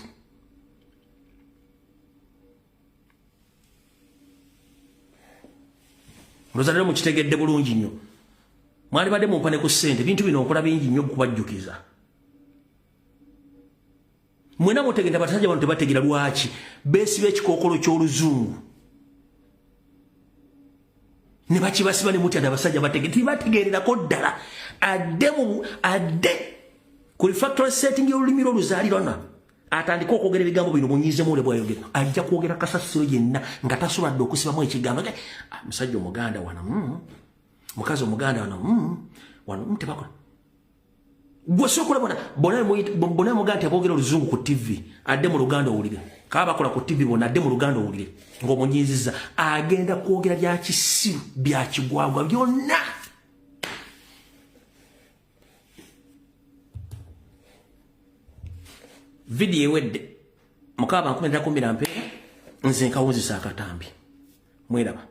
Olowooza leero mukitegedde bulungi nnyo. Mwalibadde mumpa ne ku ssente, bintu bino nkola bingi nnyo okubajjukiza. Mwena mutegedde abasajja bano tebategeera. Lwaki beesiba ekikookolo ky'oluzungu ne bakibasiba ne mutya abasajja bategeera? Tibategeererako ddala. Adde mu adde ku factory setting y'olulimi lw'oluzaalirwana, atandike okwogera ebigambo bino, munyiizemu ole bwayogera, ajja kwogera kasasiro yenna nga tasobadde okusibamu ekigambo. Ah, musajja omuganda wano, mukazi omuganda wano, wano tebakola. Gwe sokola bona bona bona muga nti aboogera oluzungu ku TV, adde mu Luganda owulire. Kaba bakola ku TV bona, adde mu Luganda owulire ng'omunyiizizza, agenda kwogera bya kisiru, bya kigwagwa byonna. Vidiyo ewedde mukaba 1 mpeera, nze nkawunzisa akatambi, mweraba.